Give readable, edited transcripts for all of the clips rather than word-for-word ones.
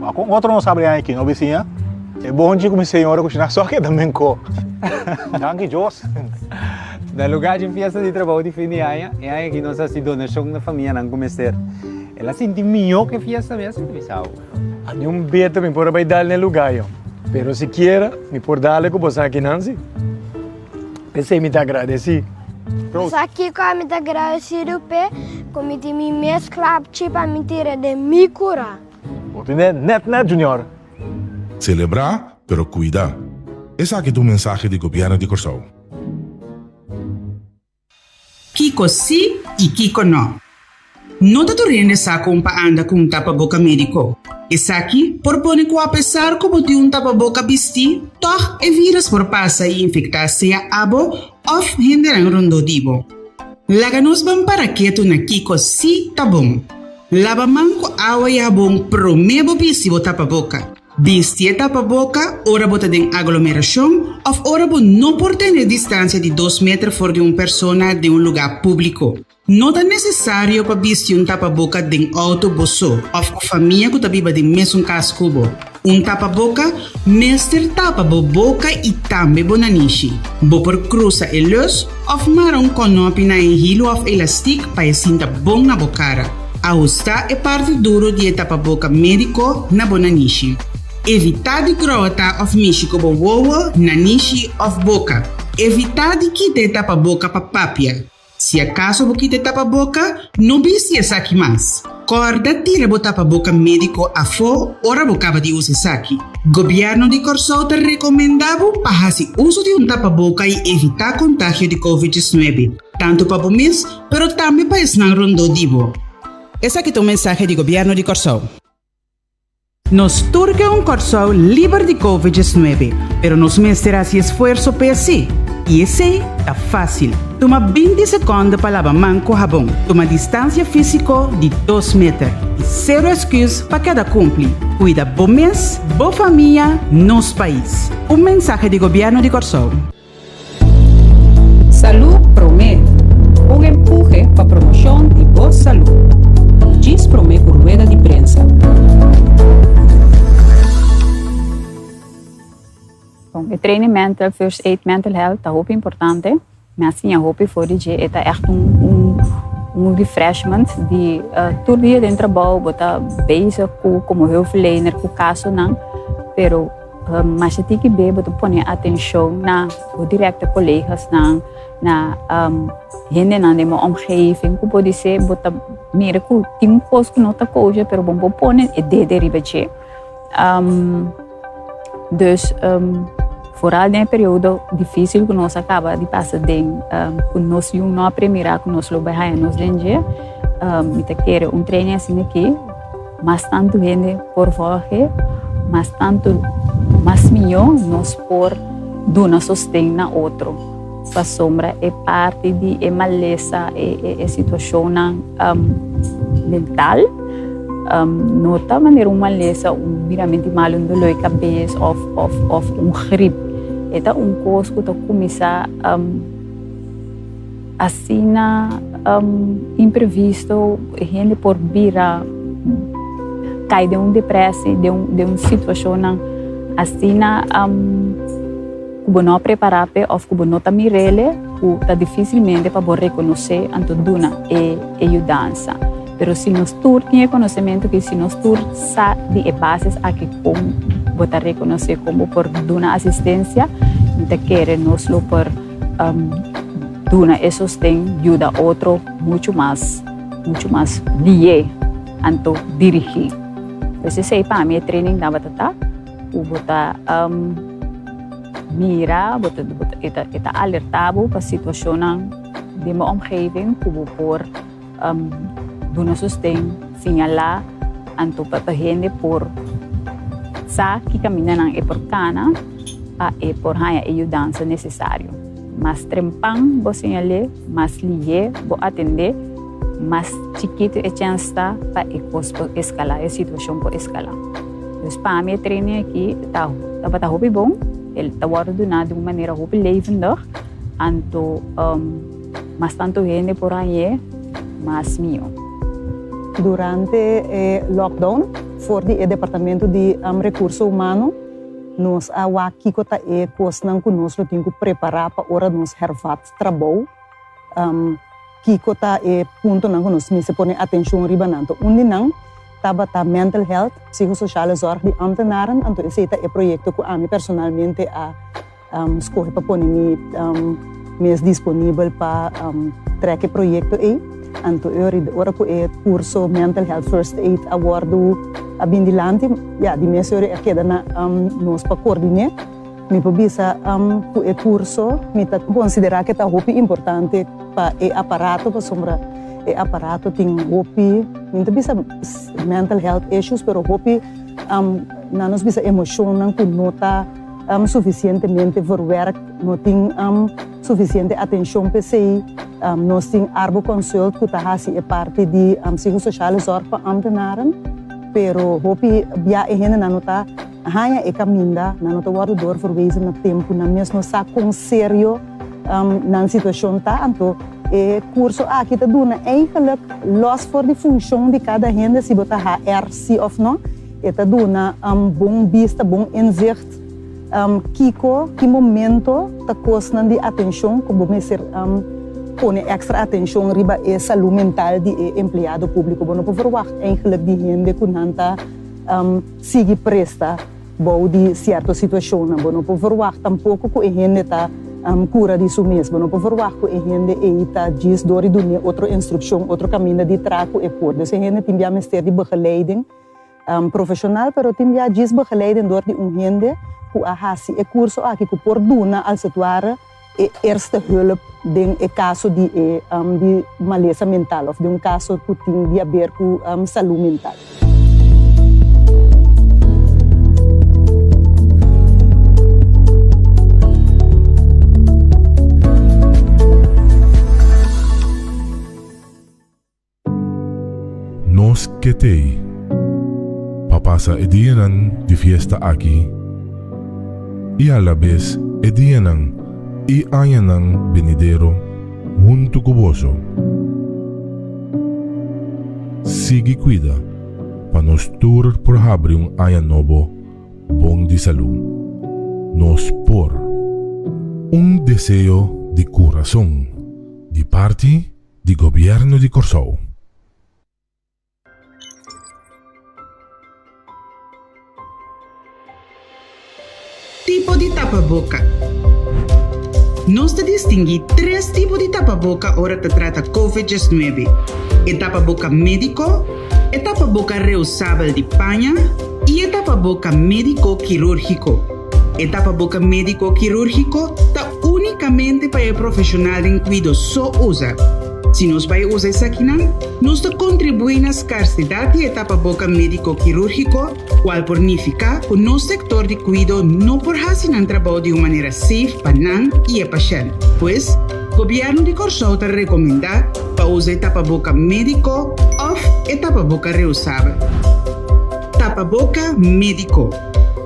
Ma kon otro no sabri aña aki, no bisiña? E bonchi ku mi señora kushiná so a keda menkó. Danki Dios. Na lugá dje fiesta di trabou di fin di aña, e aña aki nos a hasi donashon na famianan ku mester. El a sinti mihó ku e fiesta mes, mi ta bisa bo. A ni un beta mi por a bai dal na e lugá yo, pero sikiera mi por dale ku bo sa akinan si. P'esei mi ta agradesí. Sa kiko ami ta agradesido p'e? Ku mi tin mi mes klapchi pa mi tira den mi kura. Bo tene nèt nèt, Junior. Selebrá, pero kuida. Esaki ta un mensahe di Gobièrnu di Kòrsou. Kiko sí i kiko nò. No ta tur hende sa kon pa anda ku un tapaboka médiko. Esaki por pone ku apesar ku bo tin un tapaboka bistí, tòg e vírus por pasa i infektá sea abo òf hendenan rondó di bo. Laga nos ban para ketu na kiko sí ta bon. Laba man ku awa i habon promé bo bisti bo tapaboka. Bisti e tapaboka ora bo ta den aglomerashon òf ora bo no por tene distansia di dos meter for di un persona den un lugá públiko. No ta nesesario pa bisti un tapaboka den outo bo so òf ku famia ku ta biba den mesun kas ku bo. Un tapaboka mester tapa bo boka i tambe bo nanishi. Bo por krusa e lus òf mara un kònòpi na e hilu òf elastik pa e sinta bon na bo kara. Ahustá e parti duro di e tapaboka médiko na bo nanishi. Evitá di grota òf mishi ku bo wowo, nanishi òf boka. Evitá di kita e tapaboka pa papia. Si akaso bo kita e tapaboka, no bisti esaki mas. Kòrda tira bo tapaboka médiko afó ora bo kaba di usa esaki. Gobièrnu di Kòrsou ta rekomendá bo pa hasi uso di un tapaboka i evitá kontagio di Covid 19, tantu pa bo mes pero tambe pa esnan rondó di bo. Esaki ta un mensahe di Gobièrnu di Kòrsou. Nos tur ke un Kòrsou liber di Covid 19, pero nos mester hasi esfuerso p'e así. I esei ta fásil. Tuma 20 sekònde pa laba man ku habon. Tuma distansia físiko di dos meter. I sero esküs pa keda kumpli. Kuida bo mes, bo famia, nos pais. Un mensahe di Gobièrnu di Kòrsou. Salú Promé, un empuhe pa promoshon di bo salú. Djis promé ku rueda di prensa. Bon, e training mental, first aid mental health ta hopi importante. Mi a siña hopi for di dje. E ta echt un, un, un refreshment di uh, tur dia den trabou bo ta bezig ku komo hulpverlener ku kasonan, pero Masha tiki be bo ta pone atencion na bo directe colegasnan, na hendenan den bo omgeving cu podise bo ta mira cu tin un cos cu no ta kosher pero bo no por pone e dede riba dje. Dus vooral den e periodo dificil cu nos a caba di pasa den cu nos yu no a premira cu nos lo bay haya nos den dje, mi ta kere un training asina aki. Mas tantu hende por volge, mas tantu mas mihó nos por duna sosten na otro. Pasobra e parti di e malesa, e e situashonnan mental no ta manera un malesa, un biramenti malu, un doló di kabes òf òf òf un grip. E ta un kos ku ta kuminsá. Asina imprevisto hende por bira kai den un depresi, den un den un situacionnan asina ku bo no a prepara p'e of ku bo no ta mir'ele ku ta dificilmente pa bo reconoce anto duna e e yudansa. Pero si nos tur tin e conocemento aki, si nos tur sa di e bases aki kon bo ta reconoce, kon bo por duna asistencia, mi ta kere nos lo por. Duna e sosten yuda otro muchu mas, muchu mas lié anto dirigí. Pues esei pa mi e training tabata ta ku bo ta mira, bo ta e ta e ta alerta bo pa situashonnan den bo omgeving ku bo por duna sosten, siñalá anto pa hende por sa ki kamindanan e por kana. Pa e por haña e yudansa nesesario. Mas trempan bo señal'é, mas lihé bo atendé, mas chikitu e chèns ta pa e kos por eskalá, e situashon por eskalá. Dus pa mi e training aki ta tabata hopi bon, el ta wòrdu duná di un manera hopi levendig, anto mas tantu hende por hañ'é, mas mihó. Durante e lockdown. For di e departamento di Rekurso Humano nos a wak kiko ta e kosnan ku nos lo tin ku prepará pa ora nos hervat trabou, kiko ta e puntonan ku nos mester pone atenshon riba nan. Anto un di nan tabata mental health, psicosociale zorg di ambtenaren, anto esei ta e proyekto ku ami personalmente a Skohe pa pone mi mes disponibel pa trek e proyekto ei. Anto e ora ku e kurso Mental Health First Aid a wòrdu a bin dilanti, ya, di mes ora a keda na nos pa koordiné. Mi por bisa ku e kurso mi ta konsiderá ku e ta hopi importante pa e aparato pasobra e aparato tin hopi, mi no ta bisa mental health issues, pero hopi nan nos bisa emoshonnan ku no ta. Sufisientemente verwerkt, no tin sufisiente atenshon p'esei. Nos tin Arboconsult ku ta hasi e parti di psicosociale zorg pa ambtenaren, pero hopi bia e hendenan no ta haña e kaminda, nan no ta wòrdu doorverwezen na tempu, nan mes no sa kon serio nan situashon ta. Anto e kurso aki ta duna eigenlijk, lòs for di funshon di kada hende si bo ta HR si òf no, E ta duna bon bista, bon inzicht kiko, ki momento ta kosnan di atenshon ku bo mester pone èkstra atenshon riba e salú mental di e empleado públiko. Bo no por verwagt eigenlijk di hende ku nan ta sigui presta bou di sierto situashonnan. Bo no por verwagt tampoko ku e hende ta kura di su mes. Bo no por verwagt ku e hende ei ta djis dor di dun'é otro instrukshon, otro kaminda di traha ku e por. Dus e hende tin bia mester di begeleiding. Profesional pero tin bia djis begeleiding door di un hende ku a hasi e kurso aki ku por duna als het ware e eerste hulp den e kaso di e di malesa mental of den un kaso ku tin di haber ku salu mental. Nos ke t'ei pa pasa e dianan di fiesta aki i alabes e dianan i añanan benidero huntu ku boso. Sigui kuida pa nos tur por habri un aña nobo bon di salú. Nos por. Un deseo di kurason di parti di Gobièrnu di Kòrsou. Tipo di tapaboka. Nos ta distinguí tres tipo di tapaboka ora ta trata Covid 19, e tapaboka médiko, e tapaboka reusabel di paña i e tapaboka médiko kirúrgiko. E tapaboka médiko kirúrgiko ta Únikamente pa e profeshonal den kuido so usa. Si nos bai usa esakinan, nos ta kontribuí na skarsedat di e tapaboka médiko kirúrgiko, kual por nifiká ku nos sektor di kuido no por hasi nan trabou di un manera safe pa nan i e pashènt. Pues, Gobièrnu di Kòrsou ta rekomendá pa usa e tapaboka médiko òf e tapaboka reusabel. Tapaboka médiko.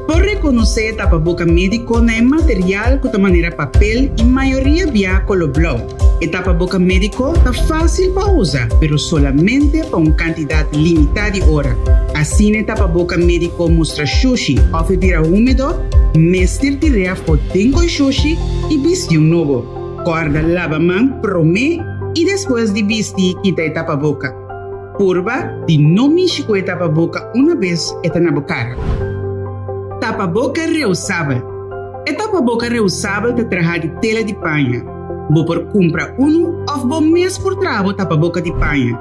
Por rekonosé e tapaboka médiko na e material ku ta manera papel i mayoria bia kolo blou. E tapaboka médiko ta fásil pa usa, pero solamente pa un kantidat limitá di ora. Asina e tapaboka médiko mustra shushi òf e bira húmedo, mester tir'é afó den koi shushi i bisti un nobo. Kòrda laba man promé i despues di bisti kita e tapaboka. Purba di no mishi ku e tapaboka una bes e ta na bo kara. Tapaboka reusabel. E tapaboka reusabel ta traha di tela di paña. Bo por kumpra unu òf bo mes por traha bo tapaboka di paña.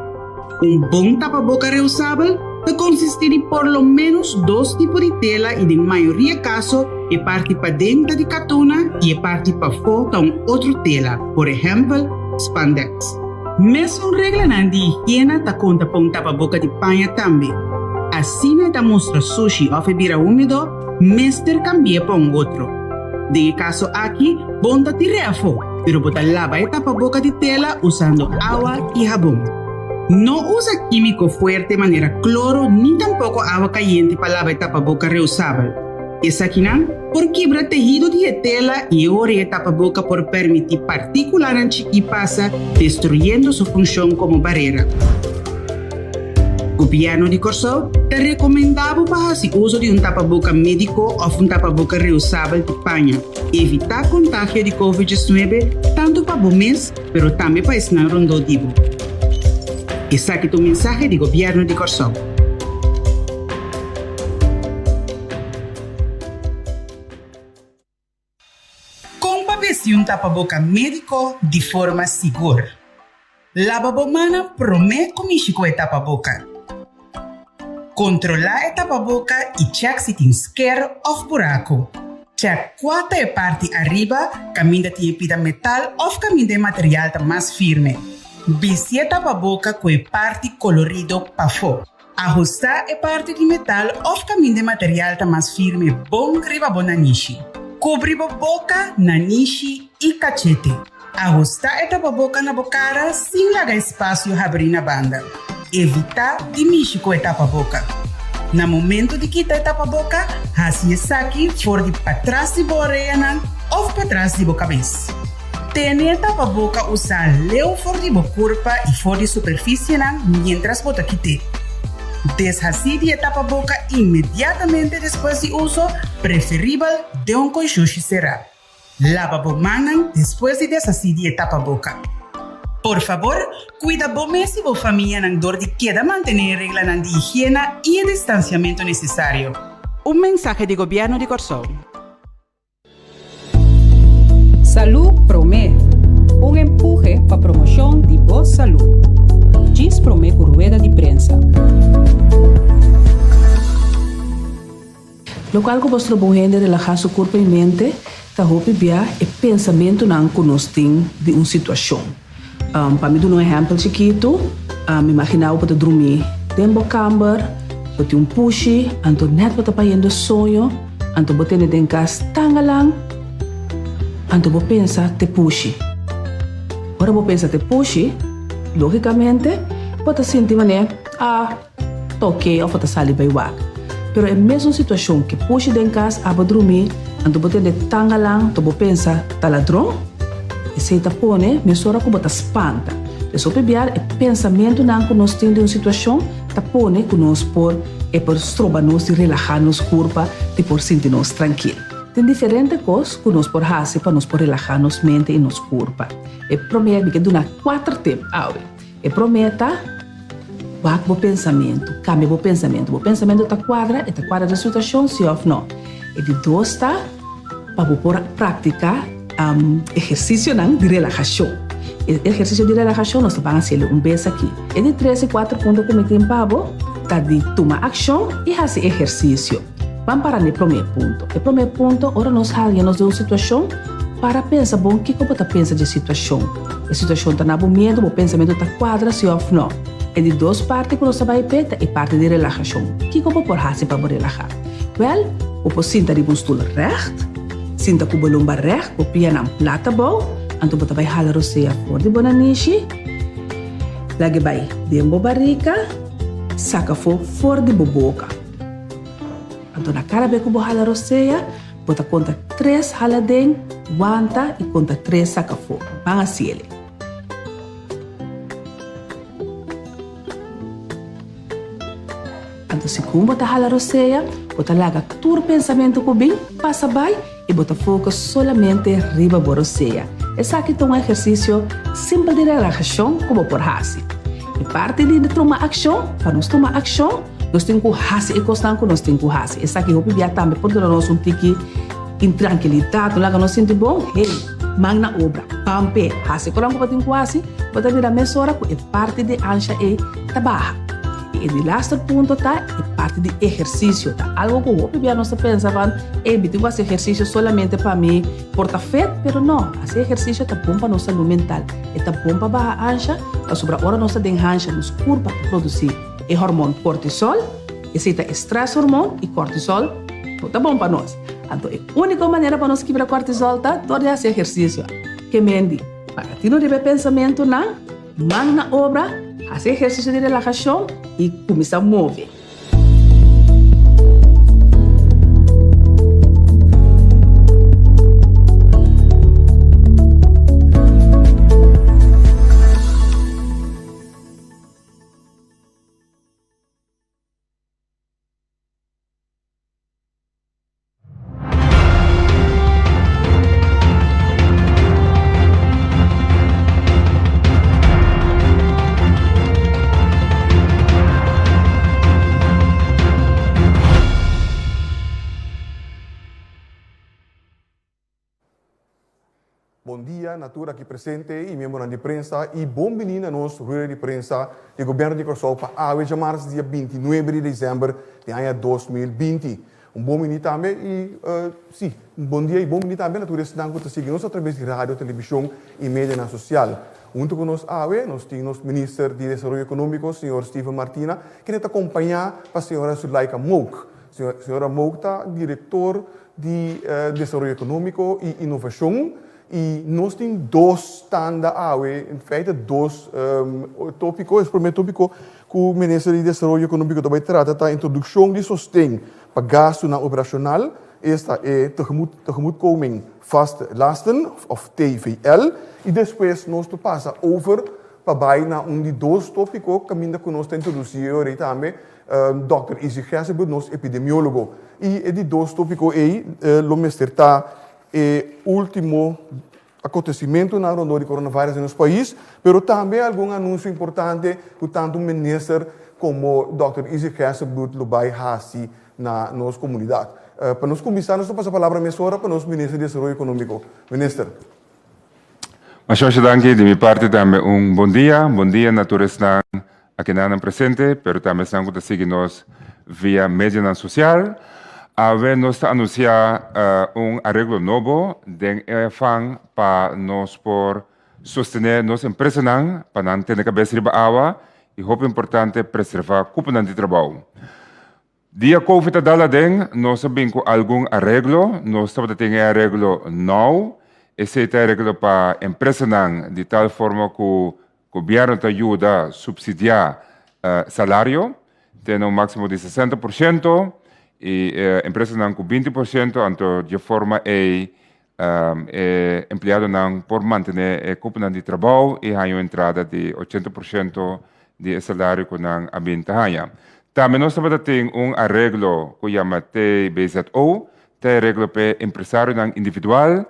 Un bon tapaboka reusabel ta konsistí di por lo ménos dos tipo di tela i den mayoria kaso e parti paden ta di katuna i e parti pafó ta un otro tela, por ehèmpel spandex. Mesun reglanan di higiena ta konta pa un tapaboka di paña tambe. Asina e ta mustra sushi òf e bira húmedo, mester kambi'é pa un otro. Den e kaso aki, bo no ta tir'é afó, pero bo ta laba e tapaboka di tela usando awa i habon. No usa kímiko fuerte manera kloro ni tampoko awa kayente pa laba e tapaboka reusabel. Esakinan por kibra tehido di e tela i e ora e tapaboka por permití partíkulanan chikí pasa, destruyendo su funshon komo barera. Gobièrnu di Kòrsou ta rekomendá bo pa hasi uso di un tapaboka médiko òf un tapaboka reusabel di paña. Evitá kontagio di Covid 19 tantu pa bo mes pero tambe pa esnan rondó di bo. Esaki ta un mensahe di Gobièrnu di Kòrsou. Kon pa bisti un tapaboka médiko di forma sigur? Laba bo mannan promé ku mishi ku e tapaboka. Kontrolá e tapaboka i chèk si tin sker òf buraku. Chèk kua ta e parti ariba kaminda tin e pida metal òf kaminda e material ta mas firme. Bisti e tapaboka ku e parti kolorido pafó. Ahustá e parti di metal òf kaminda e material ta mas firme bon riba bo nanishi. Kubri bo boka, nanishi i kachete. Ahustá e tapaboka na bo kara sin laga espasio habrí na banda. Evitá di mishi ku e tapaboka. Na momentu di kita e tapaboka, hasi esaki for di patras di bo oreanan òf patras di bo kabes. Tene e tapaboka usá leu for di bo kurpa i for di superfisienan miéntras bo ta kit'é. Deshasí di e tapaboka inmediatamente despues di uso, preferibel den un konshushi será. Laba bo mannan despues di deshasí di e tapaboka. Por fabor, kuida bo mes i bo famianan dor di keda mantené e reglanan di higiena i e distansiamentu nesesario. Un mensahe di Gobièrnu di Kòrsou. Salú Promé, un empuhe pa promoshon di bo salú. Djis promé ku rueda di prensa. Lokual ku por stroba un hende relahá su kurpa i mente ta hopi bia e pensamentunan ku nos tin di un situashon. Pa mi duna un ehèmpel chikitu, imaginá bo bo ta drumí den bo kamber, bo tin un pushi, anto nèt bo ta bayendo soño, anto bo tene den kas tangalan, anto bo pensa te pushi. Ora bo pensa te pushi, lógikamente bo ta sinti manera, ah, ta oke òf bo ta sali bai wak. Pero e mesun situashon ke pushi den kas abo drumí, anto bo tende tangalan, anto bo pensa ta ladron, esei ta pone mesora ku bo ta spanta. Des hopi biaha e pensamentunan ku nos tin di un situashon ta pone ku nos por e por stroba nos di relahá nos kurpa, di por sinti nos trankil. Tin diferente kos ku nos por hasi pa nos por relahá nos mente i nos kurpa. E promé, mi ke duna kuater tip awe. E promé ta, Wak bo pensamentu, kambia bo pensamentu. Bo pensamentu ta kuadra, e ta kuadra den situashon, si òf nò? E di dos ta, pa bo por praktiká ehersisionan di relahashon. E ehersisio di relahashon nos ta ban hasiel un bes aki. E di tres i kuater punto ku mi tin pa bo ta di tuma akshon i hasi ehersisio. Ban para na e promé punto. E promé punto, ora nos haña nos den un situashon, para pensa bon kiko bo ta pensa dje situashon. E situashon ta na bo miedu, bo pensamentu ta kuadra si òf nò. E di dos parti ku nos ta bai p'e ta e parti di relahashon. Kiko bo por hasi pa bo relahá? Wèl, bo por sinta riba un stul règt, sinta ku bo lomba règt, bo pianan plat abou, anto bo ta bai hala rosea for di bo nanishi, lag'e bai den bo barika, saka afó for di bo boka. Anto na kada be ku bo hala rosea, bo ta konta tres hala den, wanta i konta tres saka afó. Ban hasiel. Anto segun bo ta hala rosea, bo ta laga tur pensamentu ku bin pasa bai i bo ta focus solamente riba bo rosea. Esaki ta un ehersisio simpel di relahashon ku bo por hasi. E parti di tuma akshon, pa nos tuma akshon, nos tin ku hasi e kosnan ku nos tin ku hasi. Esaki hopi bia tambe por duna nos un tiki intrankilidat, no laga nos sinti bon. Hey, man na obra, ban p'e, hasi e kosnan ku bo tin ku hasi, bo ta mira mesora ku e parti di ansha ei ta baha. I e di laster punto ta e parti di ehersisio. Ta algo ku hopi bia nos ta pensa van, ey, mi tin ku hasi ehersisio solamente pa mi por ta fit, pero no, hasi ehersisio ta bon pa nos salú mental. E ta bon pa baha ansha, pasobra ora nos ta den hansha nos kurpa ta produsí e hormon kortisol, esei ta e stress hormon i kortisol no ta bon pa nos. Anto e úniko manera pa nos kibra kortisol ta dor di hasi ehersisio. Ke mendi, paga tinu riba e pensamentunan. Man na obra, hasi ehersisio di relahashon i kuminsá move. Bon dia na tur aki presente i miembronan di prensa i bon bini na nos rueda di prensa di Gobierno di Kòrsou pa awe djamars dia 29 di desèmber di aña 2020. Un bon bini tambe i si, un bon dia i bon bini tambe na tur esnan ku ta sigui nos atraves di radio, televishon i medianan sosial. Huntu ku nos awe nos tin nos Minister di Desaroyo Ekonómiko, señor Steven Martina, kende ta kompañá pa señora Zulaika Mook. Señora Mook ta direktor di Desaroyo Ekonómiko i Inovashon i nos tin dos tanda awe, en feite dos tópiko. E promé tópiko ku Minister di Desaroyo Ekonómiko ta bai trata ta introdukshon di sosten pa gastunan operashonal, esta e Tegemoetkoming Vaste Lasten òf TVL, i despues nos ta pasa over pa bai na un di dos tópiko kaminda ku nos ta introdusí e ora ei tambe Dòkter Izzy Gerstenbluth, nos epidemiólogo. I e di dos tópiko ei lo mester ta e último akontesimentunan rondó di coronavirus den nos pais, pero tambe algun anunsio importante ku tantu minister komo Dòkter Izzy Gerstenbluth lo bai hasi na nos komunidat. Pa nos kuminsá nos ta pasa palabra mesora pa nos minister di Desaroyo Ekonómiko. Minister. Masha masha danki di mi parti tambe un bon dia, bon dia na tur esnan akinanan presente pero tambe esnan ku ta sigui nos via medionan sosial. Awe nos ta anunsia un areglo nobo den e afan pa nos por sostené nos empresanan pa nan tene kabes riba awa i hopi importante preservá kuponan di trabou. Dia Covid a dal aden, nos a bin ku algun areglo. Nos tabata tin e areglo nou. Esei ta e areglo pa empresanan di tal forma ku gobièrnu ta yuda supsidiá salario te na un máksimo di 60% i empresanan ku 20%, anto dje forma ei e empleadonan por mantené e kuponan di trabou i haña un entrada di 80% di e salario ku nan a bin ta haña. Tambe nos tabata tin un areglo ku yama TBZO, ta e areglo p'e empresarionan individual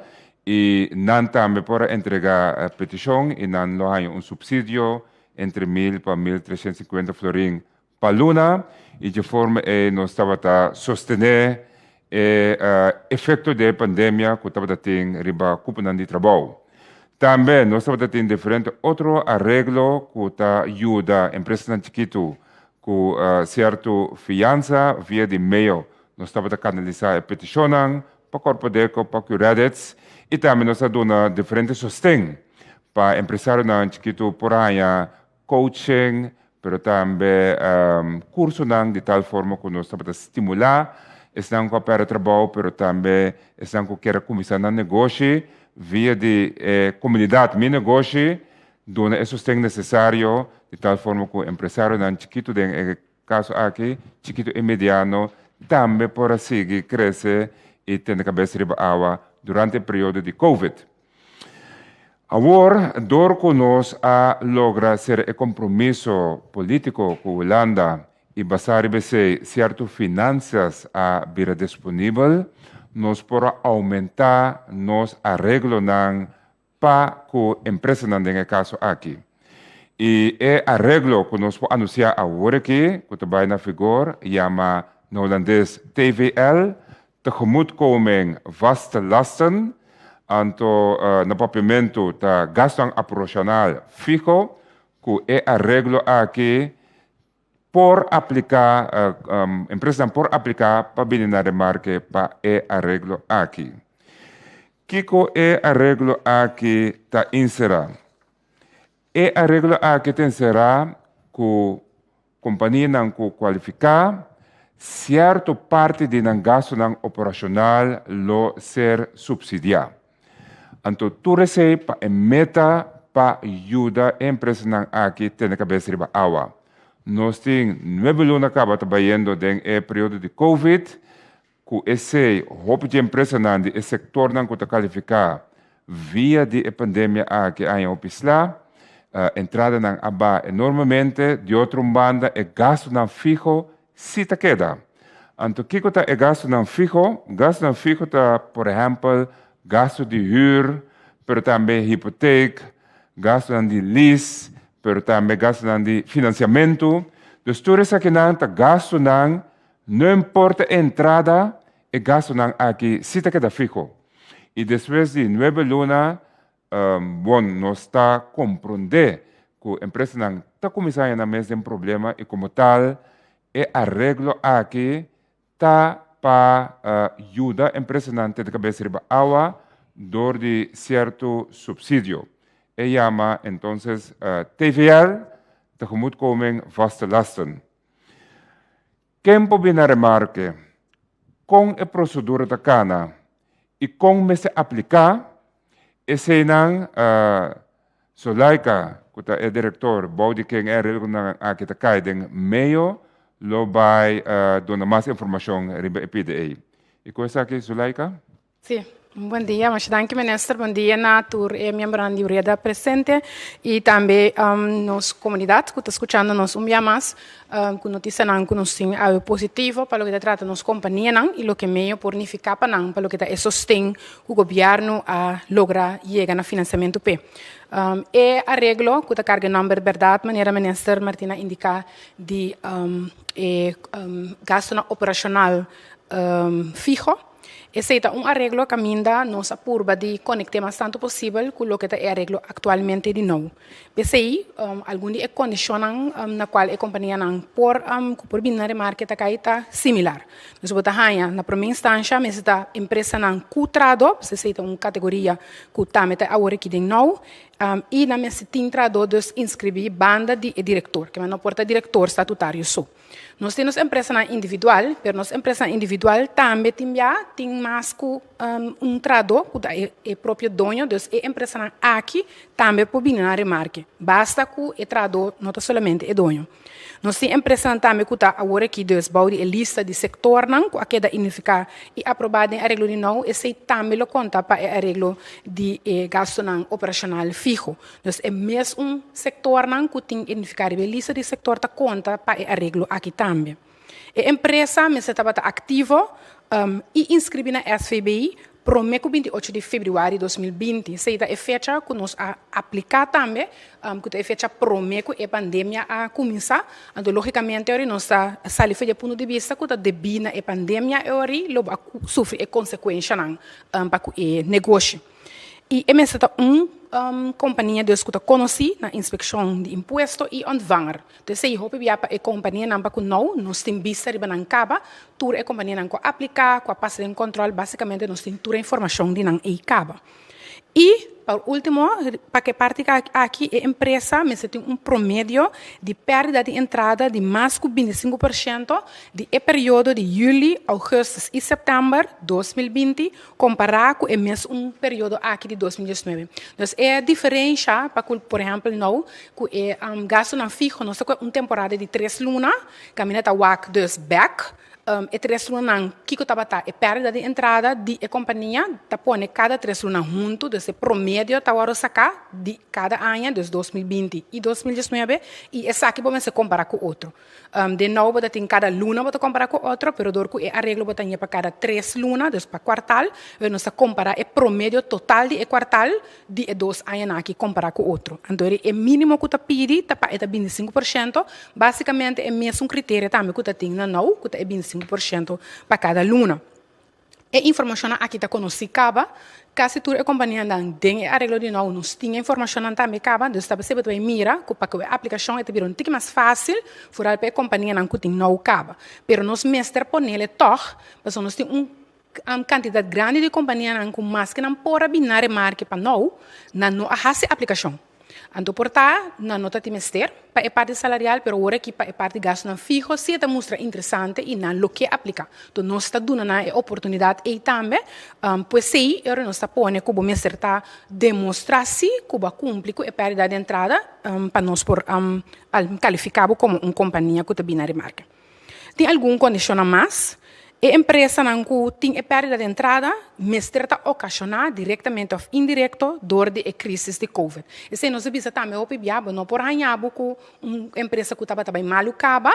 i nan tambe por a entregá petishon i nan lo haña un supsidio entre 1000 pa 1350 florin Pa luna, i dje forma ei nos tabata sostené e efekto di e pandemia ku tabata tin riba kuponan di trabou. Tambe nos tabata tin diferente otro areglo ku ta yuda empresanan chikitu ku sierto fiansa via di mail. Nos tabata kanalisá e petishonnan pa Korpodeko, pa Qredits i tambe nos a duna diferente sosten pa empresarionan chikitu por haña coaching, pero tambe cursonan di tal forma cu nos tabata stimula esnan cu a perde trabou, pero tambe esnan cu kier a cuminsa nan negoshi via di e comunidad Mi Negoshi, duna e sosten necesario di tal forma cu empresarionan chikito den e caso aki, chikito y mediano, tambe por a sigui crece y tene cabes riba awa durante e periodo di covid. Awor, dor ku nos a logra sera e kompromiso polítiko ku Hulanda i basá riba esei sierto finansias a bira disponibel, nos por a oumentá nos areglonan pa ku empresanan den e kaso aki. I e areglo ku nos por anunsiá awor aki ku ta bai na vigor yama na hulandes TVL, Tegemoetkoming Vaste Lasten, anto na papiamentu ta gastunan aproshonal fiho, ku e areglo aki por apliká, empresanan por apliká pa bini na remarke pa e areglo aki. Kiko e areglo aki ta inserá? E areglo aki ta enserá ku kompanianan ku kualifiká, sierto parti di nan gastunan operashonal lo ser supsidiá. Anto tur esei pa e meta pa yuda e empresanan aki tene kabes riba awa. Nos tin nuebe luna kaba ta bayendo den e periodo di Covid, Ku esei, hopi di empresanan di e sektornan ku ta kalifiká via di e pandemia aki a haña hopi sla. Entradanan a baha enormemente. Di otro un banda e gastunan fiho si ta keda. Anto kiko ta e gastunan fiho? Gastunan fiho ta por ehèmpel gastu di hür, pero tambe hipotek, gastunan di lease, pero tambe gastunan di finansiamentu. Dus tur esakinan ta gastunan No importa e entrada, e gastunan aki si ta keda fiho. I despues di nuebe luna, Bon, nos ta komprondé ku empresanan ta kuminsá haña nan mes den problema i komo tal e areglo aki ta pa yuda empresanan tene kabes riba awa dor di sierto supsidio. E yama entonces TVL, Tegemoetkoming Vaste Lasten. Ken por bini na remarke? Kon e prosedura ta kana i kon mester apliká eseinan? Solaika, ku ta e direktor bou di ken e areglonan aki ta kai den meio, lo bai duna mas informashon riba e pida ei. I ku esaki, Sulaika? Sí, un buen dia. Masha danki minister. Bon dia na tur e miembronan di Rueda presente y tambe nos comunidad cu ta scuchando nos un bia mas cu noticianan cu nos tin awe positivo pa loke ta trata nos companianan y loke medio por nifica pa nan pa loke ta e sosten cu gobierno a logra yega na financiamento p'e. E areglo cu ta carga e nomber berdad manera minister Martina a indica di e gastonan operacional fiho. Esei ta un areglo kaminda nos a purba di konekt'é mas tantu posibel ku loke ta e areglo aktualmente di nou. P'esei, algun di e kondishonnan na kual e kompanianan por ku por bini na remarke ta kai ta similar. Nos bo ta haña na promé instansha mester ta empresanan ku trahadó, pues esei ta un kategoria ku tambe ta awor aki den nou, i nan mester tin trahadó dus inskribí banda di e direktor, ke no por ta direktor statutario so. Nos tin nos empresanan individual, pero nos empresanan individual tambe tin bia tin mas ku un trahadó ku ta e propio doño, dus e empresanan aki tambe por bini na remarke, basta ku e trahadó no ta solamente e doño. Nos tin empresanan tambe ku ta awor aki dus bou di e lista di sektornan ku a keda identifiká i aprobá den areglo di nou, esei tambe lo konta pa e areglo di e gastunan operashonal fiho. Dus e mes un sektornan ku tin identifiká riba e lista di sektor ta konta pa e areglo aki tambe. E empresa mester tabata aktivo i inskribí na SVBI promé ku 28 di febrüari 2020. Esei ta e fecha ku nos a apliká tambe, ku ta e fecha promé ku e pandemia a kuminsá. Anto lógikamente ora nos ta sali for di e punto di bista ku ta debí na e pandemia e ora lo bo a sufri e konsekuenshanan pa ku e negoshi. I e mester ta un kompania dus ku ta konosí na inspekshon di impuesto i ontvanger. Entonces esei hopi bia pa e kompanianan pa ku nou nos tin bista riba nan kaba, tur e kompanianan ku a apliká, ku a pasa den kòntròl, basikamente nos tin tur e informashon di nan ei kaba. I pa último, pa ku e parti aki e empresa mester tin un promedio di pèrdida di entrada di mas ku 25% di e periodo di yüli, ougùstùs i sèptèmber 2020 Kompará ku e mes un periodo aki di 2019. Dus e diferensha pa ku por ehèmpel nou ku e gastunan fiho nos ta kohe un temporada di tres luna kaminda ta wak dus bèk e tres lunanan kiko tabata e pèrdida di entrada di e kompania ta pone kada tres luna huntu dus e promedio ta wòrdu saká di kada aña dus 2020 i 2019 i esaki bo mester kompará ku otro. Den nou bo ta tin kada luna bo ta kompara ku otro, pero dor ku e areglo bo ta haña pa kada tres luna, dus pa kuartal, nos ta kompara e promedio total di e kuartal di e dos añanan aki kompara ku otro. Anto e minimo ku ta pidi ta pa e ta 25%, basikamente e mesun kriterio tambe ku ta tin na nou, ku ta e 25% pa kada luna. E informashonnan aki ta konosí kaba. Kasi tur e kompanianan den e areglo di nou nos tin e informashonnan tambe kaba. Dus ta besei bo ta bai mira ku pa ku e aplikashon e ta bira un tiki mas fásil, foral pa e kompanianan ku tin nou kaba. Pero nos mester ponele tòg, pasobra nos tin un kantidat grandi di kompanianan ku maske nan por a bini na remarke pa nou, nan no a hasi aplikashon. Anto por ta nan no ta tin mester pa e parti salarial, pero ora aki pa e parti gastunan fiho si e ta mustra interesante i nan lo ke apliká. Enton nos ta duna nan e oportunidat ei tambe. P'esei e ora nos ta pone ku bo mester ta demostrá si ku bo a kumpli ku e pèrdida di entrada pa nos por kalifiká bo komo un kompania ku ta bini na remarke. Tin algun kondishonnan mas. E empresanan ku tin e pèrdida di entrada mester ta okashoná direktamente òf indirekto dor di e krísis di covid. Esei nos a bisa tambe hopi bia, bo no por haña bo ku un empresa ku tabata bai malu kaba,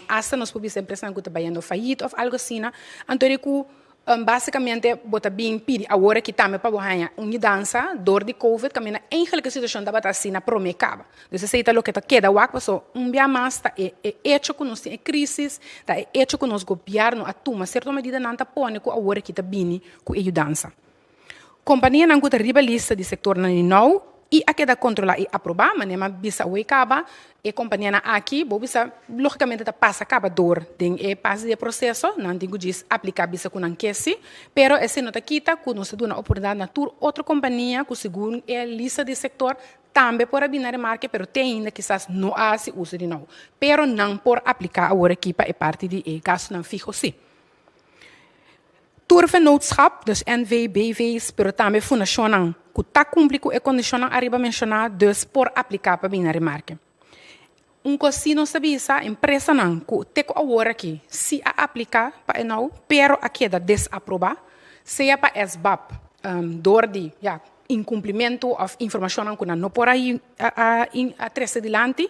asta nos por bisa empresanan ku ta bayendo fayit òf algu asina. Anto di ku Básicamente bo ta bin pidi awor aki tambe pa bo haña un yudansa dor di covid kaminda eigenlijk e situashon tabata asina promé kaba. Dus esei ta loke ta keda wak paso un bia mas ta e e echo ku nos tin e krisis, ta e echo ku nos gobièrnu a tuma sierto medidanan ta pone ku awor aki ta bini ku e yudansa. Kompanianan ku ta riba lista di sektornan di now i a keda kontrolá i aprobá, manera mi a bisa awor kaba, e kompanianan aki bo bisa lógikamente ta pasa kaba dor den e pas di e proseso, nan tin ku djis apliká bisa ku nan ke si, pero esei no ta kita ku nos ta duna oportunidat na tur otro kompania ku segun e lista di sektor tambe por a bini na remarke pero te ainda kisas no a hasi uso di now, pero nan por apliká awor aki pa e parti di e gastunan fiho si. Tur vennootschap, dus NV, BV's, pero tambe fundashonnan ku ta kumpli ku e kondishonnan ariba menshoná, dus por apliká pa bini na remarke. Un kos sí nos ta bisa, empresanan ku te ku awor aki sí a apliká pa e nou, pero a keda desaprobá, sea pa SBAB dor di, ya, inkumplimentu òf informashonnan ku nan no por a a trese dilanti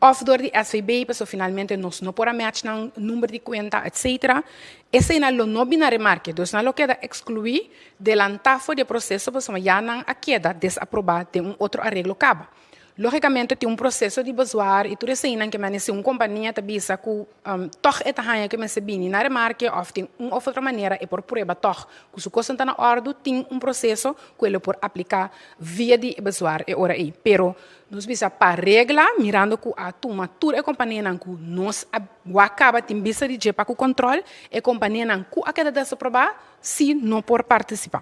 òf dor di SVB pasobra finalmente nos no por a match nan number di kuenta etcetera. Eseinan lo no bini na remarke, dus nan lo keda ekskluí delantá for di e proseso pasobra ya nan a keda desaprobá den un otro areglo kaba. Lógikamente tin un proseso di bezwaar i tur eseinan ke mester si un kompania ta bisa ku tòg e ta haña ku e mester bini na remarke òf tin un òf otro manera e por prueba tòg ku su kosnan ta na òrdu, tin un proseso ku e lo por apliká via di e bezwaar e ora ei. Pero nos bisa pa regla mirando ku a tuma tur e kompanianan ku nos a wak kaba tin bista di dje pa ku kòntròl, e kompanianan ku a keda desaprobá si no por partisipá.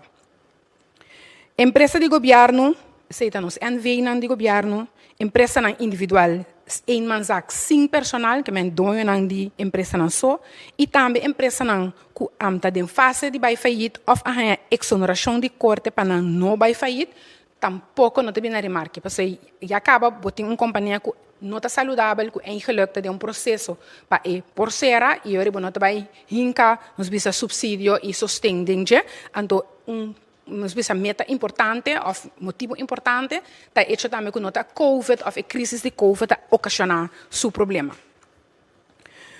Empresa di gobièrnu, esei ta nos NV-nan di gobièrnu, empresanan individual, eenmanszaak sin personal, ke men doñonan di empresanan so, i tambe empresanan ku ta den fase di bai fayit òf a haña eksonerashon di korte pa nan no bai fayit, tampoko no ta bini na remarke. Pasobra ya kaba bo tin un kompania ku no ta saludabel, ku eigenlik ta den un proseso pa e por sera i ora bo no ta bai hinka nos bisa supsidio i sosten den dje, anto un nos bisa meta importante òf motibu importante ta e echo tambe ku no ta covid òf e krisis di covid a okashoná su problema.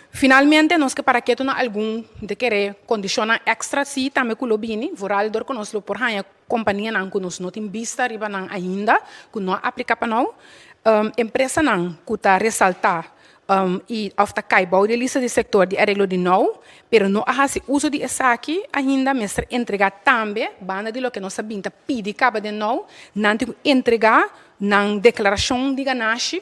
Finalmente nos ke para ketu na algun de kere kondishonnan èkstra si tambe ku lo bini, vooral dor ku nos lo por haña kompanianan ku nos no tin bista riba nan ainda ku no a apliká pa nou, empresanan ku ta resaltá i òf ta kai bou di e lista di sektor di areglo di nou, pero no a hasi uso di esaki ainda mester entregá tambe, banda di loke nos a bin ta pidi kaba den nou, nan tin ku entregá nan deklarashon di ganashi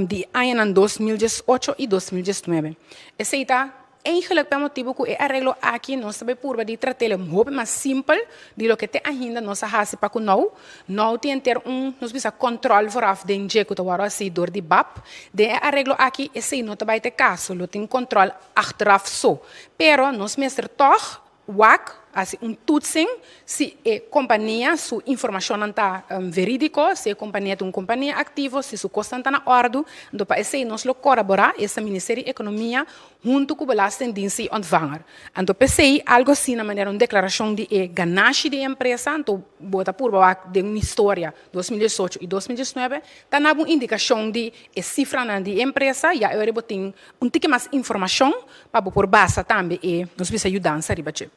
di e añanan 2018 i 2019. Esei ta Eigenlijk pa e motibu ku e areglo aki nos ta bai purba di trat'el hopi mas simpel di loke te ainda nos a hasi pa ku nou. Nou tin henter un, nos bisa, kòntròl vooraf den dje ku ta wòrdu hasi dor di bap. Den e areglo aki esei no ta bai ta e kaso, lo tin kòntròl achteraf so. Pero nos mester tòg Wak hasi un toetsing si e kompania su informashonnan ta verídiko, si e kompania ta un kompania aktivo, si su kosnan ta na òrdu. Anto pa esei nos lo kolaborá, esta Ministerio di Ekonomia huntu ku Belastingdienst i Ontvanger. Anto p'esei algu asina manera un deklarashon di e ganashi di e empresa, anto bo ta purba wak den un historia 2018 i 2019, ta naba un indikashon di e sifranan di e empresa, ya e ora bo tin un tiki mas informashon pa bo por basa tambe e nos bisa yudansa riba dje.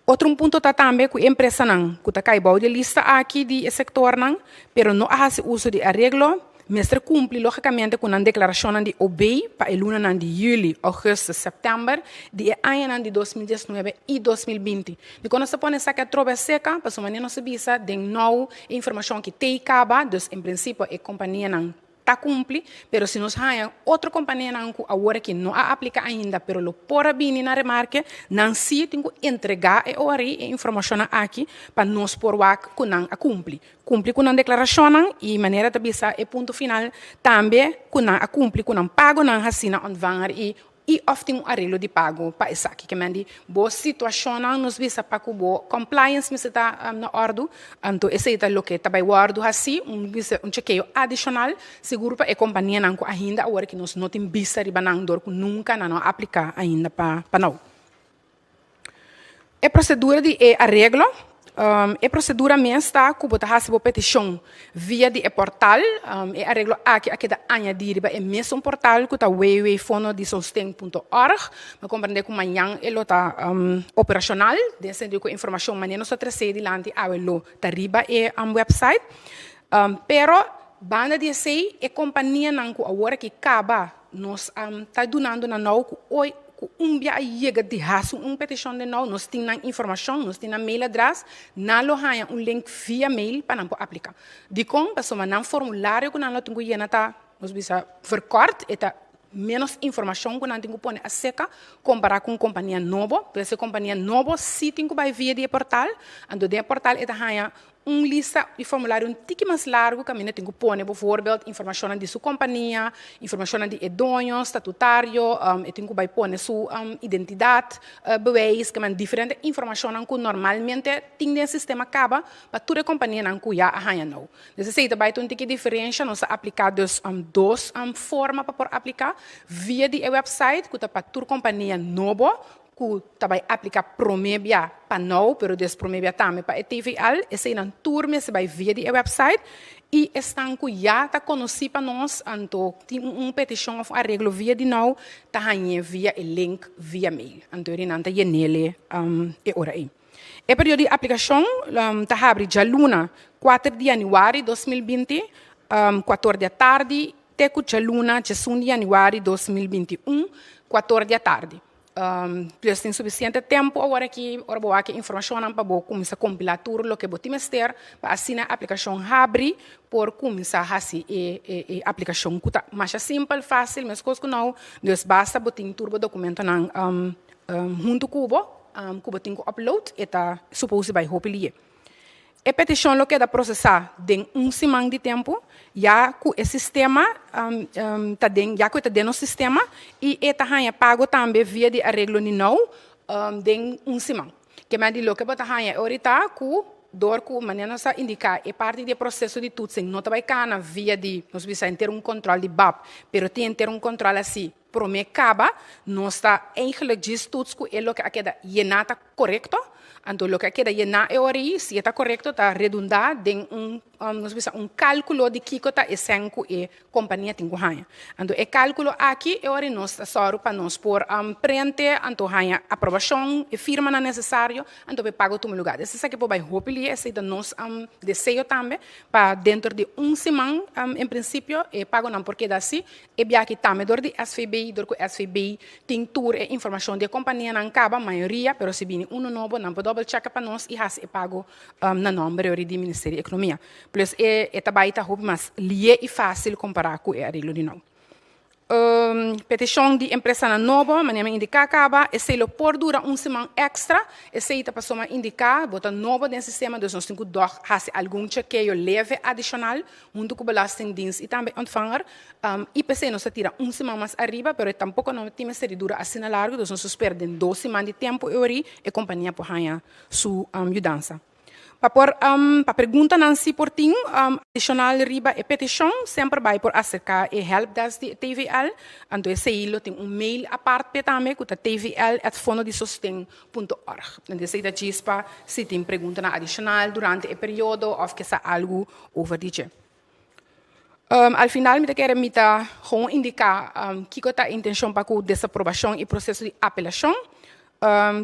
Otro un punto ta tambe ku e empresanan ku ta kai bou di e lista aki di e sektornan pero no a hasi uso di e areglo mester kumpli logikamente ku nan deklarashonnan di OB pa e lunanan di yüli, ougùstùs, sèptèmber di e añanan di 2019 i 2020. Dikon nos ta pone esaki atrobe aseka? Pasobra manera nos a bisa den nou e informashon ki tei kaba, dus en prinsipio e kompanianan ta kumpli, pero si nos haña otro kompanianan ku awor aki no a aplika ainda pero lo por a bini na remarke, nan sí tin ku entregá e ORI e informashonnan aki pa nos por wak ku nan a kumpli. Kumpli ku nan deklarashonnan i manera ta bisa e punto final tambe ku nan a kumpli ku nan pagonan hasí na ontvanger i I òf tin un areglo di pago pa esaki. Ke men di bo situashonnan nos bisa pa ku bo compliance mester ta na òrdu, anto esei ta loke ta bai wòrdu hasí, un bisa un chekeo adishonal sigur pa e kompanianan ku ainda awor ki nos no tin bista riba nan dor ku nunka nan no a apliká ainda pa pa nou. E prosedura di e areglo, E prosedura mes ta ku bo ta hasi bo petishon via di e portal. E areglo aki a keda añadí riba e mesun portal ku ta www.fondodisosten.org. Mi a komprendé ku mañan e lo ta operashonal, den sentido ku e informashon manera nos ta tres'é dilanti awe lo ta riba e wèpsait. Pero banda di esei e kompanianan ku awor aki kaba nos ta dunando nan nou ku. ku un bia a yega di hasi un petishon den nou, nos tin nan informashon, nos tin nan mailadres, nan lo haña un link via mail pa nan por apliká. Dikon? Pasobra nan formulario ku nan lo tin ku yena ta, nos bisa, verkort, e ta ménos informashon ku nan tin ku pone aserka kompará ku un kompania nobo. Pues e kompania nobo sí tin ku bai via di e portal, anto den e portal e ta haña Un lista di formulario un tiki mas largu kaminda tin ku pone bovoorbeeld informashonnan di su kompania, informashonnan di e doño, statutario, e tin ku bai pone su identidat, bewijs, kiman diferente informashonnan ku normalmente tin den e sistema kaba pa tur e kompanianan ku ya a haña nou. Dus esei ta bai ta un tiki diferensha, nos a apliká dus dos forma pa por apliká, via di e website ku ta pa tur kompania nobo ku ta bai apliká promé bia pa nou, pero des promé bia tambe pa e TVL, eseinan tur mester bai via di e website i esnan ku ya ta konosí pa nos, anto tin un petishon òf un areglo via di nou, ta hañ'é via e link via mail. Anto eri nan ta yen'é e ora ei. E periodo di aplikashon ta habri djaluna kuater di yanüari 2020, kuator di atardi, te ku djaluna diesun di yanüari 2021, kuator di atardi. Pues tin sufisiente tempu awor aki ora bo wak e informashonnan pa bo kuminsá kompilá tur loke bo tin mester pa asina e aplikashon habri por kuminsá hasi e e aplikashon ku ta masha simpel, fásil meskos ku nou. Dus basta bo tin tur bo dokumentonan huntu ku bo ku bo tin ku upload e ta supos di bai hopi liye. E petishon lo keda prosesá den un siman di tempu, ya ku e sistema ta den ya ku e ta den nos sistema i e ta haña pago tambe via di areglo di nou den un siman. Ke men di loke bo ta haña e ora ta ku dor ku manera nos a indiká e parti di e proseso di toetsing no ta bai kana via di nos bisa henter un kòntròl di bab pero tin henter un kòntròl asi promé kaba nos ta eigenlijk djis toets ku e loke a keda yená ta korekto. Anto loke a keda yená e ora ei, si e ta korekto, ta redundá den un, nos bisa, un kálkulo di kiko ta e sèn ku e kompania tin ku haña. Anto e kálkulo aki e ora ei nos ta sòru pa nos por prente, anto haña aprobashon, e firmanan nesesario, anto pa e pago tuma lugá. Des esaki por bai hopi lia, esei ta nos deseo tambe, pa denter di un siman, en prinsipio, e pagonan por keda así. E biaha tambe dor di SVB, dor ku SVB tin tur e informashon di e kompanianan kaba, mayoria, pero si bini unu nobo nan por dòbel chèk pa nos i hasi e pago na nòmber yori di Ministerio di Ekonomia. Plus e e ta bai ta hopi mas lié i fásil kompará ku e areglo di nou. Petishon di empresanan nobo, manera mi a indiká kaba, esei lo por dura un siman èkstra, esei ta pasobra mi a indiká bo ta nobo den sistema dus nos tin ku dòg hasi algun chekeo leve adishonal Huntu ku Belastingdienst i tambe Ontvanger, IPC nos ta tira un siman mas ariba, pero e tampoko no tin mester di dura asina largu, dus nos ta spera den dos siman di tempu e ori e kompania por haña su yudansa. Pa por pa preguntanan si por tin adishonal riba e petishon, semper bai por aserká e helpdesk di TVL, anto esei lo tin un mail apart p'e tambe ku ta tvl at fondodisosten Punto org. Nan esei ta djis pa si tin preguntanan adishonal durante e periodo òf ke sa algu over di dje. Al final mi ta kere mi ta gewoon indiká kiko ta e intenshon pa ku desaprobashon i proseso di apelashon.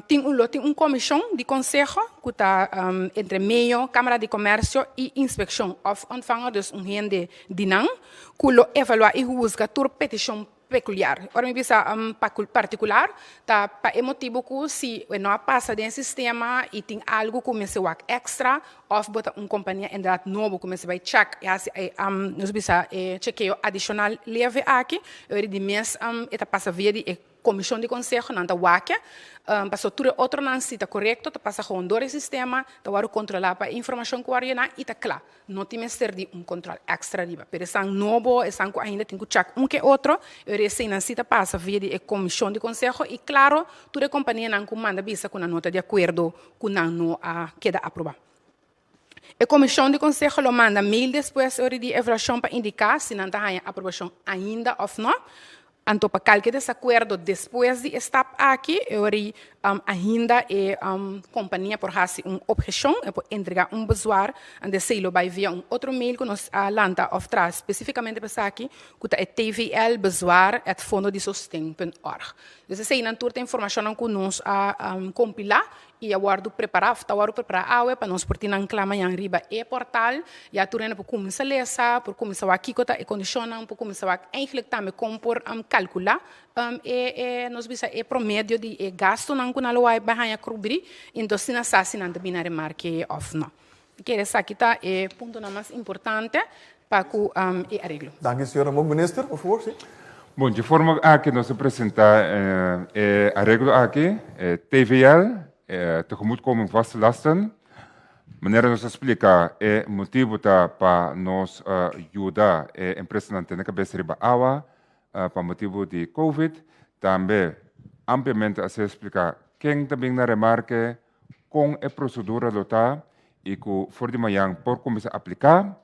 Tin un lo tin un komishon di konseho ku ta entre meio Kámara di Komèrsio i Inspekshon òf Ontvanger, dus un hende di nan, ku lo evaluá i husga tur petishon Peculiar. Ora mi bisa particular, ta pa e motibu cu si e no a pasa den e sistema y tin algo cu mester wak extra of bo ta un compania inderdaad nobo cu mester bay check y haci e nos bisa e chekeo adicional leve aki, e ora di mes e ta pasa via di e comision di conseho, nan ta wak e, pasobra tur e otronan si ta corecto ta pasa gewoon door e sistema, ta worde controla pa e informacion cu worde yena y ta cla. No tin mester di un control extra riba, pero esnan nobo, esnan cu ainda tin cu check un ke otro, e ora eseinan si ta pasa via di e comision di conseho y claro tur e companianan cu manda bisa cu nan no ta di acuerdo cu nan no a keda aproba. E comision di conseho lo manda mail despues e ora di evaluacion pa indica si nan ta haya aprobacion ainda of no. Anto pa kalke desakuerdo despues di e stap aki, e ora ei ainda e kompania por hasi un opheshon, e por entregá un bezwaar, anto esei lo bai via un otro mail ku nos a lanta òf traha spesifikamente pa esaki, ku ta e tvlbezwaar at fondodisosten punt org. Dus eseinan tur ta informashonnan ku nos a kompilá. I a wòrdu prepará òf ta wòrdu prepará awe pa nos por tin nan kla mañan riba e portal. Ya tur hende por kuminsá lesa, por kuminsá wak kiko ta e kondishonnan, por kuminsá wak eigentlik tambe kon por kalkulá e e nos bisa e promedio di e gastunan ku nan lo bai haña krubrí i entos si nan sa si nan ta bini na remarke òf no. Mi kere esaki ta e puntonan mas importante pa ku e areglo. Danki señora Mok. Minister, por favor, si. Bon, dje forma aki nos a presenta e areglo aki, e TVL, e Tegemoetkoming Vaste Lasten. Manera nos a splika, e motibu ta pa nos yuda e empresanan tene kabes riba awa pa motibu di Covid. Tambe ampliamente a ser splika ken ta bin na remarke, kon e prosedura lo ta i ku for di mañan por kuminsá apliká.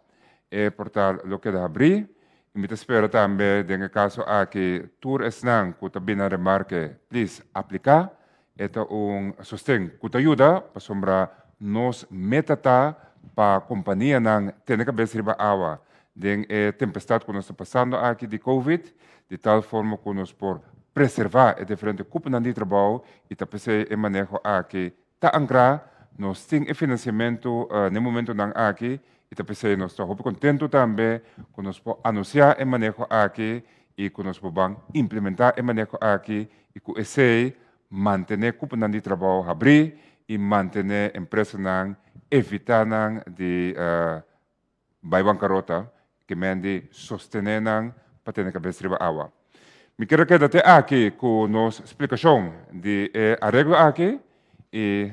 E portal lo keda habrí i mi ta spera tambe den e kaso aki tur esnan ku ta bini na remarke plis apliká. E ta un sosten ku ta yuda pasobra nos meta ta pa kompanianan tene kabes riba awa den e tempestat ku nos ta pasando aki di covid di tal forma ku nos por preservá e diferente kuponan di trabou i ta p'esei e maneho aki ta ankrá. Nos tin e finansiamentu na e momentunan aki i ta p'esei nos ta hopi kontentu tambe ku nos por anunsiá e maneho aki i ku nos por ban implementá e maneho aki i ku esei mantené kuponan di trabou habrí i mantené empresanan evitá nan di bai bankarota, ke men di sostené nan pa tene kabes riba awa. Mi kier a keda te aki ku nos splikashon di e areglo aki i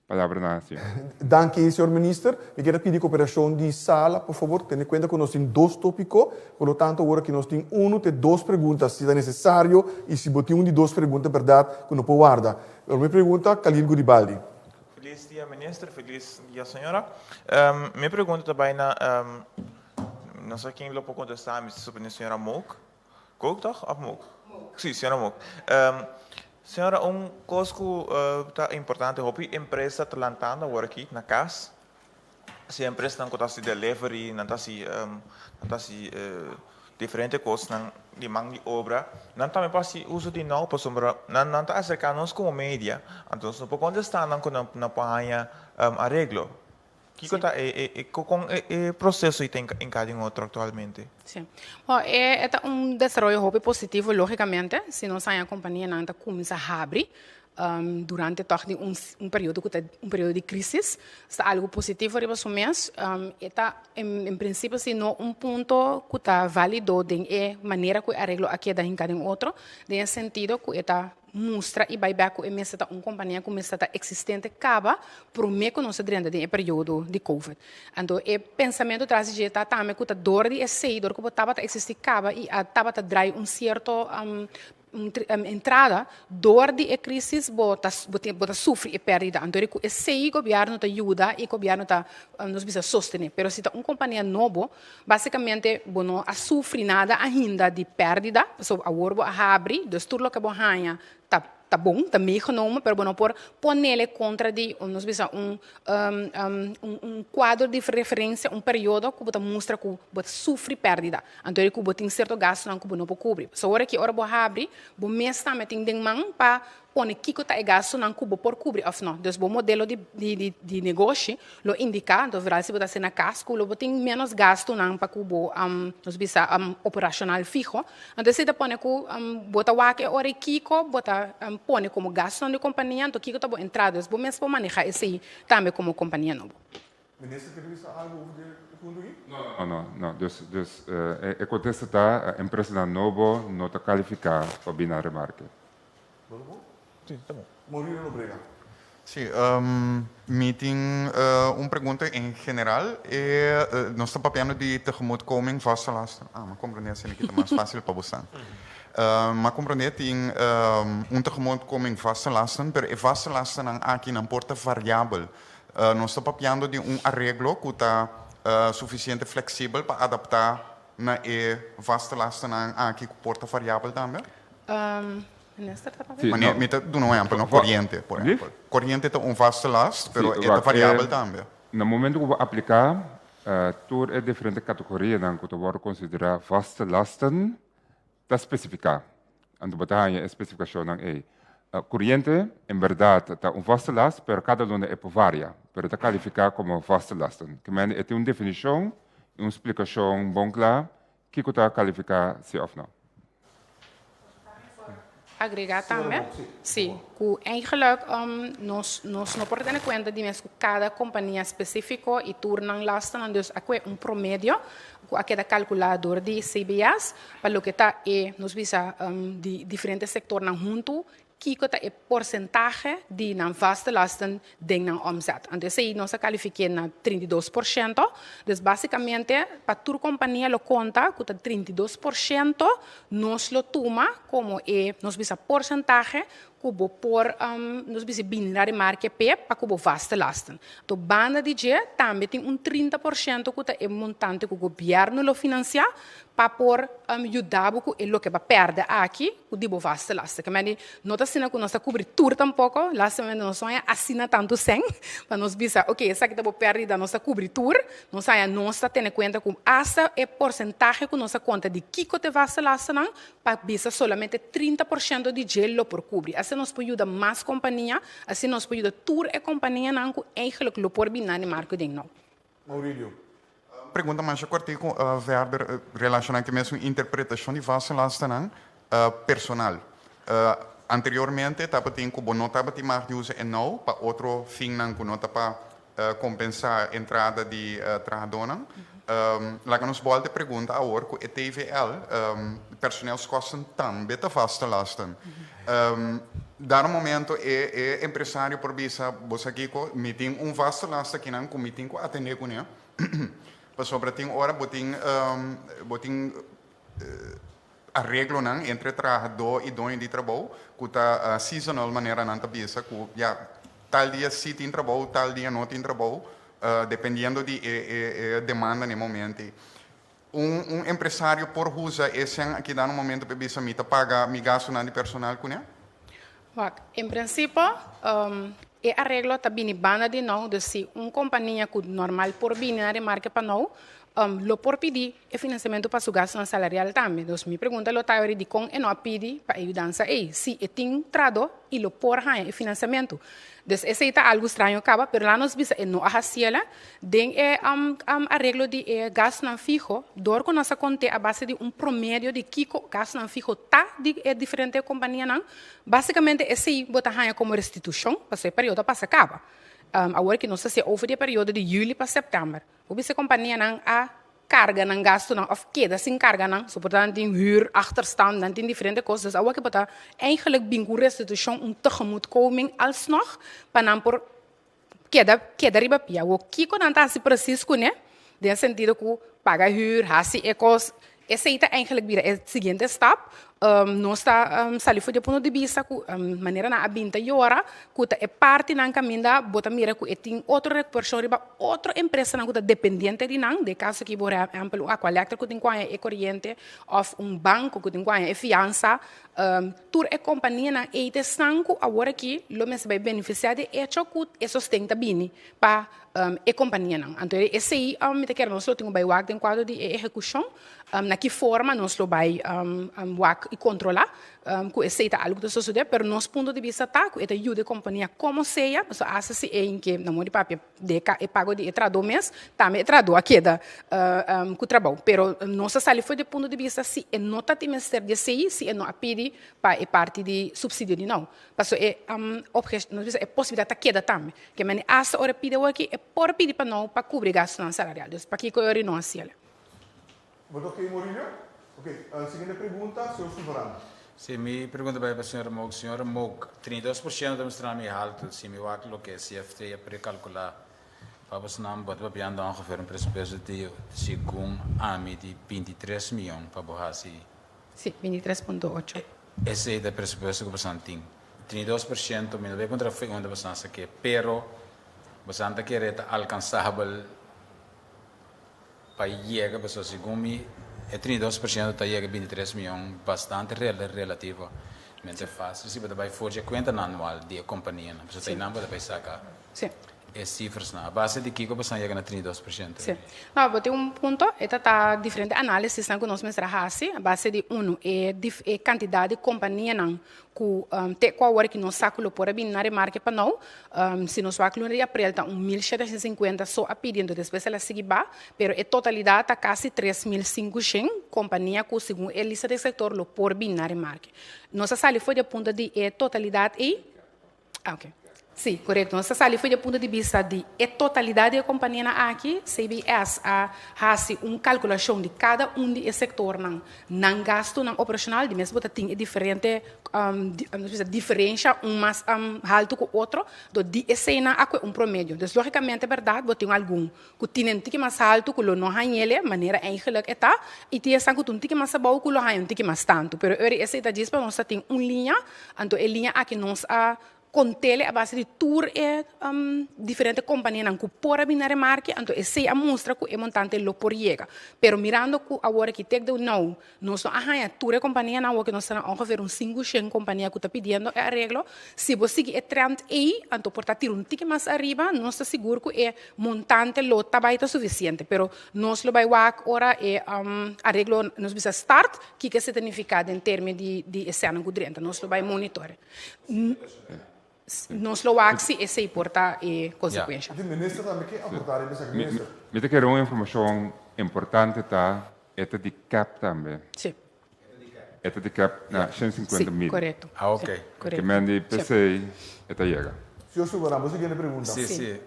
palabra na señor. Danki, señor Minister. Mi kier a pidi koperashon di sala, por fabor. Tene kuenta ku nos tin dos topiko, por lo tanto awor aki nos tin unu te dos pregunta, si ta nesesario i si bo tin un di dos pregunta bèrdat ku no por warda. Promé pregunta, Khalil Guribaldi. Feliz dia minister, feliz dia señora. Mi pregunta ta bai na, no sa ken lo por contesta, mi ta supone señora Mook. Kook toch of Mook? Si, señora Mook. Señora, un cos cu ta importante, hopi empresa ta lantando awor aki na cas. Si empresanan cu ta haci delivery, nan ta haci, nan ta haci diferente cosnan di man di obra, nan tambe por haci uso di nou pasobra nan nan ta acerca nos como media, anto nos no por contesta nan cu nan nan por haña areglo. Kico ta e e con e proceso ei ta enca den otro actualmente? Si. Bo, e ta un desaroyo hopi positivo logicamente, si nos haña companianan ta cuminsa habri durante tòg di un un periodo ku ta un periodo di krísis. Ta algu positivo riba su mes. E ta en prinsipio si no un punto ku ta válido den e manera ku e areglo a keda hinká den otro, den e sentido ku e ta mustra i bai bèk ku e mester ta un kompania ku mester ta eksistente kaba promé ku nos a drenta den e periodo di covid. Anto e pensamentu tras di dje ta tambe ku ta dor di esei, dor ku bo tabata eksistí kaba i a tabata drai un sierto un entrada door di e crisis bo ta bo ta sufri e perdida anto ku esei gobierno ta yuda y gobierno ta nos bisa sostene pero si ta un compania nobo basicamente bo no a sufri nada ainda di perdida pasobra awor bo a habri dus tur loke bo haña ta ta bon ta meegenomen pero bo no por ponele contra di nos bisa un un cuadro di referencia un periodo ku bo ta mustra ku bo ta sufri perdida. Anto di ku bo tin sierto gastunan ku bo no por kubri. Pasobra ora ki ora bo habri, bo mes tambe tin den man pa pone kiko ta e gastunan ku bo por kubri òf no. Dus bo modelo di di di negoshi lo indiká, anto vooral si bo ta hasi na kas, ku lo bo tin ménos gastunan pa ku bo nos bisa operashonal fiho. Anto esei ta pone ku bo ta wak e ora i kiko bo ta pone komo gastunan di kompania, anto kiko ta bo entrada. Dus bo mes por manehá esei tambe komo kompania nobo. Minister quiere bisa algo over di e punto aki? No, no, no. Dus, dus e contesta ta empresanan nobo no ta califica pa bini na remarke. Si, ta bon. Mauricio Nobrega. Si, mi tin un pregunta en general. E, nos ta papiando di tegemoetkoming vaste lasten. Ah, mi a comprende asina ki ta mas facil pa bo sa. Mi a comprende tin un tegemoetkoming vaste lasten, pero e vaste lastennan aki nan por ta variabel. Nos ta papiando di un areglo ku ta sufisiente fleksibel pa adaptá na e vaste lastennan aki ku por ta variabel tambe? Minister ta papia? Manera, mi ta duna un ehèmpel, no? Koriente, por ehèmpel. Koriente ta un vaste last, pero e ta variabel tambe. Na momento ku bo apliká tur e diferente kategorianan ku ta wòrdu konsiderá vaste lasten, ta spesifiká. Anto bo ta haña e spesifikashonnan ei. Coriente, en berdad, ta un vaste last, pero cada luna e por varia, pero ta califica como vaste lasten. Ke men e tin un definicion y un splicacion bon cla kico ta califica si of no. Agrega tambe, si, cu eigenlijk nos nos no por tene cuenta di mes cu cada compania specifico y tur nan lastennan, dus a cue un promedio cu a keda calcula door di CBS pa loke ta e, nos bisa, di diferente sectornan hunto, kico ta e porcentahe di nan vaste lasten den nan omzet. Anto esey nos a califique na 32%. Dus basicamente pa tur compania lo conta cu ta 32% nos lo tuma como e, nos bisa, porcentahe ku bo por nos bisa bini na remarke p'e pa ku bo vaste lasten. Anto banda di dje tambe tin un 30% ku ta e montante ku gobièrnu lo finansiá pa por yuda bo ku e loke bo a pèrdè aki ku di bo vaste lasten. Ke mende no ta asina ku nos ta kubri tur tampoko, lastimamente nos no haña asina tantu sèn pa nos bisa oke esaki ta bo pèrdida nos ta kubri tur. Nos haña nos ta tene kuenta ku asta e porsentahe ku nos a konta di kiko ta e vaste lastennan Pa bisa solamente 30% di dje lo por kubri. Asina nos por yuda mas kompania, asina nos por yuda tur e kompanianan ku eigenlijk lo por bini na di marko den nou. Maurilio. Pregunta masha kortiku verder relashoná ku e mesun interpretashon di vaste lastennan personal. Anteriormente tabatin ku bo no tabatin mag di usa e nou pa otro finnan ku no ta pa kompensá entrada di trahadónan. Laga nos bòlta e pregunta awor ku e TVL, personeelskosten, tambe ta vaste lasten. Dado momento e e empresario por bisa, bo sa kiko, mi tin un vaste last akinan ku mi tin ku atendé kuné, pasobra tin ora bo tin bo tin areglonan entre trahadó i doño di trabou ku ta seasonal manera nan ta bisa ku ya tal dia si tin trabou tal dia no tin trabou dependiendo di e e demanda na e momento ei. Un un empresario por usa e sèn aki dado momento pa e bisa mi ta paga mi gastunan di personal kuné? Wak, en prinsipio e areglo ta bini banda di nou, dus si un kompania ku normal por bini na remarke pa nou, lo por pidi e finansiamentu pa su gastunan salarial tambe. Dus mi pregunta lo ta dikon e no a pidi pa e yudansa ei, si e tin trado i lo por haña e finansiamentu. Dus esei ta algu straño kaba, pero laat nos bisa e no a hasiela den e areglo di e gastunan fiho, dor ku nos a kont'é a base di un promedio di kiko gastunan fiho ta di e diferente kompanianan, basikamente esei bo ta haña komo restitushon, pasobra e periodo a pasa kaba. Awor ki nos ta hasié over di e periodo di yüli pa sèptèmber. Bo bisa kompanianan a karga nan gastunan òf keda sin karga nan, so por ta nan tin huur achterstand, nan tin diferente kos, dus awor ke bo ta eigenlijk bin ku restitushon, un tegemoetkoming alsnog pa nan por keda keda riba pia. Awor kiko nan ta hasi presis kuné den sentido ku paga huur, hasi e kos, esei ta eigenlijk bira e siguiente stap. Nos ta sali for di e punto di bista ku manera nan a bin ta yora ku ta e partinan kaminda bo ta mira ku e tin otro reperkushon riba otro empresanan ku ta dependiente di nan, den e kaso aki por ehèmpel un Aqualectra ku tin ku haña e koriente òf un banko ku tin ku haña e fiansa. Tur e kompanianan ei ta esnan ku awor aki lo mester bai benefisiá di e echo ku e sosten ta bini pa e kompanianan. Anto esei mi ta kere nos lo tin ku bai wak den kuadro di e ehekushon. Na ki forma nos lo bai wak i kontrolá ku esei ta algu ku ta sosodé, pero nos punto di bista ta ku e ta yuda e kompania komo sea, pasobra asta si e inke na modo di papia deka e pago di e trahadó mes, tambe e trahadó a keda ku trabou. Pero nos ta sali for di e punto di bista si e no ta tin mester di esei, si e no a pidi pa e parti di supsidio di nou. Pasobra e nos bisa e posibilidat ta keda tambe. Ke mende asta ora e pidi awor aki e por pidi pa nou pa kubri gastunan salarial. Dus pakiko e ora no hasiel? Bo ta ok Maurilio? Ok, siguiente pregunta, señor Sulvaran. Si, mi pregunta bai pa señora Mook. Señora Mook, 32% ta mustra mi haltu si mi wak loke CFT a prekalkulá. Pa bosnan bo ta papiando ongeveer un presupuesto di segun ami di 23 miyon pa bo hasi. Si, 23.8. Esei ta e presupuesto ku bosnan tin. 32% mi no bai puntra fu unda bosnan sa ke, pero bosnan ta kere ta alkansabel Pa yega pasobra segun mi e 32% ta yega 23 miyon bastante relativamente facil si bo ta bay for dje cuentanan anual di e companianan pasobra ta eynan bo ta bay saca. e sifrasnan. A base di kiko boso a yega na 32%? Si. No, bo tin un punto. E ta ta diferente análisisnan ku nos mester a hasi a base di unu e e kantidat di kompanianan ku te ku awor ki nos sa ku lo por a bini na remarke pa nou. Si nos wak luna di aprel ta un 1750 so a pidi, enton despues el a sigui ba, pero e totalidat ta kasi 3500 kompania ku segun e lista di sektor lo por bini na remarke. Nos a sali for di e punto di e totalidat ei. Ah, ok. Sí, korekto. Nos ta sali for di e punto di bista di e totalidat di e kompanianan aki, CBS a hasi un kalkulashon di kada un di e sektornan, nan gastunan operashonal, di mes bo ta tin e diferente, nos bisa diferensha un mas haltu ku otro, dor di eseinan a kue un promedio. Dus lógikamente bèrdat bo tin algun ku tin un tiki mas haltu ku lo no hañ'el manera eigenlijk e ta, i tin esnan ku ta un tiki mas abou ku lo haña un tiki mas tantu. Pero ora esei ta djis pa nos ta tin un liña, anto e liña aki nos a kont'el a base di tur e diferente kompanianan ku por a bini na remarke, anto esei a mustra ku e montante lo por yega. Pero mirando ku awor aki tek de nou Nos no a haña tur e kompanianan, awor ku nos ta na ongeveer un sinkushen kompania ku ta pidiendo e areglo. Si bo sigui e trend ei, anto por ta tira un tiki mas ariba, nos ta sigur ku e montante lo ta bai ta sufisiente. Pero nos lo bai wak ora e areglo, nos bisa start, kiko esei ta nifiká den termen di di e sènan ku drenta. Nos lo bai monitore. Nos lo wak si esei por ta e konsekuensha. Di minister tambe ke aportá riba esaki, minister? Mi ta kere un informashon importante ta E ta di cap tambe. Sí. E ta di cap na 150 mil. Sí, korekto. Ah, ok. Ke men di p'esei e ta yega. Señor Subaran, bo siguiente pregunta. Sí, sí.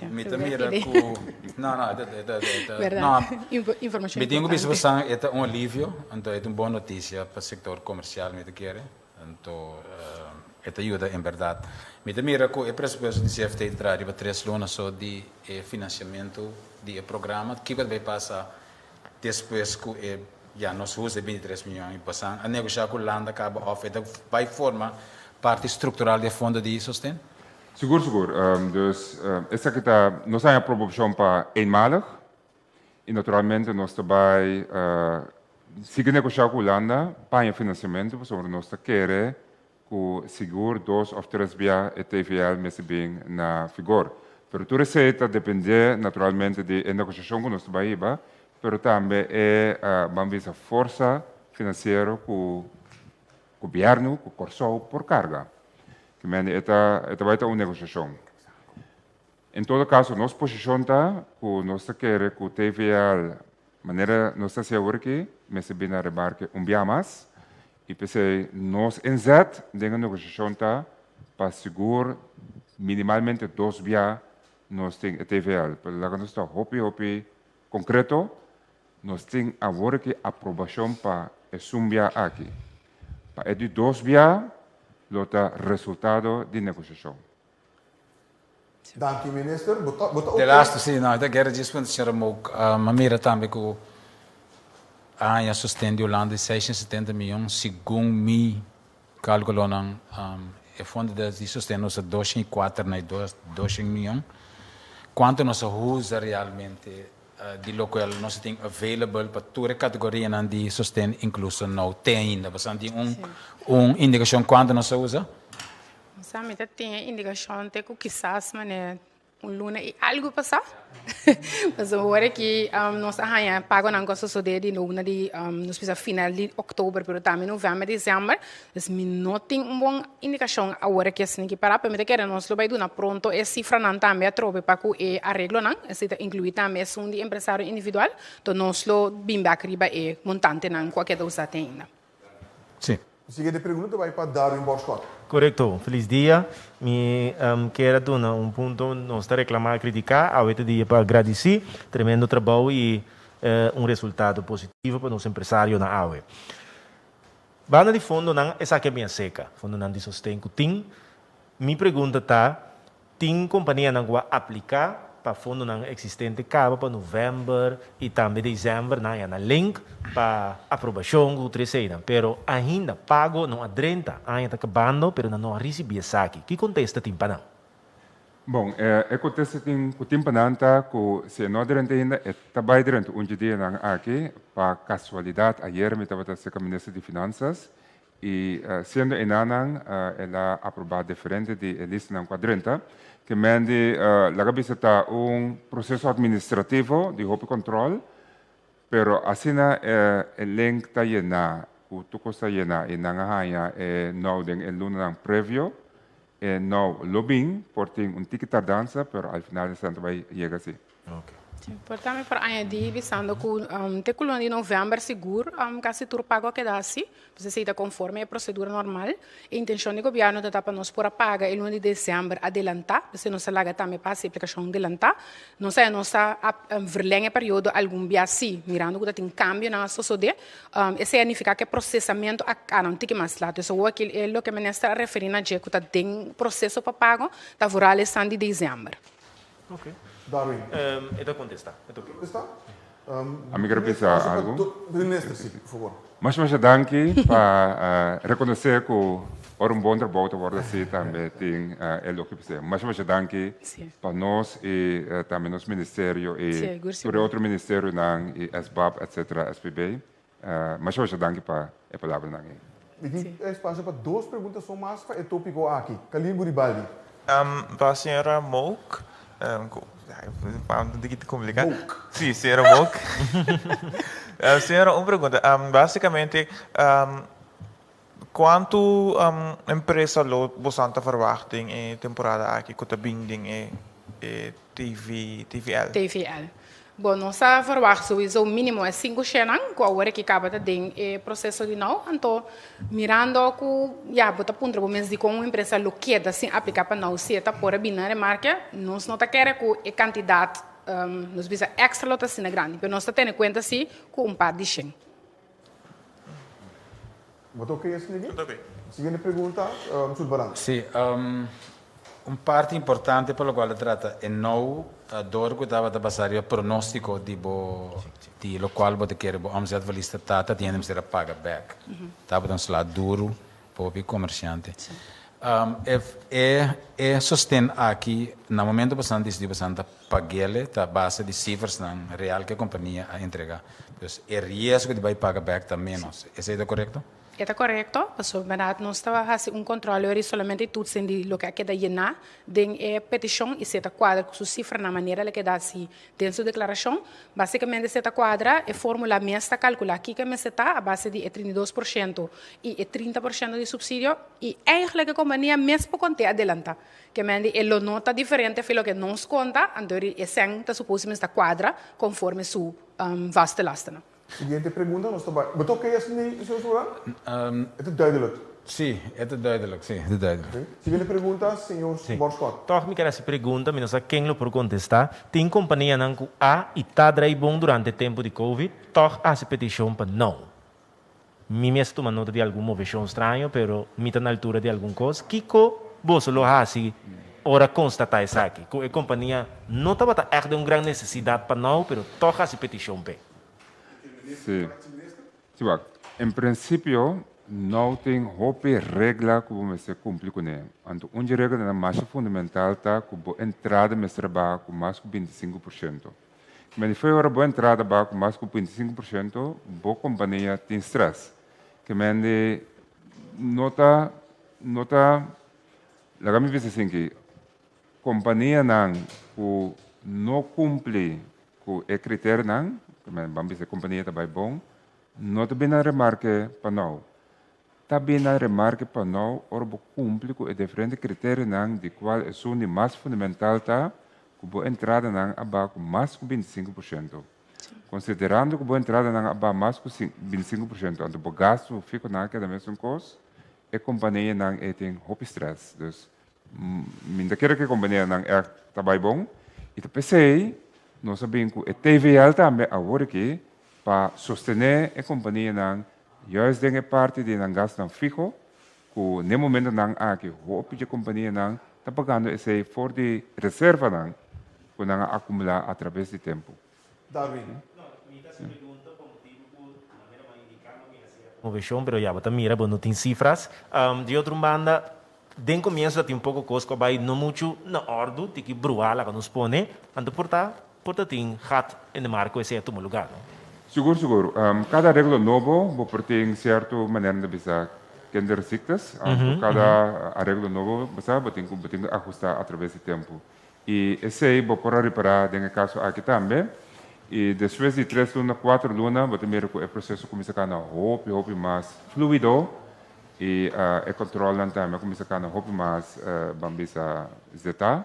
Mi ta mira ku, no, no, e ta, e ta, e ta, Berdad. no. Informashon Mi tin ku bisa importante. bosan e ta un alivio, anto e ta un bon notisia pa sektor komersial mi ta kere. Anto e ta yuda en berdad. Mi ta mira ku e presupuesto di CFT ta traha riba tres luna so di e finansiamentu di e programa. Kiko ta bay pasa despues ku e ya nos usa e 23 miyon i bosan a negosha ku Hulanda kaba òf e ta bay forma parti struktural di e fondo di sosten? Sigur sigur. Dus esaki ta nos haña proposishon pa eenmalig I naturalmente nos ta bai sigui negoshá ku Hulanda pa haña finansiamentu pasobra nos ta kere ku sigur dos òf tres bia e TVL mester bin na vigor. Pero tur esei ta dependé naturalmente di e negoshashon ku nos ta bai hiba, pero tambe e ban bisa forsa finansiero ku gobièrnu, ku Kòrsou por karga. Ki mende e ta e ta bai ta un negoshashon. En todo caso nos posicion ta cu nos ta kere cu TVL manera nos ta haci awor aki mester bini na remarke un bia mas y p'esey nos inzet den e negociacion ta pa sigur minimalmente dos bia nos tin e TVL. Pero laga nos ta hopi hopi concreto, nos tin awor aki aprobacion pa esun bia aki. Pa e di dos bia lo ta resultado di negociacion. Danki minister. Bo ta bo ta De oké? laatste si, no, e ta kere djis punta señora Mook. A mira tambe ku a haña sosten di Hulanda di 670 miyon, segun mi kalkulonan e fondo di sosten nos ta 204 na e 200 miyon. Kuantu nos a usa realmente di lokual nos tin available pa tur e kategorianan di sosten inkluso nou te ainda? Pasobra tin un un indikashon kuantu nos a usa? Sa mi ta tin e indikashon te ku kisas manera un luna i algu pasá. Pasobra ora ki nos a haña pagonan ku a sosodé di luna di nos bisa final di òktober pero tambe novèmber, desèmber. Dus mi no tin un bon indikashon awor aki asina ki pará pero mi ta kere nos lo bai duna pronto e sifranan tambe atrobe pa ku e areglonan. Esei ta inkluí tambe esun di empresario individual. Enton nos lo bin bèk riba e montantenan ku a keda usá te ainda. Sí. Siguiente pregunta ta bai pa Darwin Borschot. Korekto. Felis dia. Mi kier a duna un punto. Nos ta reklamá, kritiká. Awe ta dia pa gradisí. Tremendo trabou i un resultado positivo pa nos empresarionan awe. Banda di fondonan, esaki a bin a seka. Fondonan di sosten ku tin. Mi pregunta ta, Tin kompanianan ku a apliká pa fondonan eksistente kaba pa novèmber i tambe desèmber nan a na link pa aprobashon ku tur eseinan, pero ainda pago no a drenta. Aña ta kabando pero nan no a risibí esaki. Ki kontesta tin pa nan? Bon, e kontesta tin ku tin pa nan ta ku si e no a drenta ainda e ta bai drenta un dje dianan aki. Pa kasualidat ayer mi tabata serka minister di Finansas. I siendo enanan el a aprobá diferente di e listanan ku a drenta. Ke men di laga bisa ta un proseso administrativo di hopi kòntròl, pero asina e link ta yená, ku tur kos ta yená i nan a haña e nou den e lunanan previo, e nou lo bin, por tin un tiki tardansa, pero al final esnan ta bai yega si. Por tambe por añadí bisando ku te ku luna di novèmber sigur kasi tur pago a keda hasi. Pues esei ta konforme e prosedura normal. E intenshon di gobièrnu ta ta pa nos por a paga e luna di desèmber adelantá, p'esei nos ta laga tambe pa hasi e aplikashon delantá. Nos a nos ta verlèng e periodo algun bia sí, mirando ku ta tin kambionan a sosodé. Esei a nifiká ku e prosesamentu a kana un tiki mas lat. Dus awor aki e loke minister a referí na dje ku ta den proseso pa pago ta vooral esnan di desèmber. Ok. Darwin. E ta contesta. E ta ok. Contesta? Ami ker bisa algo. Minister, si, por favor. Masha masha danki pa reconoce cu ora un bon trabou ta wordo haci tambe tin elogio pa esey. Masha masha danki pa nos y tambe nos ministerio y tur e otro ministerionan y SBAB etcetera SPB. Masha masha danki pa e palabranan ei. Mi tin espacio pa dos pregunta so mas pa e topico aki. Kalil Buribaldi. Pa señora Mook, un tiki complica. Mook. Si, señora Mook. Señora, un pregunta. Basicamente, cuanto empresa lo bosan ta verwacht den e temporada aki cu ta bin den e TV, TVL? TVL. Bo, nos a verwagt souiso minimo e sinku shennan ku awor aki kaba ta den e proseso di nou. Anto mirando ku ya bo ta puntra bo mes dikon un empresa lo keda sin aplika pa nou si e ta por a bini na remarke, nos no ta kere ku e kantidat nos bisa èkstra lo ta asina grandi, pero nos ta tene kuenta si ku un par di shen. Bo ta oké asina aki? Ta oké. Siguiente pregunta, Sulvaran. Sí, un parti importante pa locual ta trata e nou dor cu tabata basa riba pronostico di bo di locual bo ta kere bo omzetverlies ta ta, ta tin hende mester a paga bek. Tabata un sla duro pa hopi comerciante. E e sosten aki na momento bosan dicidi bosan ta pagele ta base di cifersnan real cu e compania a entrega. Dus e riesgo di bay paga bek ta menos. Esey ta corecto? E ta korekto, pasobra bèrdat nos ta hasi un kòntròl ora i solamente e toetsen di loke a keda yená den e petishon i si e ta kuadra ku su sifranan manera el a keda hasi den su deklarashon. Básikamente si e ta kuadra, e fórmula mes ta kalkulá kiko e mester ta a base di e 32% i e 30% di supsidio i eigentlik e kompania mes por kont'é adelantá. Ke men di e lo no ta diferente fi loke nos konta, anto e sèn ta suposi mester ta kuadra konforme su vaste lastennan. Siguiente pregunta nos ta bai. Bo ta oké asina ei, señor Soberano? E ta duidelijk. Sí, e ta duidelijk, sí, e ta duidelijk. Oké. Siguiente pregunta, señor Borschot. Tòg mi ker hasi pregunta, mi no sa ken lo por kontestá. Tin kompanianan ku a i ta drai bon durante tempu di Covid, tòg a hasi petishon pa nò. Mi mes tuma nota di algun moveshon straño, pero mi ta na altura di algun kos. Kiko boso lo hasi ora konstatá esaki, ku e kompania no tabata ègt den un gran nesesidat pa nò, pero tòg hasi petishon p'e? Sí. Sí, wak. En prinsipio, no tin hopi regla ku bo mester kumpli kuné. Anto un dje reglanan masha fundamental ta ku bo entrada mester a baha ku mas ku 25%. Ke mende fo'i ora bo entrada baha ku mas ku 25%, bo kompania tin strès. Ke mende no ta, no ta, laga mi bisa asinki, kompanianan ku no kumpli Ku e kriterionan, ku men ban bisa e kompania ta bai bon, no ta bini na remarke pa nou. Ta bini na remarke pa nou ora bo kumpli ku e diferente kriterionan di kual esun di mas fundamental ta ku bo entradanan a baha ku mas ku 25%. Konsiderando ku bo entradanan a baha mas ku 25% anto bo gastu fihonan a keda mesun kos, e kompanianan ei tin hopi strès. Dus Mi ta kere ku e kompanianan ègt ta bai bon i ta p'esei nos a bin ku e TVL tambe awor aki pa sostené e kompanianan juist den e parti di nan gastunan fiho ku n'e momentonan aki hopi dje kompanianan ta pagando esei for di reservanan ku nan a akumulá atraves di tempu. Darwin. Moveshon, pero ya bo ta mira bo no tin sifras. Di otro un banda, Den comienzo ta tin poco cos cu a bay no mucho na ordo, tiki bruha laga nos pone, anto por ta por ta tin gat in de marco esey a tuma lugar, no? Sigur, sigur. Cada areglo nobo bo por tin cierto manera nan ta bisa. kinderziektes. Anto kada areglo nobo bo sa bo tin ku bo tin ku ahustá atraves di tempu. I esei bo por a ripará den e kaso aki tambe. I despues di tres luna, kuater luna bo ta mira ku e proseso kuminsá kana hopi hopi mas fluido i e kòntròlnan tambe a kuminsá kana hopi mas ban bisa zetá.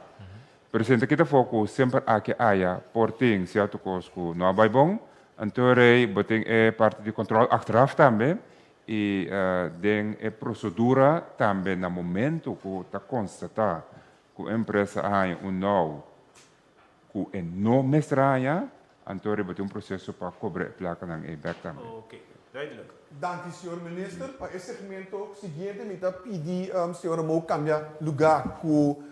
Pero si ta kita afó ku semper aki aya por tin sierto kos ku no a bai bon, anto rei bo tin e parti di kòntròl achteraf tambe i den e prosedura tambe na momento ku ta konstatá ku e empresa a haña un nou ku e no mester a haña, anto riba tin un proseso pa kobra e plakanan ei bèk tambe. Oké, duidelijk. Danki señor Minister. Pa e segmento siguiente mi ta pidi señora Mou kambia lugá ku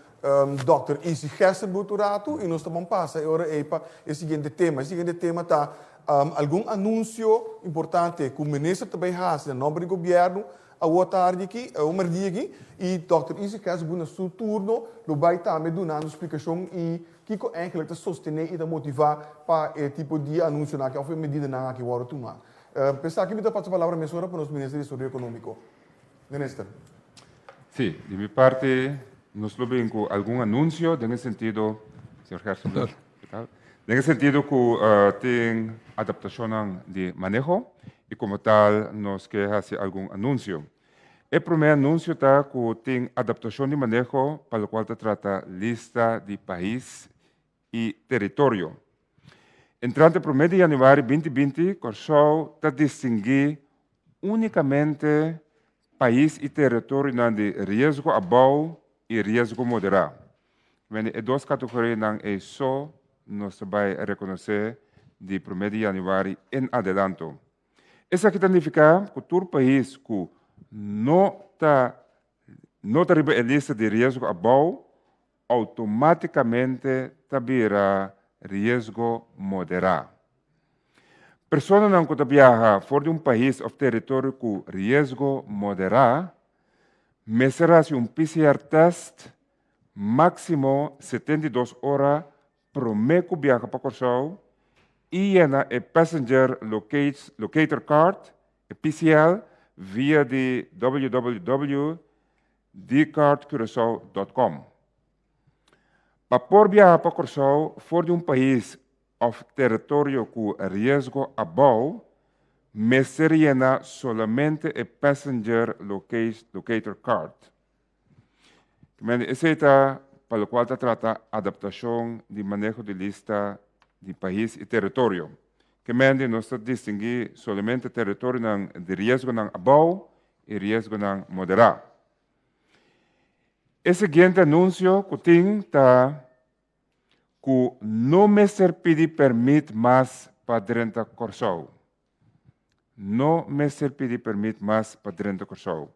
Dòkter Izzy Gessenboet un ratu i nos ta ban pasa e ora ei pa e siguiente tema. E siguiente tema ta algun anunsio importante ku Minister ta bai hasi na nòmber di gobièrnu Awor tardi aki, awor merdia aki, i Dòkter Isaac Hesselboe na su turno lo bai tambe dunando splikashon i kiko eigenlijk ta sostené i ta motivá pa e tipo di anunsionan aki òf e medidanan aki wòrdu tumá. P'esaki mi ta pasa palabra mesora pa nos Minister di Desaroyo Ekonómiko. Minister. Sí, di mi parti nos lo bin ku algun anunsio den e sentido, señor Gerstenberg, ke tal? Den e sentido ku tin adaptashonnan di maneho i komo tal nos ke hasi algun anunsio. E promé anunsio ta ku tin adaptashon di maneho pa lokual ta trata lista di pais i teritorio. Entrante promé di yanüari 2020 Kòrsou ta distinguí únikamente pais i teritorionan di riesgo abou i riesgo moderá. Mende e dos kategorianan ei so nos ta bai rekonosé di promé di yanüari en adelanto. Esaki ta nifiká ku tur pais ku no ta no ta riba e lista di riesgo abou outomátikamente ta bira riesgo moderá. Personanan ku ta biaha for di un pais òf teritorio ku riesgo moderá mester hasi un PCR tèst máksimo 72 ora promé ku biaha pa Kòrsou i yena e Passenger Locator Card, e PCL, via di www.dcardcuracao.com. Pa por biaha pa Kòrsou for di un pais òf teritorio ku riesgo abou, mester yena solamente e Passenger Locator Card. Esei ta pa lokual ta trata adaptashon di maneho di lista di pais i teritorio. Kemendi nos ta distinguí solamente teritorionan di riesgonan abou i riesgonan moderá. E siguiente anunsio ku tin ta ku no mester pidi pèrmit mas pa drenta Kòrsou. No mester pidi pèrmit mas pa drenta Kòrsou.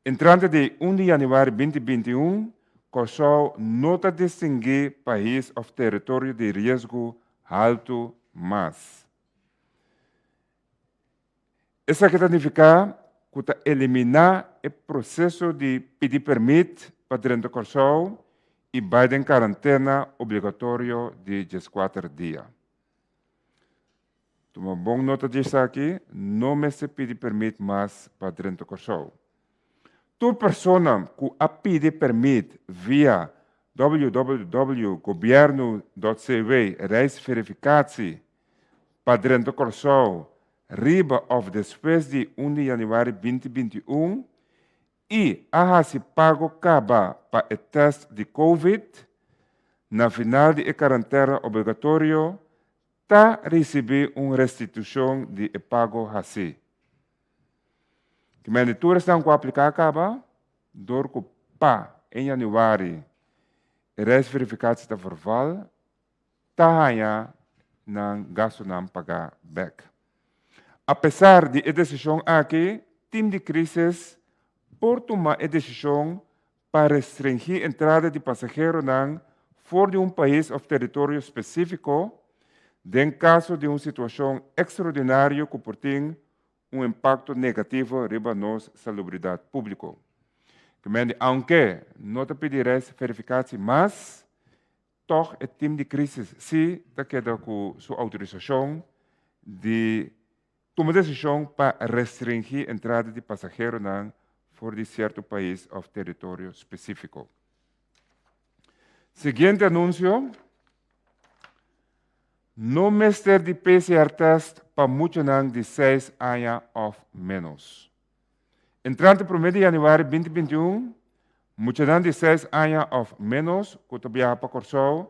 Entrante di un di yanüari 2021, Kòrsou no ta distinguí pais òf teritorio di riesgo haltu mas. Esaki ta nifiká ku ta eliminá e proseso di pidi pèrmit pa drenta Kòrsou i bai den karantena obligatorio di dieskuater dia. Tuma bon nota di esaki, no mester pidi pèrmit mas pa drenta Kòrsou. Tur persona ku a pidi pèrmit via www.gobiernu.cw reisverifikatie pa drenta Kòrsou riba òf despues di un di yanüari 2021 i a hasi pago kaba pa e tèst di Covid, na final di e karantera obligatorio ta risibí un restitushon di e pago hasí. Kimen di tur esnan ku a apliká kaba, dor ku pa e yanüari e reisverifikatie ta verval, ta haña nan gastunan pagá bèk. Apesar di e desishon aki, tim di krísis por tuma e desishon pa restringí entrada di pasaheronan for di un pais òf teritorio spesífiko den kaso di un situashon ekstraordinario ku por tin un impakto negativo riba nos salubridat públiko. Kemendi, aunke no ta pidi reisverifikatie mas, Tòg e tim di krísis sí ta keda ku su outorisashon di tuma desishon pa restringí entrada di pasaheronan for di sierto pais òf teritorio spesífiko. Siguiente anunsio, No mester di PCR tèst pa muchanan di seis aña òf ménos. Entrante promé di yanüari 2021, muchanan di seis aña òf ménos ku ta biaha pa Kòrsou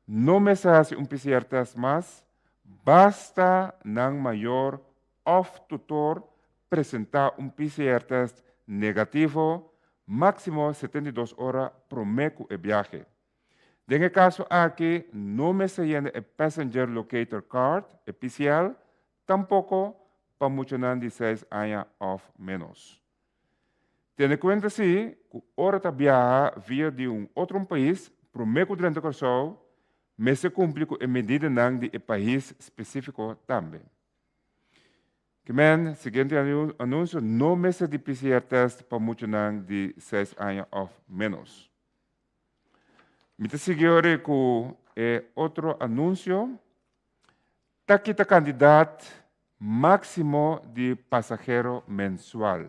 no mester hasi un PCR tèst mas, basta nan mayor òf tutor presentá un PCR tèst negativo máksimo 72 ora promé ku e biahe. Den e kaso aki no mester yena e Passenger Locator Card, e PCL, tampoko pa muchanan di seis aña òf ménos. Tene kuenta si ku ora ta biaha via di un otro un pais promé ku drenta Kòrsou, mester kumpli ku e medidanan di e pais spesífiko tambe. Ke men, siguiente anunsio, no mester di PCR tèst pa muchanan di seis aña òf ménos. Mi ta sigui ora ku e otro anunsio. Ta kita kantidat máksimo di pasahero mensual.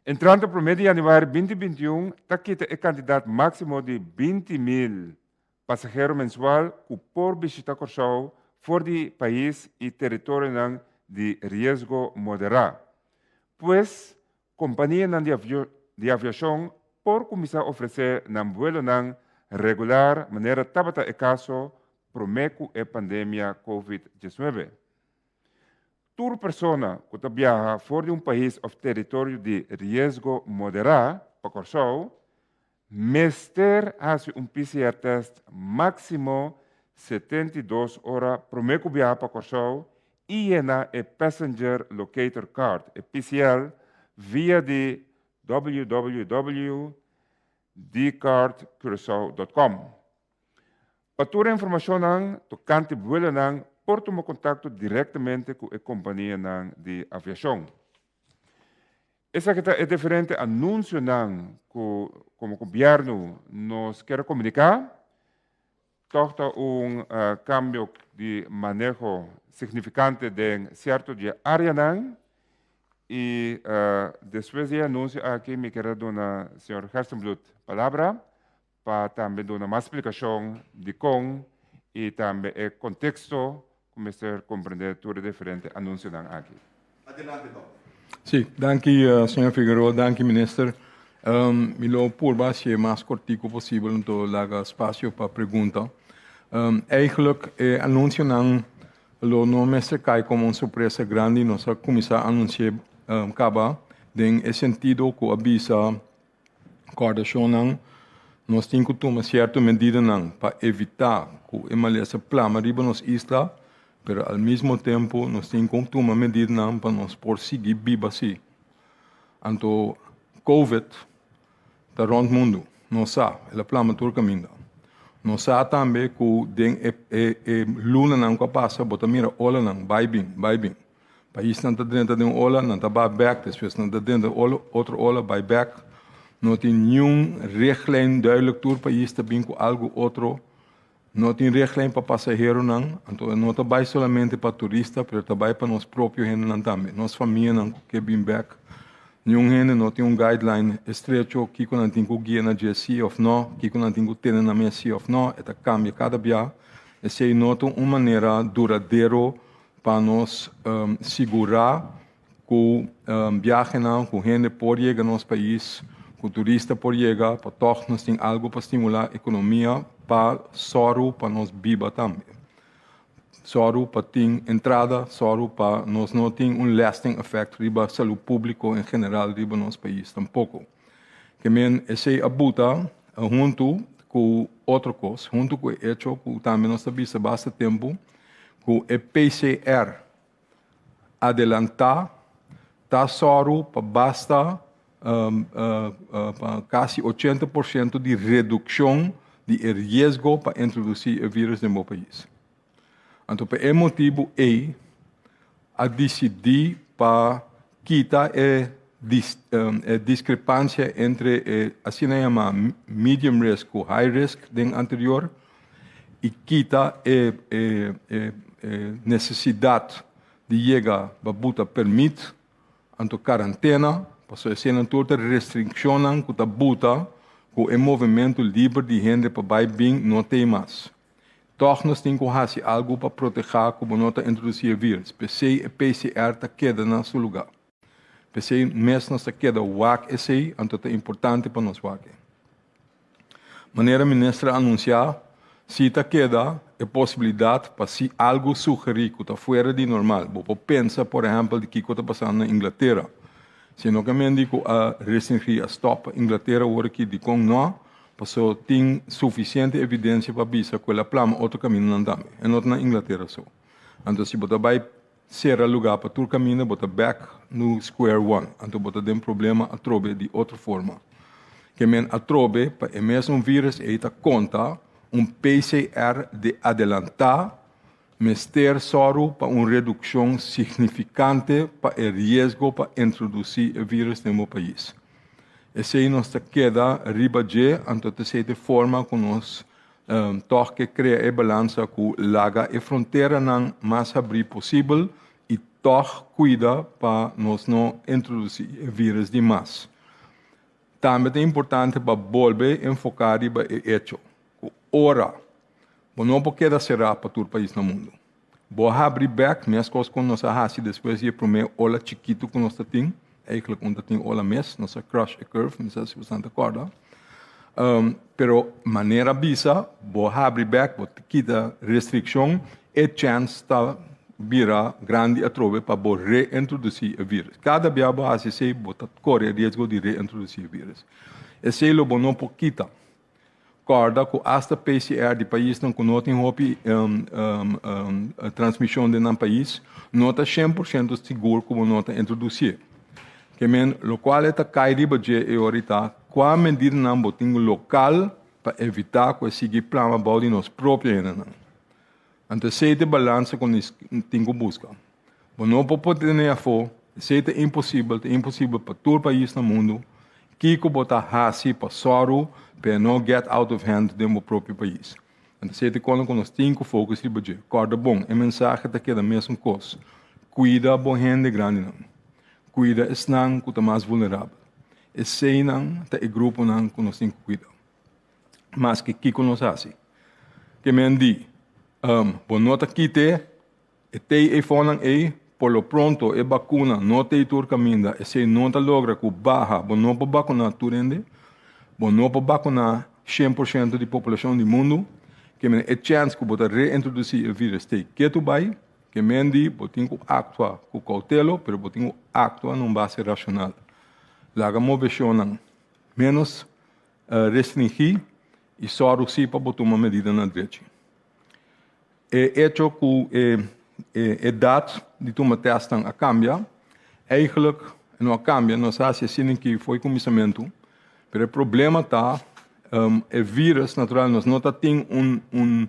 Entrante promé di yanüari 2021 ta kita e kantidat máksimo di 20.000 pasahero mensual ku por bishita Kòrsou for di pais i teritorionan di riesgo moderá. Pues, kompanianan di aviashon por kuminsá ofresé nan buelonan regular manera tabata e kaso promé ku e pandemia Covid 19. Tur persona ku ta biaha for di un pais òf teritorio di riesgo moderá pa Kòrsou mester hasi un PCR tèst máksimo 72 ora promé ku biaha pa Kòrsou i yena e Passenger Locator Card, e PCL, via di www.dcardcuraçao.com. Pa tur e informashonnan tokante buelonan por tuma kontakto direktamente ku e kompanianan di aviashon. Esaki ta e diferente anunsionan ku komo gobièrnu nos kier a komuniká. Tòg ta un kambio di maneho signifikante den sierto di e áreanan i despues di e anunsio aki mi kier a duna señor Gerstenbluth palabra pa tambe duna mas splikashon dikon i tambe e konteksto ku mester komprendé tur e diferente anunsionan aki. Adelante dòkter. Sí, danki señor Figueroa, danki minister. Mi lo purba hasié mas kortiku posibel anto laga spasio pa pregunta. Eigenlijk e anunsionan lo no mester kai komo un sorpresa grandi, nos a kuminsá anunsié kaba den e sentido ku a bisa Kòrdashonnan, Nos tin ku tuma sierto medidanan pa evitá ku e malesa plama riba nos isla, pero al mismo tempu nos tin ku tuma medidanan pa nos por sigui biba si. Anto Covid ta rònt mundu, nos sa, el a plama tur kaminda. Nos sa tambe ku den e e lunanan ku a pasa bo ta mira olanan bai bin, bai bin. Paisnan ta drenta den un ola, nan ta bai bek, despues nan ta drenta den otro ola, bai bek. No tin niun richtlijn duidelijk, tur pais ta bin ku algu otro. No tin richtlijn pa pasaheronan, anto e no ta bai solamente pa turista, pero ta bai pa nos propio hendenan tambe, nos famianan ku ke bin bek. Niun hende no tin un guideline estrecho kiko nan tin ku guia na dje si òf no, kiko nan tin ku tene nan mes si òf no, e ta kambia kada bia. Esei no ta un manera duradero pa nos sigurá ku biahenan ku hende por yega nos pais, ku turista por yega, pa tòg nos tin algu pa stimulá ekonomia pa sòru pa nos biba tambe. Sòru pa tin entrada, sòru pa nos no tin un lasting effect riba salú públiko en general riba nos pais tampoko. Ke men esei a buta huntu ku otro kos, huntu ku e echo ku tambe nos ta bisa basta tempu ku e PCR adelantá ta sòru pa basta pa kasi 80% di redukshon di e riesgo pa introdusí e vírus den bo pais. Anto pa e motibu ei a disidí pa kita e e diskrepansia entre e asina yamá medium risk ku high risk den anterior i kita e e e nesesidat di yega pa buta permit anto karantena. Pasobra eseinan tur ta restrikshonnan ku ta buta ku e movementu liber di hende pa bai bin no t'ei mas. Tòg nos tin ku hasi algu pa protehá ku bo no ta introdusí e vírus. P'esei e PCR ta keda na su lugá. P'esei mes nos ta keda wak esei, anto ta importante pa nos wak e. Manera minister a anunsiá, si ta keda e posibilidat pa si algu sugerí ku ta fuera di normal, bo por pensa por ehèmpel di kiko ta pasando na Inglatera. Si no ke men di ku a restringí, a stòp pa Inglatera awor aki, dikon nò? Paso tin sufisiente evidensia pa bisa ku el a plama otro kamindanan tambe, e no ta na Inglatera so. Anto si bo ta bai Sera lugá pa tur kaminda bo ta bèk nu square one, anto bo ta den problema atrobe di otro forma. Ke men atrobe pa e mesun vírus ei ta konta un PCR di adelantá mester sòru pa un redukshon signifikante pa e riesgo pa introdusí e vírus den bo pais. Esei nos ta keda riba dje anto ta esei ta e forma ku nos Tòg ke krea e balansa ku laga e fronteranan mas habrí posibel i tòg kuida pa nos no introdusí e vírus di mas. Tambe ta importante pa bolbe enfoká riba e echo ku ora bo no por keda será pa tur pais na mundu. Bo a habri bèk meskos ku nos a hasi despues di e promé ola chikitu ku nos ta tin, eigenlijk un ta tin ola mes, nos a crush e curve, mi sa si boso ta kòrda. Pero manera bisa, bo habri bèk, bo kita restrikshon, e chèns ta bira grandi atrobe pa bo reintrodusí e vírus. Kada bia bo hasi esei, bo ta kore e riesgo di reintrodusí e vírus. Esei lo bo no por kita. Kòrda ku asta PCR di paisnan ku no tin hopi transmishon den nan pais no ta 100% sigur ku bo no ta introdusié. Ke men lokual e ta kai riba dje e ora ta kua medidanan bo tin lokal pa evitá ku e sigui plama bou di nos propio hendenan. Anto esei ta e balansa ku nos tin ku buska. Bo no por por tene afó, esei ta imposibel, ta imposibel pa tur pais na mundu. Kiko bo ta hasi pa sòru pa e no get out of hand den bo propio pais? Anto esei ta kònde ku nos tin ku focus riba dje. Kòrda bon, e mensahe ta keda mesun kos, Kuida bo hende grandinan. Kuida esnan ku ta mas vulnerabel. Eseinan ta e gruponan ku nos tin ku kuida. Maske kiko nos hasi. Ke men di, bo no ta kit'e E tei e fonnan ei, por lo pronto e bakuna no tei tur kaminda, esei no ta logra ku baha, bo no por bakuná tur hende, bo no por bakuná 100% di populashon di mundu, ke men e chèns ku bo ta reintrodusí e vírus tei ketu bai, ke men di bo tin ku aktua ku koutelo, pero bo tin ku aktua na un base rashonal. Laga moveshonnan ménos restringí i sòru sí pa bo tuma medidanan drechi. E echo ku e edat di tuma tèstnan a kambia, eigentlik no a kambia, nos a hasi asina ki fo'i kuminsamentu, pero e problema ta e vírus natural nos no ta tin un un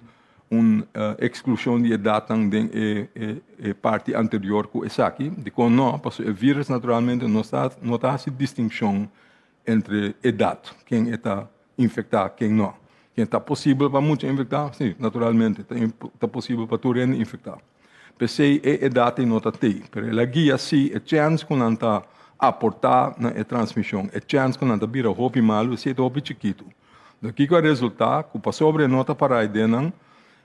un eksklushon di edatnan den e e parti anterior ku esaki, dikon no? Pasobra e vírus naturalmente no sa no ta hasi distinshon entre edat, ken e ta infektá, ken no. Ken ta posibel pa mucha infektá? Sí, naturalmente, ta ta posibel pa tur hende infektá. P'esei e edat ei no ta tei, pero el a guia sí e chèns ku nan ta aportá na e transmishon, e chèns ku nan ta bira hopi malu, esei ta hopi chikitu. Dor kiko a resultá? Ku pasobra e no ta pará ei den nan,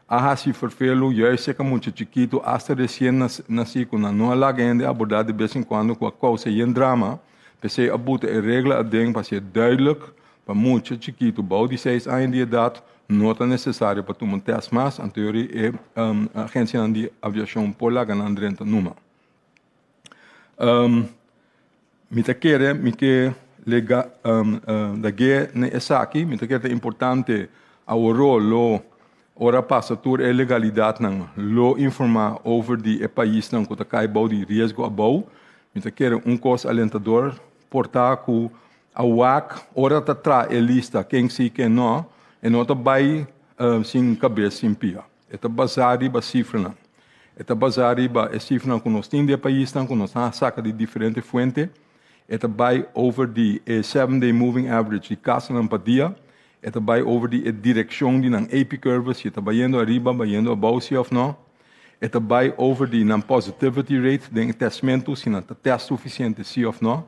a hasi ferfelu juist seka mucha chikitu, asta resien nasí ku nan no a laga hende abordá de bes en kuando ku a kousa yen drama, P'esei a buta e regla aden pa hasié duidelijk pa mucha chikitu bou di seis aña di edat no ta nesesario pa tuma un tèst mas, anto yori e agensianan di aviashon por laga nan drenta numa. Mi ta kere mi ke lega dag'é na esaki, mi ta kere ta importante aworó lo ora pasa tur e legalidatnan lo informá over di e paisnan ku ta kai bou di riesgo abou. Mi ta kere un kos alentador por ta ku a wak ora ta traha e lista ken si ken no, e no ta bai sin kabes sin pia. E ta basá riba sifranan. E ta basá riba e sifranan ku nos tin di e paisnan ku nos a saka di diferente fuente. E ta bai over di e seven day moving average di kasonan pa dia. E ta bai over di e direkshon di nan AP curve, si e ta bayendo ariba, bayendo abou si òf no. E ta bai over di nan positivity rate den e tèstmentu, si nan ta tèst sufisiente si òf no.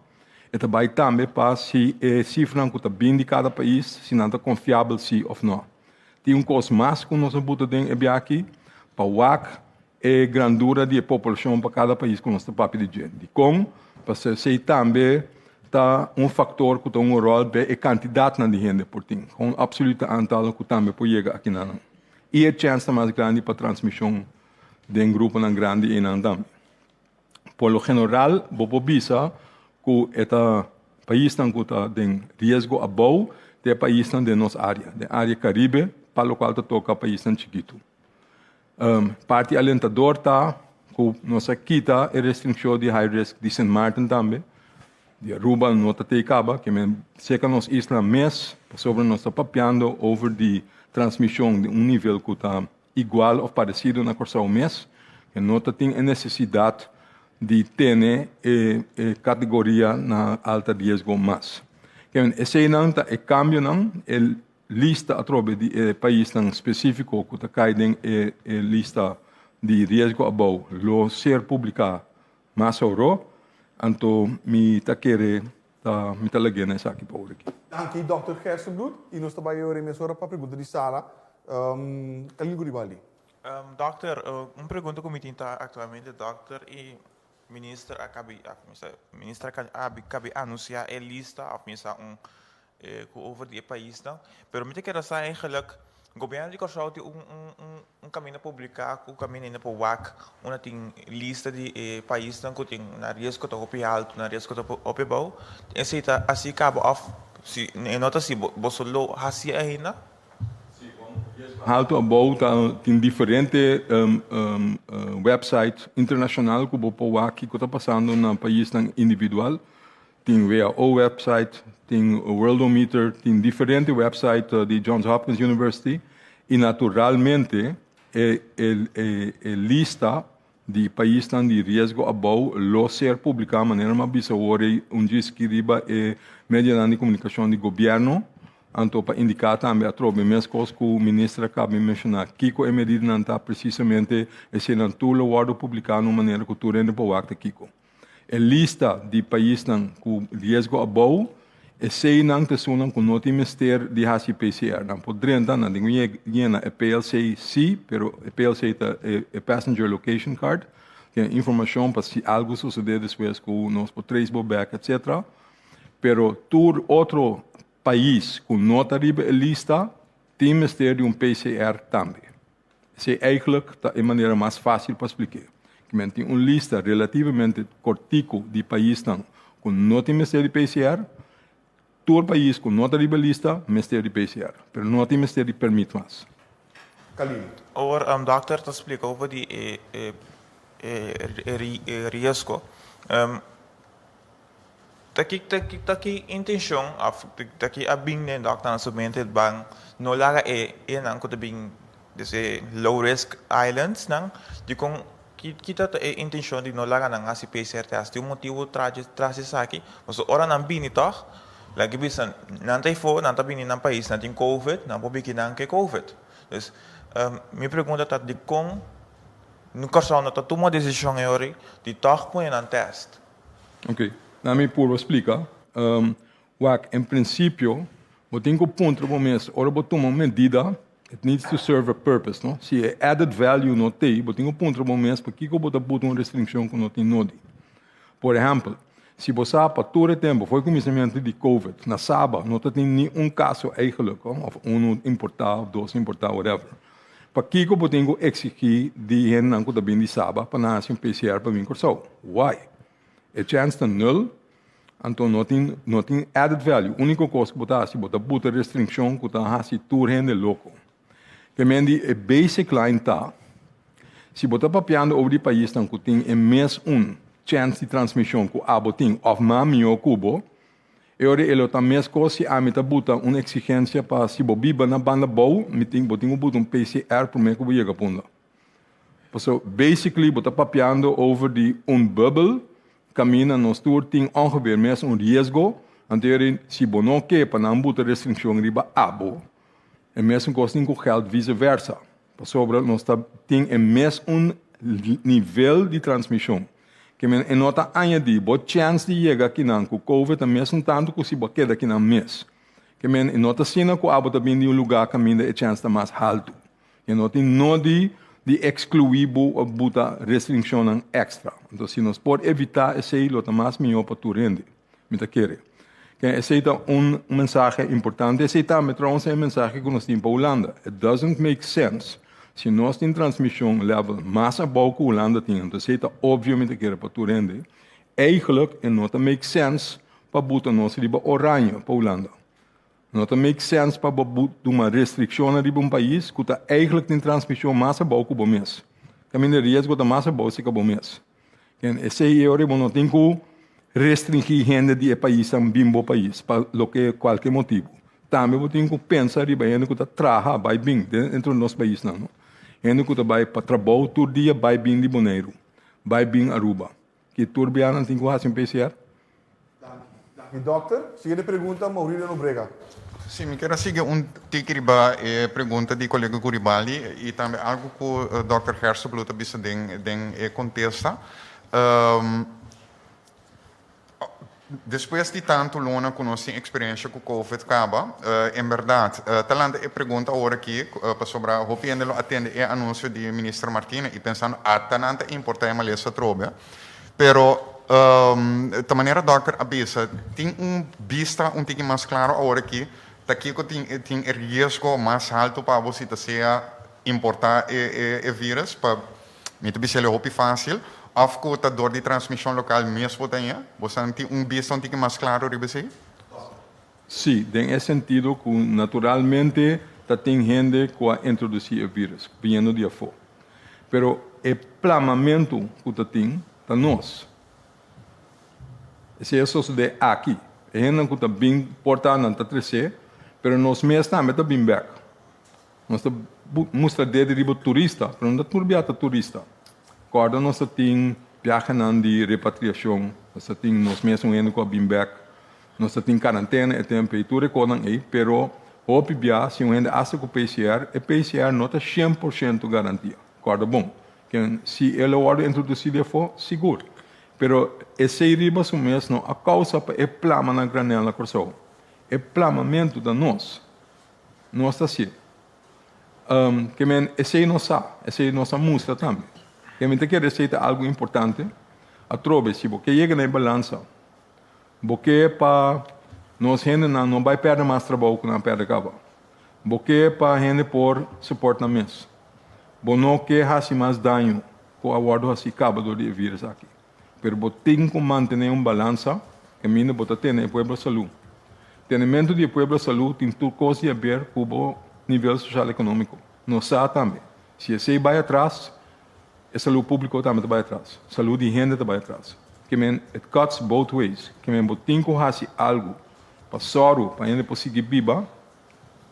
E ta bai tambe pa si e sifranan ku ta bin di kada pais, si nan ta konfiabel si òf nò. Tin un kos mas ku nos a buta den e biaha pa wak e grandura di e populashon pa kada pais ku nos ta papia di dje. Dikon? Pasobra esei tambe ta un faktor ku ta un ròl den e kantidatnan di hende por tin. Un absolute aantal ku tambe por yega akinanan. I e chèns ta mas grandi pa transmishon den gruponan grandi einan tambe. Por lo general bo por bisa ku e ta paisnan ku ta den riesgo abou ta e paisnan den nos área, den área Karibe, pa lokual ta toka paisnan chikitu. Parti alentador ta ku nos a kita e restrikshon di high risk di Sint Maarten tambe, di Aruba no ta tei kaba, ke men seka nos isla mes pasobra nos ta papiando over di transmishon di un nivel ku ta igual of parecido na Kòrsou mes, ke no ta tin e nesesidat di tene e e kategoria na alta riesgo mas. Ke eseinan ta e kambionan, e lista atrobe di e paisnan spesífiko ku ta kai den e e lista di riesgo abou lo ser publiká mas aworó, anto mi ta kere ta mi ta lag'é na esaki pa ora aki. Danki Dòkter Gerstenbluth y nos ta bay ora e mesora pa pregunta di sala. Kalin Guribaldi. Dòkter, un pregunta ku mi tin ta aktualmente dòkter y minister a kabi minister a kabi anunsiá e lista òf misa un ku over di e paisnan, pero mi ta kere sa eigenlijk Gobierno di Kòrsou tin un un un kaminda publiká ku kaminda hende por wak unda tin lista di e paisnan ku tin nan riesgo ta hopi haltu, nan riesgo ta hopi abou. Esei ta así kaba òf si e no ta así boso lo hasi ainda? Haltu abou ta tin diferente website internashonal ku bo por wak kiko ta pasando na paisnan individual. Tin WHO website, tin Worldometer, tin diferente website di Johns Hopkins University y naturalmente e e e lista di paisnan di riesgo abou lo ser publica manera mi a bisa awor ei un djis riba e medianan di comunicacion di gobierno anto pa indica tambe atrobe mescos cu minister a caba di menciona kico e medidanan ta precisamente eseinan tur lo wordo publica na un manera cu tur hende por wak ta kico. E lista di paisnan ku riesgo abou, eseinan ta esunnan ku no tin mester di hasi PCR. Nan por drenta, nan tin ku yena e PLC sí, pero e PLC ta e Passenger Location Card, tin informashon pa si algu sosodé despues ku nos por trace bo bèk etcetera. Pero tur otro pais ku no ta riba e lista tin mester di un PCR tambe. Esei eigenlijk ta e manera mas fásil pa splik'é. Ki men tin un lista relativamente kortiku di paisnan ku no tin mester di PCR. Tur pais ku no ta riba e lista mester di PCR, pero no tin mester di permit mas. Kalil. Awor dòkter ta splika over di e e riesgo. Ta ki ta ki ta ki intencion of ta ki a bin den dokternan su mente ban no laga e enan ku ta bin desde low risk islands nan dikon ki ki ta e intencion di no laga nan hasi PCR test tin un motibu tras tras di esaki pasobra ora nan bini tog laga bisa nan ta efo nan ta bini nan pais nan tin covid nan por biki nan ke covid dus mi pregunta ta dikon Kòrsou no ta tuma desishon e ora di tog pone nan test. Ok, na mi purba splika. Wak, en prinsipio, bo tin ku puntra bo mes, ora bo tuma un medida, it needs to serve a purpose, no? Si e added value no t'ei, bo tin ku puntra bo mes pakiko bo ta buta un restrikshon ku no tin nodi. Por ehèmpel, si bo sa pa tur e tempu, for e kuminsamentu di covid, na Saba no ta tin ni un kaso eigenlik, òf unu importá òf dos importá, whatever. Pakiko bo tin ku eksigí di hendenan ku ta bin di Saba pa nan hasi un PCR pa bin Kòrsou? Why? E chèns ta nul, anto no tin no tin added value. Úniko kos ku bo ta hasi, bo ta buta restrinkshon ku ta hasi tur hende loko. Ke men di e basic line ta, si bo ta papiando over di paisnan ku tin e mes un chèns di transmishon ku abo tin òf mas mihó ku bo, E ora e lo ta meskos si ami ta buta un eksigensia pa si bo biba na banda bou, mi tin bo tin ku buta un PCR promé ku bo yega punda. Paso basically bo ta papiando over di un bubble kaminda nos tur tin ongeveer mes un riesgo, anto e ora si bo no ke pa nan buta restrikshon riba abo, e mesun kos tin ku geld vice versa, pasobra nos ta tin e mes un nivel di transmishon. Ke men e no ta añadí, bo chèns di yega akinan ku Covid ta mesun tantu ku si bo a keda akinan mes. Ke men e no ta asina ku abo ta bin di un lugá kaminda e chèns ta mas haltu. E no tin nodi di ekskluí bo òf buta restringshonnan èkstra. Anto si nos por evitá esei lo ta mas mihó pa tur hende, mi ta kere. Ke esei ta un mensahe importante. Esei tambe trouwens ta e mensahe ku nos tin pa Hulanda. It doesn't make sense si nos tin transmishon level mas abou ku Hulanda tin, anto esei ta obvio mi ta kere pa tur hende. Eigenlijk e no ta make sense pa buta nos riba oranje pa Hulanda. No ta make sense pa bo tuma restrikshonnan riba un pais ku ta eigenlijk tin transmishon mas abou ku bo mes. Kaminda e riesgo ta mas abou si ka bo mes. Ken esei e ora bo no tin ku restringí hende di e paisnan bin bo pais pa loke kualke motibu. Tambe bo tin ku pensa riba hende ku ta traha bai bin dentro di nos paisnan no. Hende ku ta bai pa trabou tur dia bai bin di Boneiru, bai bin Aruba. Ki tur bianan tin ku hasi un PCR? Danki dòkter. Siguiente pregunta, Maurilio Nobrega. Sí, mi kier a sigui un tiki riba e pregunta di kolega Guribaldi i tambe algu ku dòkter Gerstenbluth a bisa den den e kontesta. Despues di tantu luna ku nos tin eksperensha ku Covid kaba, en bèrdat ta lanta e pregunta awor aki pasobra hopi hende lo atende e anunsio di Minister Martina i pensando ata nan ta importá e malesa atrobe. Pero ta manera dòkter a bisa, tin un bista un tiki mas klaro awor aki ta kiko tin tin e riesgo mas haltu pa bo si ta sea importá e e virus pa mi ta bisa el e hopi fásil òf ku ta dor di transmishon lokal mes bo ta haña? Bo sa tin un bista un tiki mas klaro riba esei? Sí, den e sentido ku naturalmente ta tin hende ku a introdusí e vírus biniendo di afó. Pero e plamamentu ku ta tin ta nos. Esei a sosodé aki. E hendenan ku ta bin por ta nan ta tresé, pero nos mes tambe ta bin bèk. Nos ta mustra dede riba turista, pero no ta tur bia ta turista. Kòrda nos ta tin biahenan di repatriashon, nos ta tin nos mes un hende ku a bin bèk, nos ta tin karantena e tempu ei, tur e kosnan ei, pero hopi bia si un hende hasi ku PCR, e PCR no ta 100% garantia. Kòrda bon, ken si el a wòrdu introdusí di afó, sigur. Pero esei riba su mes no a kousa pa e plama na granèl na Kòrsou. E plamamentu ta nos. Nos ta hasié. Ke men esei nos sa, esei nos a mustra tambe. Ke men ta kere esei ta algu importante. Atrobe, si bo ke yega na e balansa, bo ke pa nos hendenan no bai pèrdè mas trabou ku nan a pèrdè kaba. Bo ke pa hende por support nan mes. Bo no ke hasi mas daño ku a wòrdu hasí kaba dor di e virus aki. Pero bo tin ku mantené un balansa kaminda bo ta tene e pueblo salú. Tenementu di e pueblo salú tin tur kos di haber ku bo nivel sosial ekonómiko. Nos sa tambe, si esei bai atras, e salú públiko tambe ta bai atras, salú di hende ta bai atras. Ke men, it cuts both ways. Ke men bo tin ku hasi algu pa sòru pa hende por sigui biba,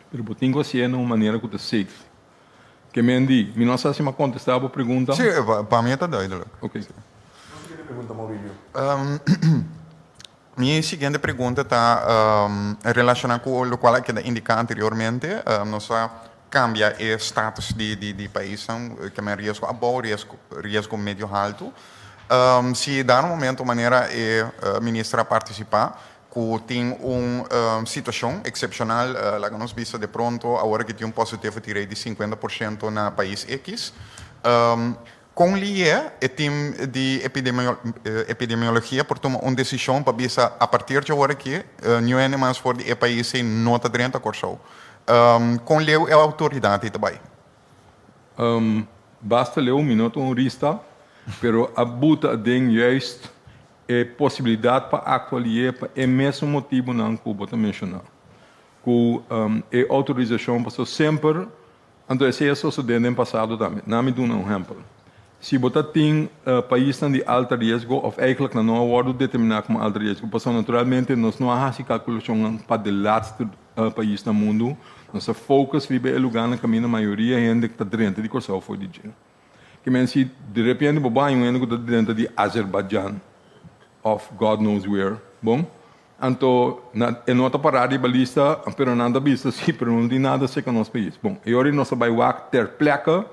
pero bo tin ku hasié na un manera ku ta safe. Ke men di, mi no sa si mi a kontestá bo pregunta. Sí, pa mi e ta duidelijk. Oké. Nos siguiente pregunta, Maurilio. Mi siguiente pregunta ta relashoná ku lokual a keda indiká anteriormente. Nos a kambia e status di di paisnan ke men riesgo abou, riesgo medio haltu. Si dado momento manera e minister a partisipá ku tin un situashon eksepshonal, laga nos bisa de pronto awor aki tin un positivity rate di 50% na pais X, Kon lié e tim di epidemiologia por tuma un desishon pa bisa a partir dje ora aki niun hende mas for di e pais ei no ta drenta Kòrsou? Kon leu e outoridat ei ta bai? Basta leu, mi no ta un hurista, pero a buta aden juist e posibilidat pa aktua lié pa e mesun motibunan ku bo ta menshoná. Ku e outorisashon pasobra semper Anto esei a sosodé den pasado tambe. Na mi duna un ehèmpel. Si bo ta tin paisnan di alta riesgo òf eigentlik nan no a wòrdu determiná komo alta riesgo pasobra naturalmente nos no a hasi kalkulashonnan pa de laatste pais na mundu, nos a focus riba e lugánan kaminda mayoria hende ta drenta di Kòrsou for di dje. Ke men si di repente bo bai un hende ku ta drenta di Azerbaijan òf God knows where, bon, Anto na e no ta pará riba lista, pero nan ta bisa sí, pero no tin nada serka nos pais. Bon, e ora nos ta bai wak ter plekke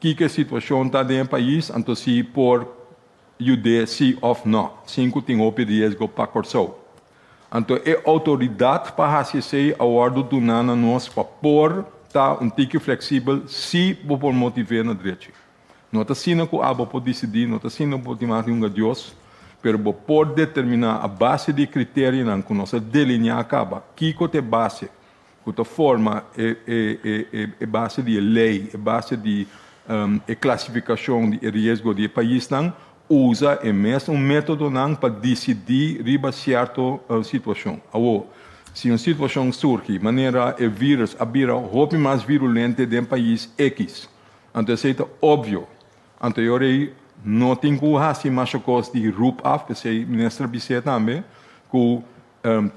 kiko e situashon ta den e pais, anto si por yud'é sí òf nò, sin ku tin hopi riesgo pa Kòrsou. Anto e outoridat pa hasi esei a wòrdu duná na nos pa por ta un tiki fleksibel si bo por motiv'é na drechi. No ta asina ku abo por disidí, no ta asina ku bo tin mas di hunga Dios, pero bo por determiná a base di e kriterionan ku nos a delineá kaba kiko ta e base ku ta forma e e e base di e lei, e base di e klasifikashon di e riesgo di e paisnan, usa e mesun métodonan pa disidí riba sierto situashon. Awor, si un situashon surgi manera e vírus a bira hopi mas virulente den pais X, anto esei ta opvio. Anto e ora ei no tin ku hasi masha kos di roep af, p'esei minister a bis'é tambe ku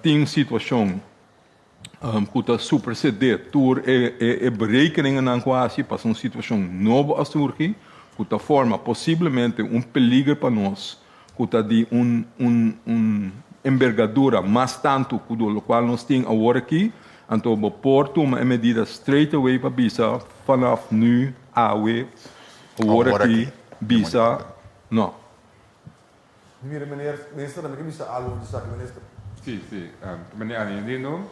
tin situashon ku ta supersedé tur e berekeningennan ku a hasi pasobra un situashon nobo a surgi ku ta forma posiblemente un peliger pa nos ku ta di un un un embergadura mas tantu ku lokual nos tin awor aki, anto bo por tuma e medida straight away pa bisa vanaf nu awe awor aki bisa no. Mira meneer, minister tambe ke bisa algo di esaki minister. Sí, sí. Meneer Angelino,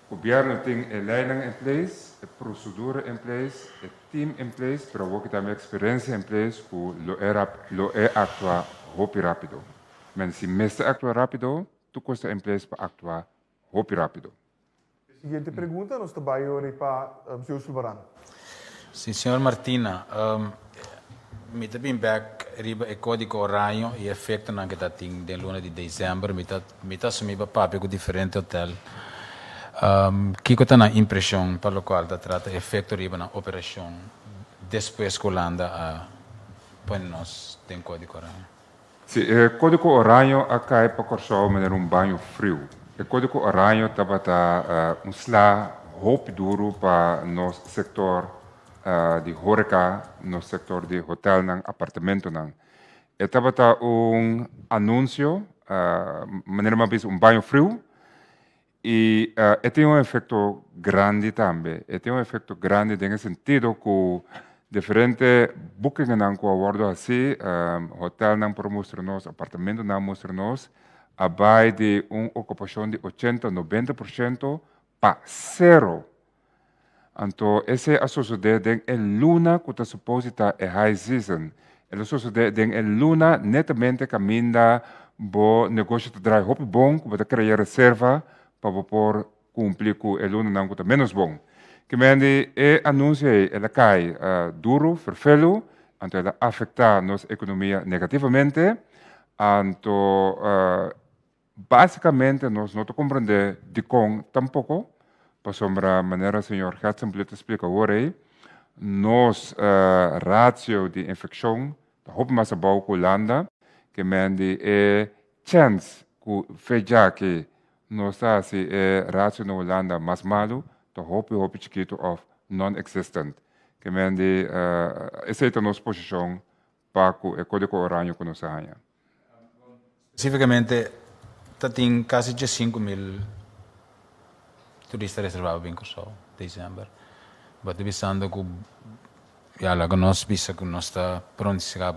gobierno tin e leynan in place, e procedura in place, e team in place, pero awor ki tambe experiencia in place cu lo e rap, lo e actua hopi rapido. Men si mester actua rapido, tur cos ta in place pa actua hopi rapido. E siguiente pregunta nos ta bai ori pa señor Sulvaran. Sí, señor Martina, mi ta bin bek riba e kódigo oraño i e efektonan ku ta tin den luna di desèmber. Mi ta mi ta asumí pa papia ku diferente hotèl. Kiko ta nan impreshon pa lokual ta trata e efekto riba nan operashon despues ku Hulanda a pone nos den kódigo oraño? Sí, e kódigo oraño a kai pa Kòrsou manera un baño friu. E kódigo oraño tabata un sla hopi duru pa nos sektor di hóreka, nos sektor di hotèlnan, apartamentonan. E tabata un anunsio, manera mi a bisa, un baño friu i e tin un efekto grandi tambe. E tin un efekto grandi den e sentido ku diferente bukingennan ku a wòrdu hasí, hotèlnan por mustra nos, apartamentonan a mustra nos, a bai di un okupashon di ochenta, nobenta por shento pa sero. Anto esei a sosodé den e luna ku ta supos di ta e high season. El a sosodé den e luna netamente kaminda bo negosio ta drai hopi bon, ku bo ta krea reserva pa bo por kumpli ku e lunanan ku ta ménos bon. Kimendi e anunsio ei el a kai duru, ferfelu, anto el a afektá nos ekonomia negativamente. Anto Básicamente nos no ta comprende dicon tampoco, pasobra manera señor Gertsenblit ta splica awor ei, nos ratio di infeccion ta hopi mas abou cu Hulanda, ke men di e chens cu fe djaki nos ta haci e ratio na Hulanda mas malu ta hopi hopi chikito of non-existent. Ke men di esey ta nos posicion pa cu e codigo oraño cu nos a haña. Spesífikamente ta tin kasi diesinku mil turista reservá pa bin Kòrsou desèmber. Bo ta bisando ku ya laga nos bisa ku nos ta pronunsiá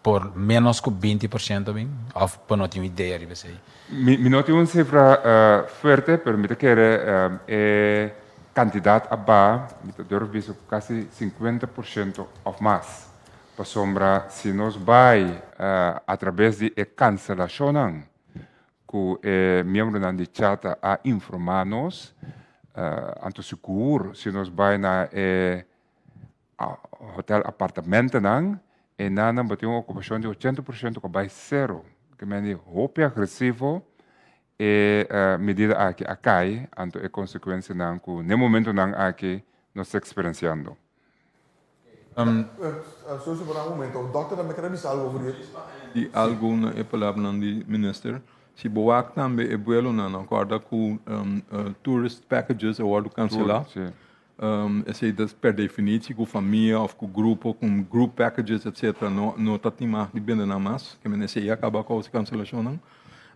por ménos ku 20 por siento bin òf bo no tin un idea riba esei? Mi no tin un sifra fuerte pero mi ta kere e kantidat a baha, mi ta durf bisa ku kasi 50 por siento òf mas. Pasobra si nos bai atrabes di e kanselashonnan ku e miembronan di chata a informá nos, anto sigur si nos bai na e hotel apartamentonan, enanan bo tin un okupashon di ochenta por shento ku a bai sero. Ke men di hopi agresivo e medida aki a kai, anto e konsekuensianan ku n'e momentonan aki nos ta eksperensiando. Socio por un momento. Dokter tambe ker bisa algo over di. Di algo na e palabranan di minister. Si bo wak tambe e buelonan, no korda ku tourist packages a wordo kansela. Esei ta per definitio ku famia of ku grupo, ku group packages etcetera no no ta tin mag di bende nan mas. Ke men esei a kaba kousa kanselashonnan.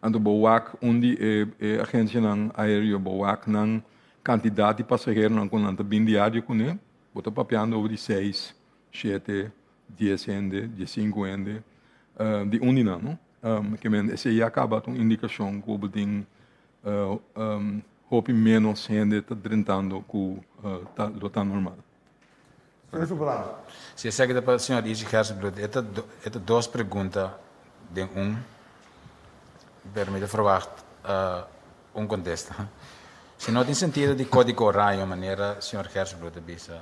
Anto bo wak un di e e agensianan aereo bo wak nan kantidat di pasaheronan ku nan ta bin diario kuné. Bo ta papiando over di seis, shete, dies hende, diesinku hende. Di un di nan, no? Ke men esei ya kaba ta un indikashon ku bo tin hopi ménos hende ta drentando ku ta lo ta normal. Señor Superlano. Si esaki ta pa señor Izzy Gerstenbluth, e ta e ta dos pregunta den un, pero mi ta verwacht un kontesta. Si no tin sentido di kódigo oraño manera señor Gerstenbluth a bisa,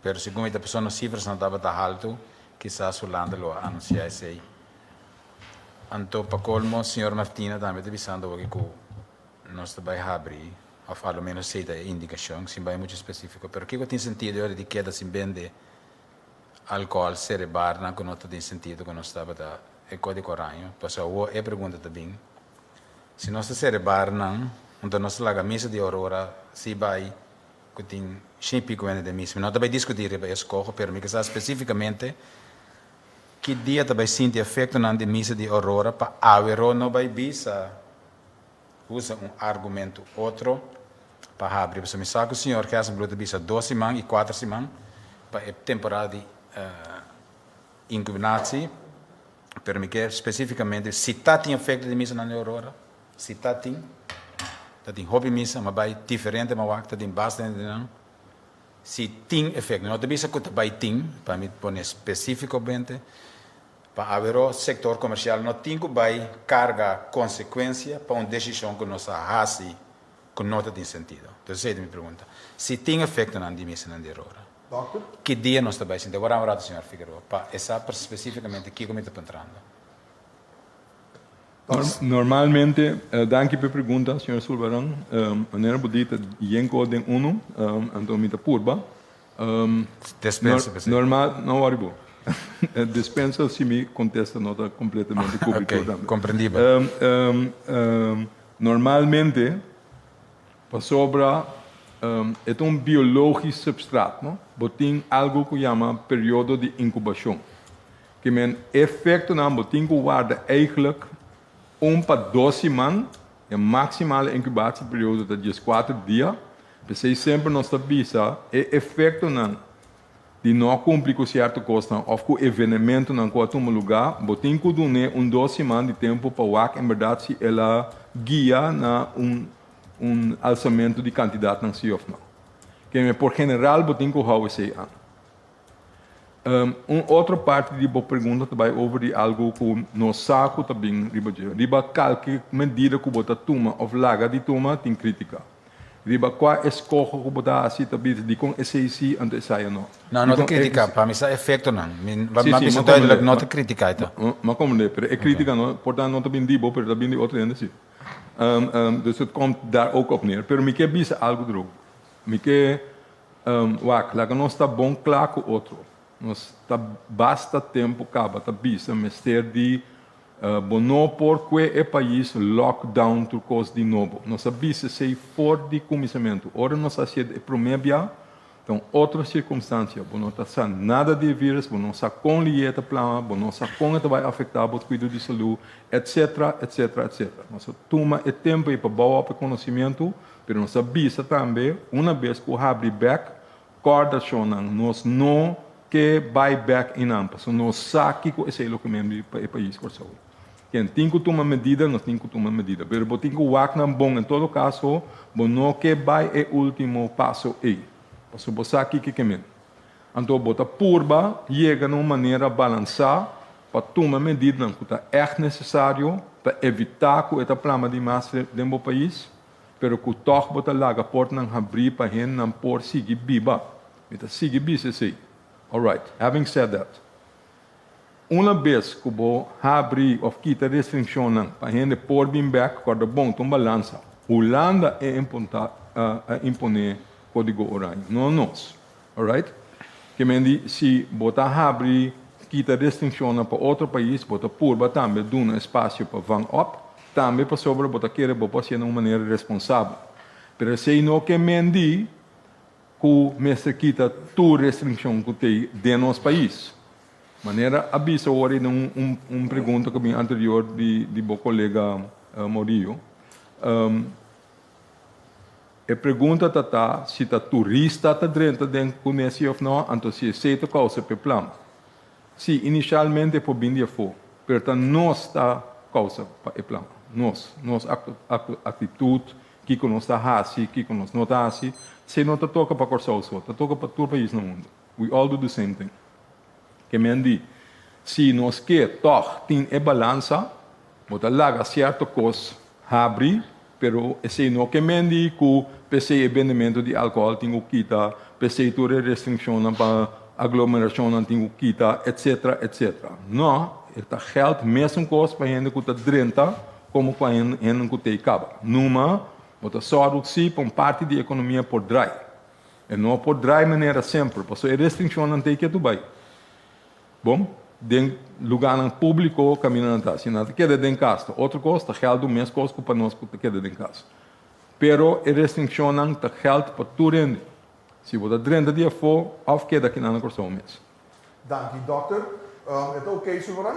Pero segun mi ta persona nos sifrasnan tabata haltu, kisas Hulanda lo a anunsiá esei. Anto pa kolmo señor Martina tambe ta bisando hopi ku nos ta bai habri, òf a lo ménos esei ta e indikashon, sin bai muchu spesífiko. Pero kiko tin sentido e ora di keda sin bende alkohòl, sere barnan ku no ta tin sentido ku nos tabata e kódigo oraño? Pasobra awor e pregunta ta bin, si nos ta sere barnan, anto nos ta laga misa di Aurora si bai ku tin shen i piku hende den misa. Mi no ta bai diskutí riba e eskoho, pero mi ke sa spesífikamente ki dia ta bai sinti efektonan di misa di Aurora pa aweró no bai bisa usa un argumentu otro pa habri. Pasobra mi sa ku señor Gerstenbluth a bisa dos siman i kuater siman pa e temporada di inkubatie, pero mi ke spesífikamente si ta tin efekto di misanan di Aurora. Si ta tin, ta tin hopi misa, ma bai diferente ma wak ta tin basta hende nan. Si tin efecto, no ta bisa cu ta bai tin, pa mi pone specificamente, pa aweró sector comercial no tin cu bai carga consecuencia pa un decision cu nos a haci cu no ta tin sentido. Entonces esey ta mi pregunta. Si tin efectonan di misanan di erora, ki dia nos ta bai sinti? Wara un rato señor Figueroa, pa e sa specificamente kico mi ta puntrando. Normalmente, danki p'e pregunta, señor Sulvaran. Manera bo di ta yen kos den unu, anto mi ta purba. Despensa p'esei. Normal, no wòri bo. Despensa si mi kontesta no ta kompletamente kubri tur tambe. Oké, komprendibel. Normalmente, pasobra e ta un biologisch substraat, no? Bo tin algu ku yama periodo di inkubashon. Ki men efectonan bo tin cu warda eigenlijk un pa dos siman, e maximale incubatieperiodo ta dieskuater dia, p'esey semper nos ta bisa e efectonan di no cumpli cu cierto cosnan of cu evenementonan cu a tuma lugar, bo tin cu dun'e un dos siman di tempo pa wak en berdad si el a guia na un un alsamento di cantidadnan si of no. Ke men por general bo tin cu hou esey an. Un otro parti di bo pregunta ta bai over di algu ku nos sa ku ta bin riba dje. Riba kalke medida ku bo ta tuma òf laga di tuma tin krítika. Riba kua eskoho ku bo ta hasi ta bisa dikon esei si anto esaya no. No, no ta krítika. Pa mi sa efektonan. Mi a bisa duidelijk no ta krítika ito. Mi a komprendé, pero e krítika no por ta no ta bin di bo pero ta bin di otro hende si. Dus het komt daar ook op neer. Pero mi ke bisa algu erover. Mi ke Wak, laga nos ta bon kla ku otro. Nos ta basta tempu kaba ta bisa mester di bo no por kue e pais lockdown tur kos di nobo. Nos a bisa esei for di kuminsamentu. Ora nos a hasié e promé bia, ta un otro sirkumstansia. Bo no ta sa nada di e virus, bo no sa kon lié ta plama, bo no sa kon e ta bai afektá bo kuido di salú, etcetera, etcetera, etcetera. Nos a tuma e tempu ei pa bou op e konosimientu. Pero nos a bisa tambe, una bes ku habri bek, kòrda shonnan, nos no ke bai bek einan, pasobra nos sa kiko esei lo ke men pa e pais Kòrsou. Ken tin ku tuma medida, nos tin ku tuma medida. Pero bo tin ku wak nan bon, en todo kaso, bo no ke bai e último paso ei, pasobra bo sa kiko ke men. Anto bo ta purba yega na un manera balansá pa tuma medidanan ku ta ègt nesesario pa evitá ku e ta plama di mas den bo pais, pero ku tòg bo ta laga portnan habrí pa hendenan por sigui biba. Mi ta sigui bisa esei. Alright, having said that, una bes ku bo habri òf kita restringshonnan pa hende por bin bèk, kòrda bon, ta un balansa. Hulanda e a imponé Kódigo Oraño, no nos. Alright? Ke men di si bo ta habri kita restringshonnan pa otro pais, bo ta purba tambe duna espasio pa vang op, tambe pasobra bo ta kere bo por hasié na un manera responsabel. Pero esei no ke men di ku mester kita tur restringshon ku tei den nos pais. Manera a bisa awor ei den un un pregunta ku bin anterior di di bo kolega Morillo, E pregunta ta ta si ta turista ta drenta den Cunesi of no, anto si esey ta causa p'e plan. Si, inicialmente por bin di afó, pero ta nos ta causa pa e plama. Nos, nos actitud, kico nos ta haci, kico nos no ta haci, esey no ta toca pa Corsou so, ta toca pa tur pais na mundo. We all do the same thing. Ke men di, si nos ke tòg tin e balansa, bo ta laga sierto kos habri, pero esei no ke men di ku p'esei e bendementu di alkohòl tin ku kita, p'esei tur e restringshonnan pa aglomerashonnan tin ku kita, etsetera, etsetera. No, e ta gèld mesun kos pa hende ku ta drenta komo pa hende ku t'ei kaba. Numa, bo ta sòru si pa un parti di ekonomia por drai. E no por draai manera semper, pasobra e restriccionnan ta e ketu bai. Bon, den lugarnan publico caminda nan ta. Si nan ta keda den cas ta otro cos, ta geldu mes cos cu pa nos cu ta keda den cas. Pero e restriccionnan ta geld pa tur hende. Si bo ta drenta di afo of keda akinan na Corsou mes. Danki dokter. E ta ok Sulvaran?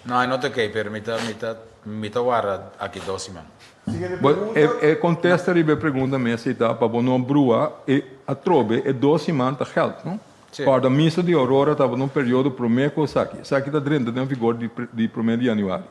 No, e no ta ok, pero mi ta, mi ta, mi ta warda aki dos siman. Siguiente Bo, pregunta. e, e contesta riba e pregunta mes ei ta pa bo no brua e atrobe e dos siman ta geld, no? Sí. Corda misa di Aurora tabata un periodo prome cu esaki. Esaki ta drenta den vigor di, di prome di januari.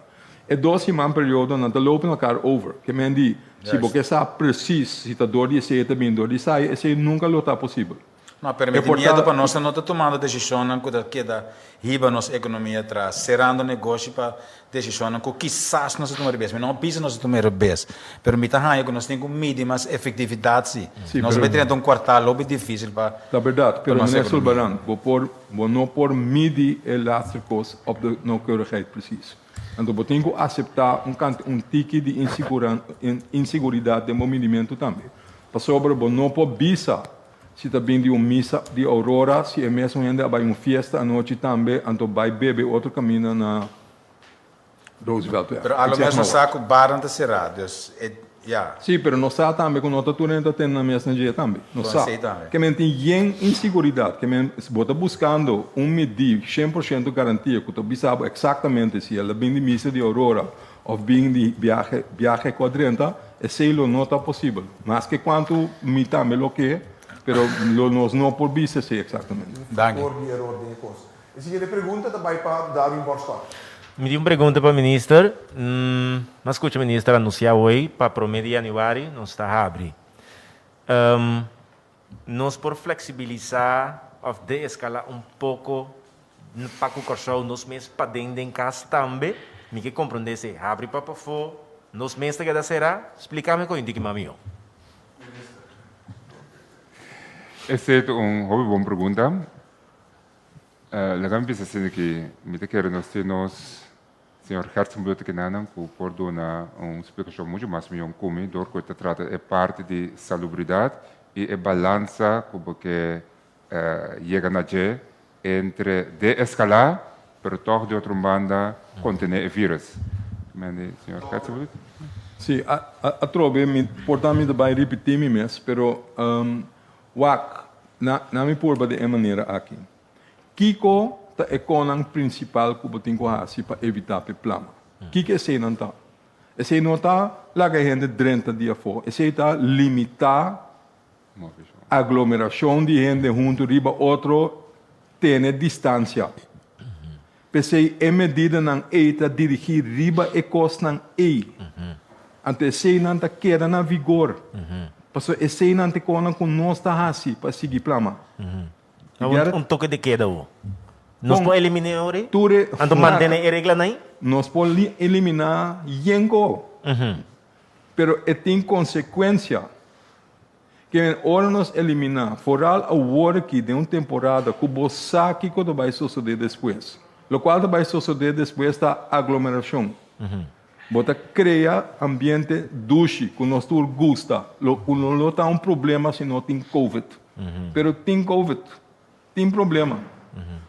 E dos siman periodo nan ta lopen elkaar over. Ke men di, si bo Juist. ke sa precies si ta door di esei e ta bin door di esai, esei nunca lo ta posibel. No, pero mi E tin por ta. miedu pa nos no ta tumando desishonnan ku ta keda hiba nos ekonomia atras, serando negoshi pa desishonnan ku kisas nos a tuma ribes. Mi no a bisa nos a tuma e ribes, pero mi ta haña ku nos tin ku midi mas efektividat si. Sí, Nos pero. bai drenta un kuartal hopi difísil pa Ta bèrdat, pa pero nos meneer ekonomia. Sulbaran, bo por, bo no por midi e laatste kos op de nauwkeurigheid precies. Anto bo tin ku aseptá un kant, un tiki di insiguran, inseguridat den bo midimentu tambe. Pasobra bo no por bisa Si ta bin di un misa di Aurora, si e mesun hende a bai un fiesta anochi tambe, anto bai bebe otro caminda na Rooseveltweg. Pero a Ik lo zeg mes maar nos sa wat. cu barnan ta cerá, dus e, ya. Sí, pero nos sa tambe cu no ta tur hende ta tene nan mes na dje tambe. Nos Bon, sa. esey tambe. Ke men tin yen insiguridad, ke men bo ta buscando un midí 100% garantia cu ta bisa bo exactamente si el a bin di misa di Aurora Of bin di biahe, biahe cu a drenta, esey lo no ta posibel. Maske cuanto mi tambe lo ke, pero lo nos no por bisa esey exactamente. Danki. Por di eror den e cos. E siguiente pregunta ta bay pa Darwin Borschot. Mi tin un pregunta pa minister. Mi a scucha minister anuncia hoy pa prome di januari nos ta habri. Nos por flexibilisa of deescala un poco pa cu Corsou nos mes paden den cas tambe? Mi ke comprende esey. Habri pa pafo, nos mes ta keda cera? Splica mi con un tiki mas miho. Esey ta un hopi bon pregunta. Laga mi bisa asina ki mi ta kere nos tin nos Señor Gertsenbloed kinanan ku por duna un splikashon muchu mas mion ku mi dor ku e ta trata e parti di salubridat i e balansa ku bo ke yega na dje entre deeskalá pero tòg di otro un banda kontené e vírus. Mende señor Gertsenbloed. Sí, atrobe mi por ta mi ta bai ripití mi mes, pero wak, na mi purba di e manera aki. Kiko ta e konan prinsipal ku bo tin ku hasi pa evitá p'e plama? Kiko eseinan ta? Esei no ta laga e hende drenta di afó, esei ta limitá aglomerashon di hende huntu riba otro, tene distansia. P'esei e medidanan ei ta dirigí riba e kosnan ei. Anto eseinan ta keda na vigor, pasobra eseinan ta e konan ku nos ta hasi pa sigui plama. Un toke de keda ho. Nos por eliminé ori? Tur e. Anto mantené e reglanan ei? Nos por eliminá yenko. Pero e tin konsekuensia. Ke ora nos eliminá, foral awor aki den un temporada ku bo sa kiko ta bai sosodé despues. Lokual ta bai sosodé despues ta aglomerashon. Bo ta krea ambiente dushi ku nos tur gusta, lo ku no lo ta un problema si no tin covid. Pero tin covid, tin problema.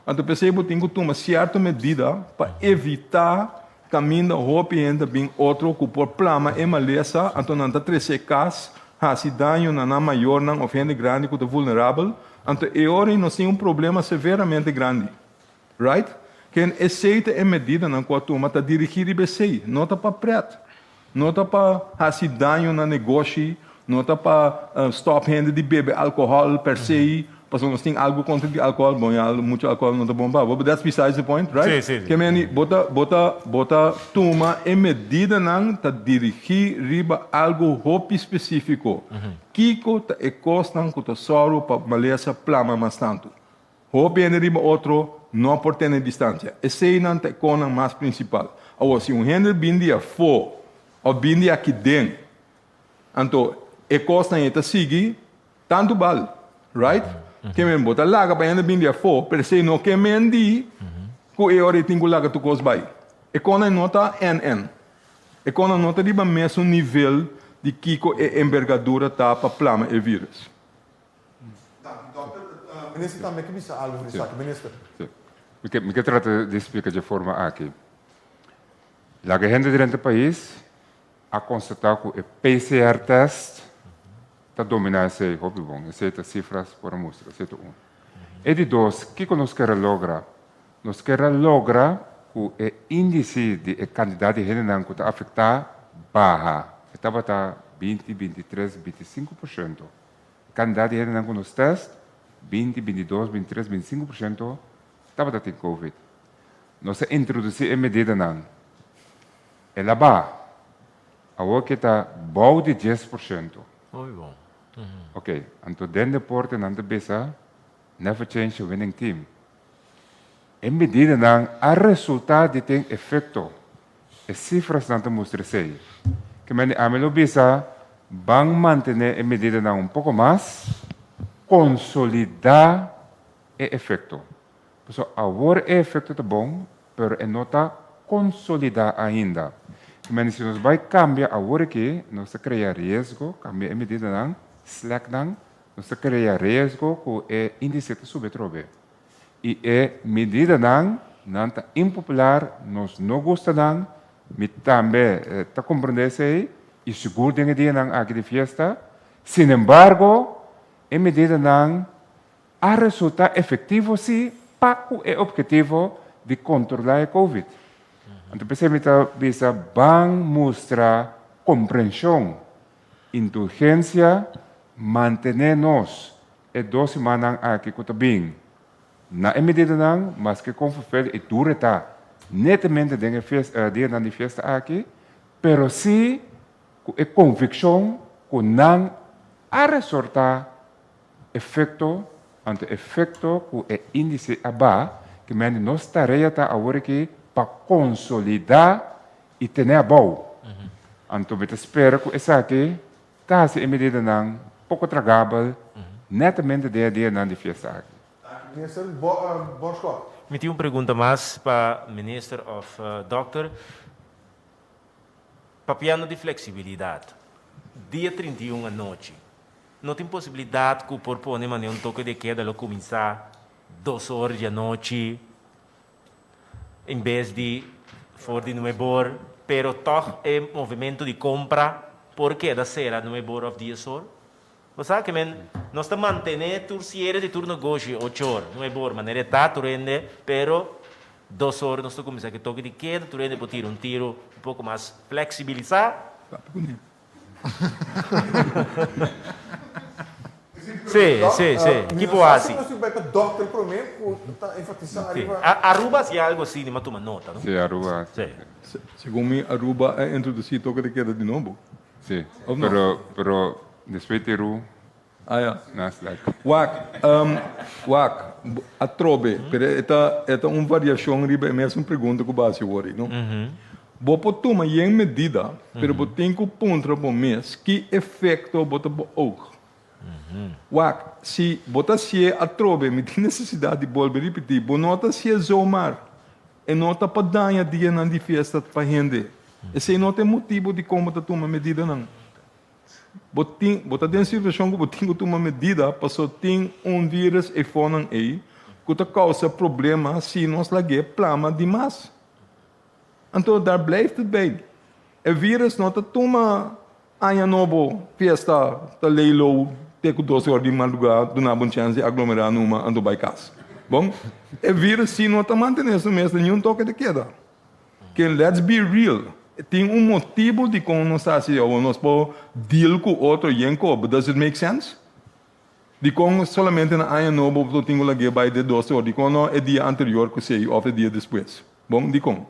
Anto p'esei bo tin ku tuma sierto medida pa evitá kaminda hopi hende ta bin otro ku por plama e malesa, anto nan ta trese kas, hasi daño na nan mayornan òf hende grandi ku ta vulnerabel. Anto e ora ei nos tin un problema severamente grandi. Right? Ken esei ta e medidanan ku a tuma ta dirigí riba esei. No ta pa pret. No ta pa hasi daño na negoshi. No ta pa stòp hende di bebe alkohòl per se. Pasobra nos tin algu kontra di alkohòl, bon ya muchu alkohòl no ta bon pa bo, but that's besides the point, right? Sí, sí, sí. Ke meni bo ta bo ta bo ta tuma e medidanan ta dirigí riba algu hopi spesífiko. Kiko ta e kosnan ku ta sòru pa malesa plama mas tantu? Hopi hende riba otro no por tene distansia. Eseinan ta e konan mas prinsipal. Awor, si un hende bin di afó òf bin di aki den, anto e kosnan ei ta sigui tantu bal, right? Ke men bo ta laga pa hende bin di afó, pero esei no ke men di ku e ora ei tin ku laga tur kos bai. E konan no ta NN. E konan no ta riba mesun nivel di kiko e embergadura ta pa plama e virus. Danki dokter. Minister tambe ke bisa algo over esaki. Minister. Si. Mi ke mi ke trata di splika dje forma aki. Laga hende drenta pais a konstatá ku e PCR test ta dominá esei hopi bon. Esei ta sifras por a mustra. Esei ta un. E di dos, kiko nos ker a logra? Nos ker a logra ku e índise di e kantidat di hendenan ku ta afektá baha. E tabata 20, 23, 25%. Kantidat di hendenan ku nos tèst, 20, 22, 23, 25% tabata tin covid. Nos a introdusí e medidanan. El a baha. Awor ke ta bou di 10%. Hopi bon. Ok, anto den deporte nan ta bisa never change a winning team. E medidanan a resultá di tin efekto. E sifrasnan ta mustra esei. Ke mende ami lo bisa, ban mantené e medidanan un poko mas, konsolidá e efekto. Pasobra awor e efekto ta bon, pero e no ta konsolidá ainda. Ke mende si nos bai kambia awor aki, nos ta krea riesgo, kambia e medidanan, slack nan, nos ta krea riesgo ku e índise ta subi atrobe. I e medidanan, nan ta impopular, nos no gusta nan, mi tambe ta comprende esey, y sigur den e dianan aki di fiesta. Sin embargo, e medidanan a resulta efectivo si pa cu e obhetivo di controla e covid. Anto p'esey mi ta bisa ban mustra comprension, indulgencia, mantene nos E dos simannan aki ku ta bin na e medidanan, maske kon vervelend i duro e ta netamente den e dianan di fiesta aki, pero si ku e konvikshon ku nan a resortá efekto, anto efekto ku e índise a baha, ke mende nos tarea ta awor aki pa konsolidá i tene abou. Anto mi ta spera ku esaki Ta hasi e medidanan poko tragabel netamente den e dianan di fiesta aki. Minister Borschot. Mi tin un pregunta mas pa minister of dokter. Papiando di flexibilidad, dia 31 anochi no tin posibilidad cu por pone manera un toque de queda lo cuminsa dos or di anochi en bes di for di nuebor, pero tog e movimento di compra por keda sera nuebor of dies or. Bo sa ke men nos ta mantene tur siere di tur negoshi ocho or, nuebor, manera e ta tur hende, pero dos or nos ta kuminsá ke toke di keda, tur hende por tira un tiro un poko mas fleksibilisá. Papia kuné. Sí, sí, sí. Ki por hasi? Aruba hasi algo así, mi a tuma nota, no? Sí, Aruba. Sí. Segun mi, Aruba a introducí toque de queda di nobo. Sí, pero, pero despues di Ru, Ah, ja. na slack. Wak, wak, atrobe, pero e ta, e ta un variashon riba e mesun pregunta ku bo a hasi awor, no? Bo por tuma yen medida, pero bo tin ku puntra bo mes ki efekto bo ta beoog. Wak, si bo ta hasié atrobe, mi tin nesesidat di bolbe ripití, bo no ta hasié zomaar. E no ta pa daña dianan di fiesta pa hende. Esei no ta e motibu dikon bo ta tuma medidanan. Bo tin, bo ta den situashon ku bo tin ku tuma medida pasobra tin un vírus eifonan ei ku ta kousa problema si nos lag'é plama dimas. Anto daar blijft het bij. E vírus no ta tuma aña nobo, fiesta, ta lei lou te ku dos or di madrugá duna bo un chèns di aglomerá numa anto bai kas. Bon, e vírus si no ta mantené su mes den niun toke de keda. Ke let's be real, tin un motibu dikon nos ta hasi awor, nos por deal ku otro yen ko, but does it make sense? Dikon solamente na aña nobo bo tin ku lag'é bai te dos or? Dikon no e dia anterior ku esei òf e dia despues? Bon, dikon?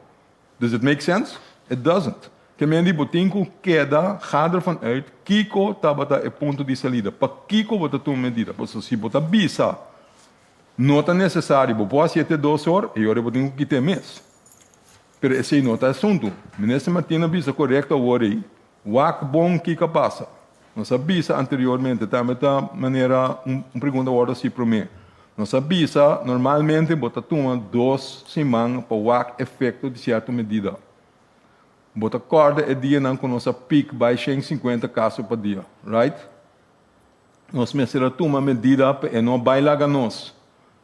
Does it make sense? It doesn't. Ke men di bo tin ku keda ga ervan uit kiko tabata e punto di salida. Pakiko bo ta tuma medida? Pasobra si bo ta bisa no ta nesesario bo por hasié te dos or, e ora bo tin ku kit'é mes. Pero esei no ta e asuntu. Minister Martina a bisa korekto awor ei. Wak bon kiko a pasa. Nos a bisa anteriormente, tambe ta manera un pregunta wòrdu hasi promé. Nos a bisa normalmente bo ta tuma dos siman pa wak efekto di sierto medida. Bo ta kòrda e dianan ku nos a pik bai 150 kaso pa dia, right? Nos mester a tuma medida pa e no bai laga nos.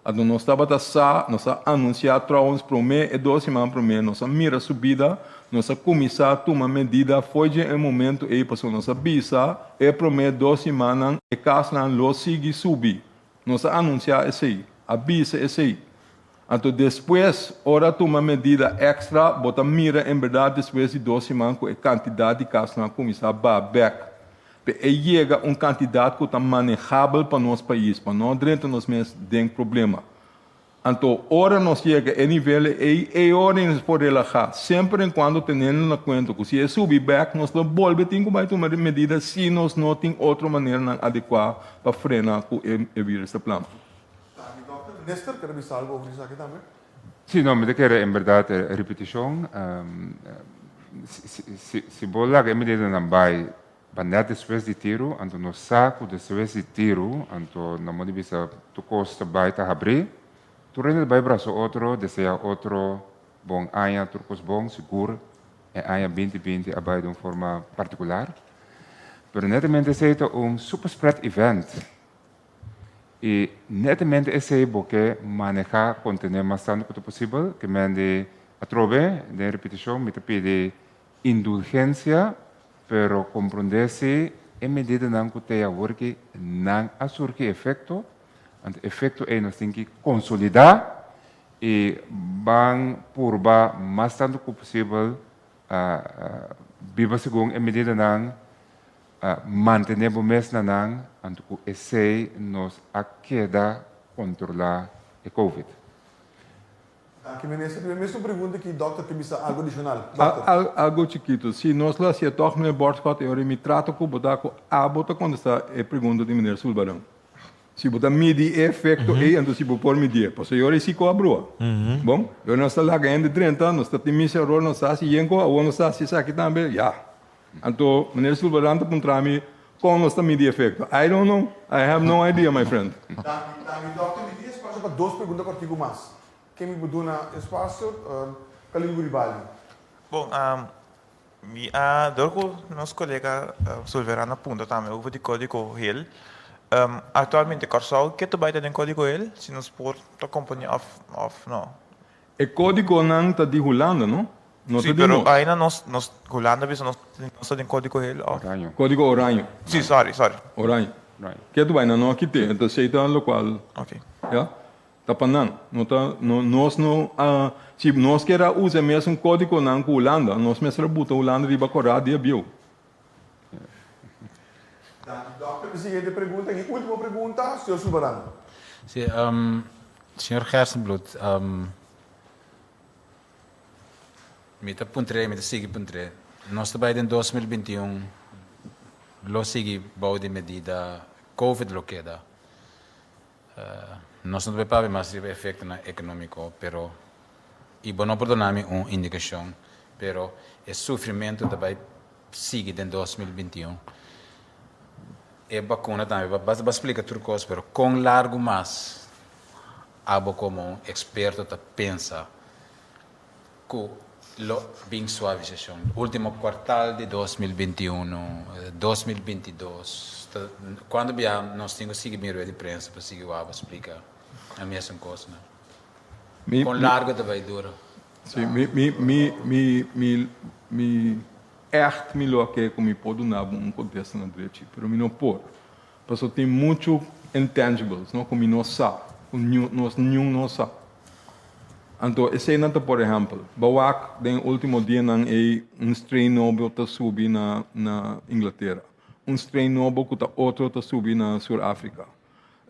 Anto nos tabata sa, nos a anunsiá trouwens promé e dos siman promé, nos a mira su bida, nos a kuminsá tuma medida fo'i dje e momentu ei pasobra nos a bisa e promé dos simannan e kasnan lo sigui subi. Nos a anunsiá esei, a bisa esei. Anto despues, ora a tuma medida èkstra, bo ta mira en bèrdat despues di dos siman ku e kantidat di kasnan a kuminsá baha bèk. Pe e yega un kantidat ku ta manehabel pa nos pais, pa no drenta nos mes den problema. Anto, ora nos yega e nivel ei, e ora nos por relahá, semper en kuando tenendo na kuenta ku si e subi bèk, nos lo bolbe tin ku bai tuma medida si nos no tin otro maneranan adekuá pa frena ku e virus ta plama. Danki, dòkter. Minister, ker bisa algu over esaki tambe? Sí, no, mi ta kere en berdad ripetishon. Si bo laga e medidanan bai pa nèt despues di tiru, anto nos sa ku despues di tiru, anto na modo di bisa tur kos ta bai ta habrí, tur hende ta bai brasa otro, desea otro bon aña, tur kos bon, sigur e aña binti binti a bai di un forma partikular. Pero netamente esei ta un super spread event. I netamente esei bo ke manehá kontené mas tantu ku ta posibel, ke men di atrobe den ripitishon mi ta pidi indulgensia, pero komprondé si e medidanan ku te awor ki nan a surgi efekto, anto efekto ei nos tin ki konsolidá i ban purba mas tantu ku posibel biba segun e medidanan. Mantené bo mes na nan, anto ku esei nos a keda kontrolá e covid. Danki minister. Tin e mesun pregunta ki dokter ke bisa algo adishonal. Dokter. Algo chikitu. Si nos lo hasié tòg meneer Bortschot e ora mi trato ku bo ta ku abo ta kontestá e pregunta di meneer Sulbaran. Si bo ta midi e efekto ei anto si bo por midié. Pasobra e ora ei si ku a brua. Bon? E ora nos ta laga hende drenta, nos ta tin mis eror, nos ta hasi yenko, awor nos ta hasi esaki tambe, ya. Anto meneer Sulbaran ta puntra mi kon nos ta midi efecto. I don't know. I have no idea my friend. Danki, danki dokter. Mi tin espacio pa dos pregunta kortiku mas. Ken mi por duna espacio? Khalil Guribaldi. Bon, mi a dor ku nos kolega Sulveran a puntra tambe over di kódigo hel. Aktualmente Kòrsou ke ta bai ta den kódigo hel? Si nos por ta komponé òf òf no? E kódigonan ta di Hulanda, no? No Sí, ta di pero nos. aina nos, nos Hulanda bisa nos, nos ta den kódigo hel òf? Oraño. Kódigo oraño. Sí, sorry, sorry. Oraño. Right. Ke tu bai nan no a kit'é, enton esei ta lokual. Ok. Ya. Ta pa nan. No ta, no, nos no a, si nos kier a usa e mesun kódigonan ku Hulanda, nos mester a buta Hulanda riba korá di e bieu. Danki, dòkter. E siguiente pregunta i último pregunta, señor Sulvaran. Sí, señor Gerstenbluth, Mi ta puntr'é, mi ta sigui puntr'é. Nos ta bai den 2021, lo sigui bou di medida, Covid lo keda. Nos no ta bai papia mas riba efectonan economico, pero, y bo no por duna mi un indicacion, pero e sufrimento ta bai sigui den 2021. E bacuna tambe, bo a splica tur cos, pero con largo mas Abo komo un eksperto ta pensa ku lo bin suavisashon? Ultimo kuartal di 2021, 2022, ta kuantu bia nos tin ku sigui bin rueda di prensa pa sigui wou abo splika e mesun kosnan? Kon largu ta bai dura? Si, mi, mi, mi, mi, mi, mi ègt mi lo a ke ku mi por duna bo un kontesta na drechi, pero mi no por. Pasobra tin muchu intangibles, no, ku mi no sa, ku nos niun no sa. Anto eseinan ta por ehèmpel, bo wak den e último dianan ei un strain nobo ta subi na na Inglatera, un strain nobo ku ta otro ta subi na Sur Afrika.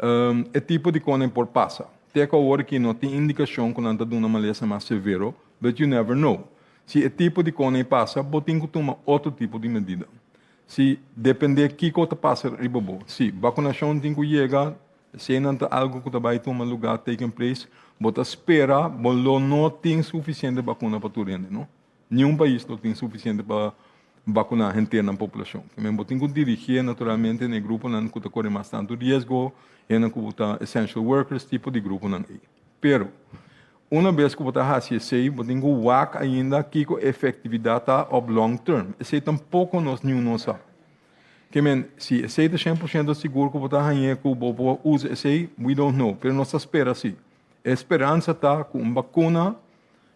E tipo di konen por pasa. Te ku awor aki no tin indikashon ku nan ta duna malesa mas severo, but you never know. Si e tipo di konen pasa, bo tin ku tuma otro tipo di medida. Si depende kiko ta pasa riba bo. Si bakunashon tin ku yega, eseinan ta algu ku ta bai tuma lugá, taken place, bo ta spera bo lo no tin sufisiente bakuna pa tur hende, no. Niun pais lo tin sufisiente pa bakuná henter nan populashon. Ke bo tin ku dirigié naturalmente na e gruponan ku ta kore mas tantu riesgo, hendenan ku ta essential workers, tipo di gruponan ei. Pero, una bes ku bo ta hasi esei, bo tin ku wak ainda kiko e efektividat ta op long term. Esei tampoko nos niun no sa. Ke men, si esei ta 100% sigur ku bo ta hañ'é ku bo por usa esei, we don't know. Pero nos ta spera si. E speransa ta ku un bakuna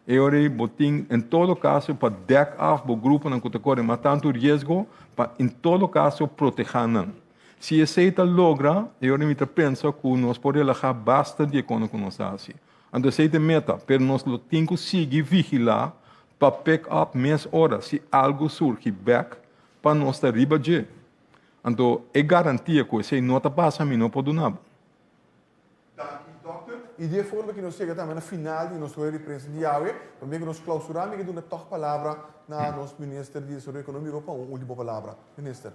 E ora ei bo tin en todo kaso pa dèk af bo gruponan ku ta kore mas tantu riesgo pa en todo kaso protehá nan. Si esei ta logra, e ora mi ta pensa ku nos por relahá basta di e kono ku nos ta hasi. Anto esei ta e meta, pero nos lo tin ku sigui vigilá pa pick up mes ora si algu surgi bèk pa nos ta riba dje. Anto e garantia ku esei no ta pasa mi no por duna bo. Danki Dòkter. I di e forma ki nos yega tambe na final di nos rueda di prensa di awe, prome ku nos klausurá mi ke duna tòg palabra na nos Minister di Desaroyo Ekonómiko pa un último palabra. Minister.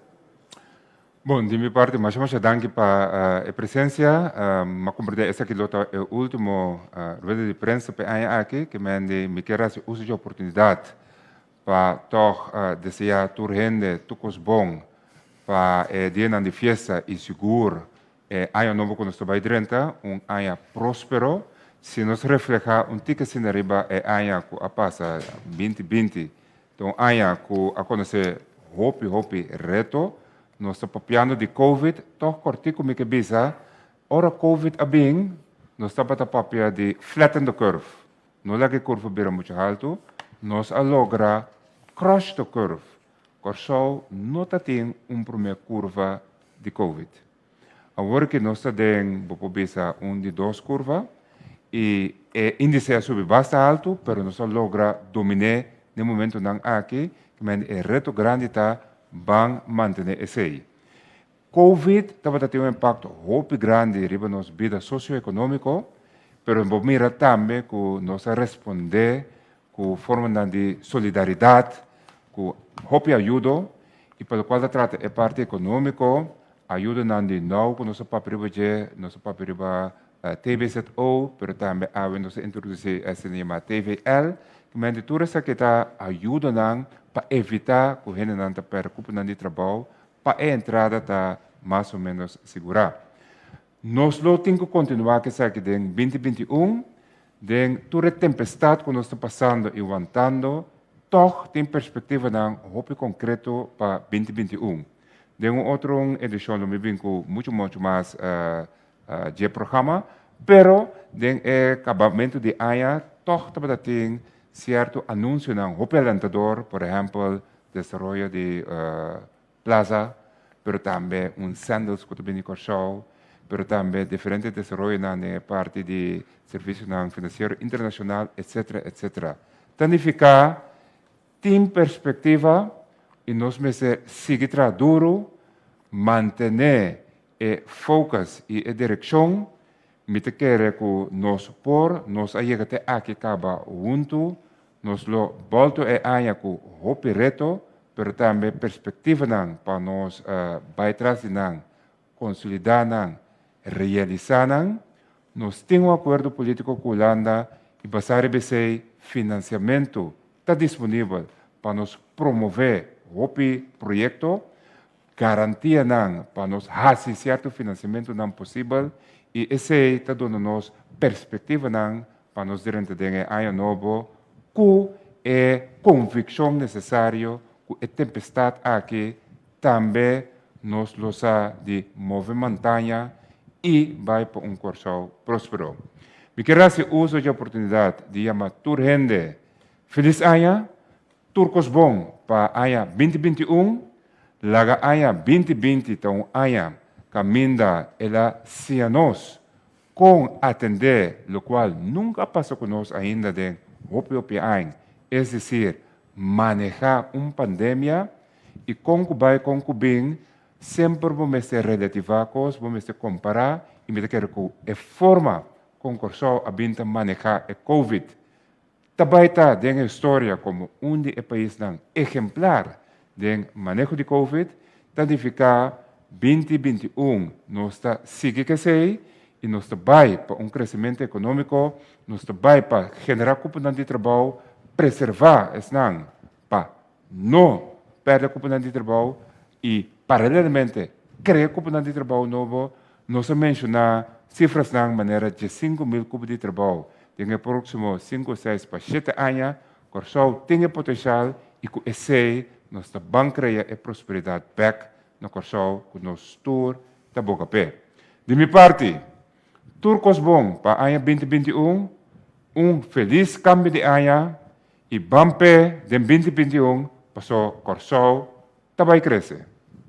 Bon, di mi parti masha masha danki pa e presensia. M'a komprendé esaki lo ta e último rueda di prensa pa e aña aki, ke mende mi kier hasi uso dje oportunidat pa tòg deseá tur hende tur kos bon pa e dianan di fiesta i sigur E aña nobo ku nos ta bai drenta, un aña próspero. Si nos reflehá un tiki asina riba e aña ku a pasa, 2020, ta un aña ku a konosé hopi, hopi reto. Nos ta papiando di Covid, tòg kòrtiku mi ke bisa, ora Covid a bin, nos tabata papia di flatten the curve. No laga e kurva bira muchu haltu. Nos a logra crush the curve. Kòrsou no ta tin un promé kurva di Covid. Awor ki nos ta den, bo por bisa, un di dos kurva i e índise a subi basta haltu, pero nos a logra dominé den momentunan aki, ki men e reto grandi ta ban mantené esei. Covid tabata tin un impakto hopi grandi riba nos bida sosioekonómiko, pero bo mira tambe ku nos a respondé ku formanan di solidaridat, ku hopi ayudo, i pa lokual ta trata e parti ekonómiko, ayudonan di nou ku nos a papia riba dje, nos a papia riba TBZO, pero tambe awe nos a introdusí esei yamá TVL, kimente tur esaki ta ayudonan pa evitá ku hendenan ta pèrdè kuponan di trabou, pa e entrada ta mas o ménos sigurá. Nos lo tin ku kontinuá ku esaki den 2021, den tur e tempestat ku nos ta pasando i wantando, tòg tin perspektivanan hopi konkreto pa 2021. Den un otro edishon lo mi bin ku muchu muchu mas dje programa, pero den e kabamentu di aña tòg tabata tin sierto anunsionan hopi alentador, por ehèmpel desaroyo di plaza, pero tambe un Sandals ku ta bini Kòrsou, pero tambe diferente desaroyonan den e parti di servisionan finansiero internashonal, etsetera, etsetera. Ta nifiká tin perspektiva i nos mester sigui traha duru, mantené e focus i e direkshon. Mi ta kere ku nos por, nos a yega te aki kaba huntu. Nos lo bolto e aña ku hopi reto, pero tambe perspektivanan pa nos bai tras di nan, konsolidá nan, realisá nan. Nos tin un akuerdo polítiko ku Hulanda i basá riba esei finansiamentu ta disponibel pa nos promové hopi proyekto, garantianan pa nos hasi sierto finansiamentunan posibel i esei ta duna nos perspektivanan pa nos drenta den e aña nobo ku e konvikshon nesesario ku e tempestat aki tambe nos lo sa di move montaña i bai pa un Kòrsou próspero. Mi kier hasi uso dje oportunidat di yama tur hende Felis aña, tur kos bon pa aña 2021, laga aña 2020 ta un aña kaminda el a siña nos Kon atendé lokual nunka a pasa ku nos ainda den hopi hopi añ, es desir, manehá un pandemia, i kon ku bai kon ku bin, Semper bo mester relativá kos, bo mester kompará i mi ta kere ku e forma kon Kòrsou a bin ta manehá e Covid ta bai ta den e historia komo un di e paisnan ehemplar den maneho di Covid, ta nifiká 2021 nos ta sigui ku esei i nos ta bai pa un kresementu ekonómiko, nos ta bai pa generá kuponan di trabou, preservá esnan pa no pèrdè kuponan di trabou i paralelamente krea kuponan di trabou nobo. Nos a menshoná sifrasnan manera 15.000 kupo di trabou den e próksimo sinku, seis pa shete aña. Kòrsou tin e potensial i ku esei nos ta ban krea e prosperidat bèk na Kòrsou ku nos tur ta boga p'e. Di mi parti, tur kos bon pa aña 2021, un felis kambio di aña i ban p'e den 2021 paso Kòrsou ta bai krese.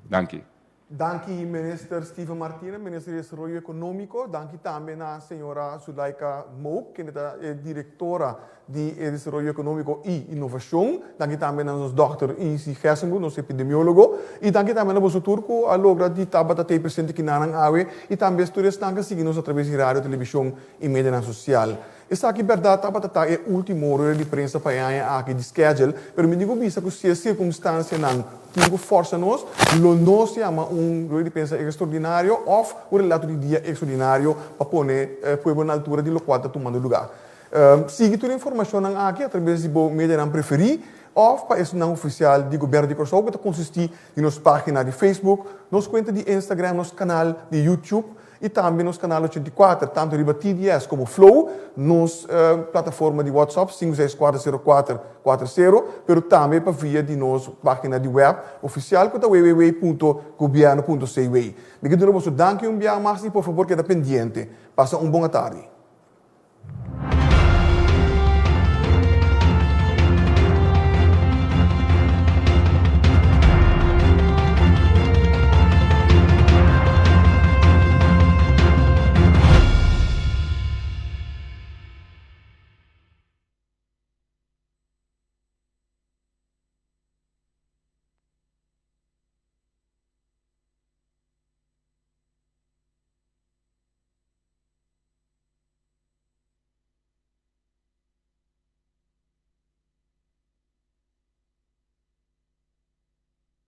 Danki. Danki Minister Steven Martina, Minister di Desaroyo Ekonómiko. Danki tambe na señora Zulaika Mook, kende ta e direktora di e Desaroyo Ekonómiko i Inovashon. Danki tambe na nos dòkter Izzy Gerstenbluth, nos epidemiólogo. I danki tambe na boso tur ku a logra di tabata tei presente kinanan awe i tambe tur esnan ku a sigui nos atraves di radio, televishon i medianan sosial. Esaki bèrdat tabata ta e último rueda di prensa pa e aña aki di schedule, pero mi tin ku bisa ku si e sirkunstansianan tin ku fòrsa nos, lo nos yama un rueda di prensa ekstraordinario òf un relato di dia ekstraordinario pa pone e pueblo na altura di lokual ta tumando lugá. Sigui tur e informashonnan aki atrabes di bo medianan preferí òf pa esunnan ofisial di Gobièrnu di Kòrsou ku ta konsistí di nos página di Facebook, nos kuenta di Instagram, nos kanal di YouTube, I tambe nos kanal 84, tantu riba TDS komo Flow, nos plataforma di WhatsApp, 5640440, pero tambe pa via di nos página di web ofisial ku ta www.gobierno.cw. Mi ke duna boso danki un bia mas i por fabor keda pendiente. Pasa un bon atardi.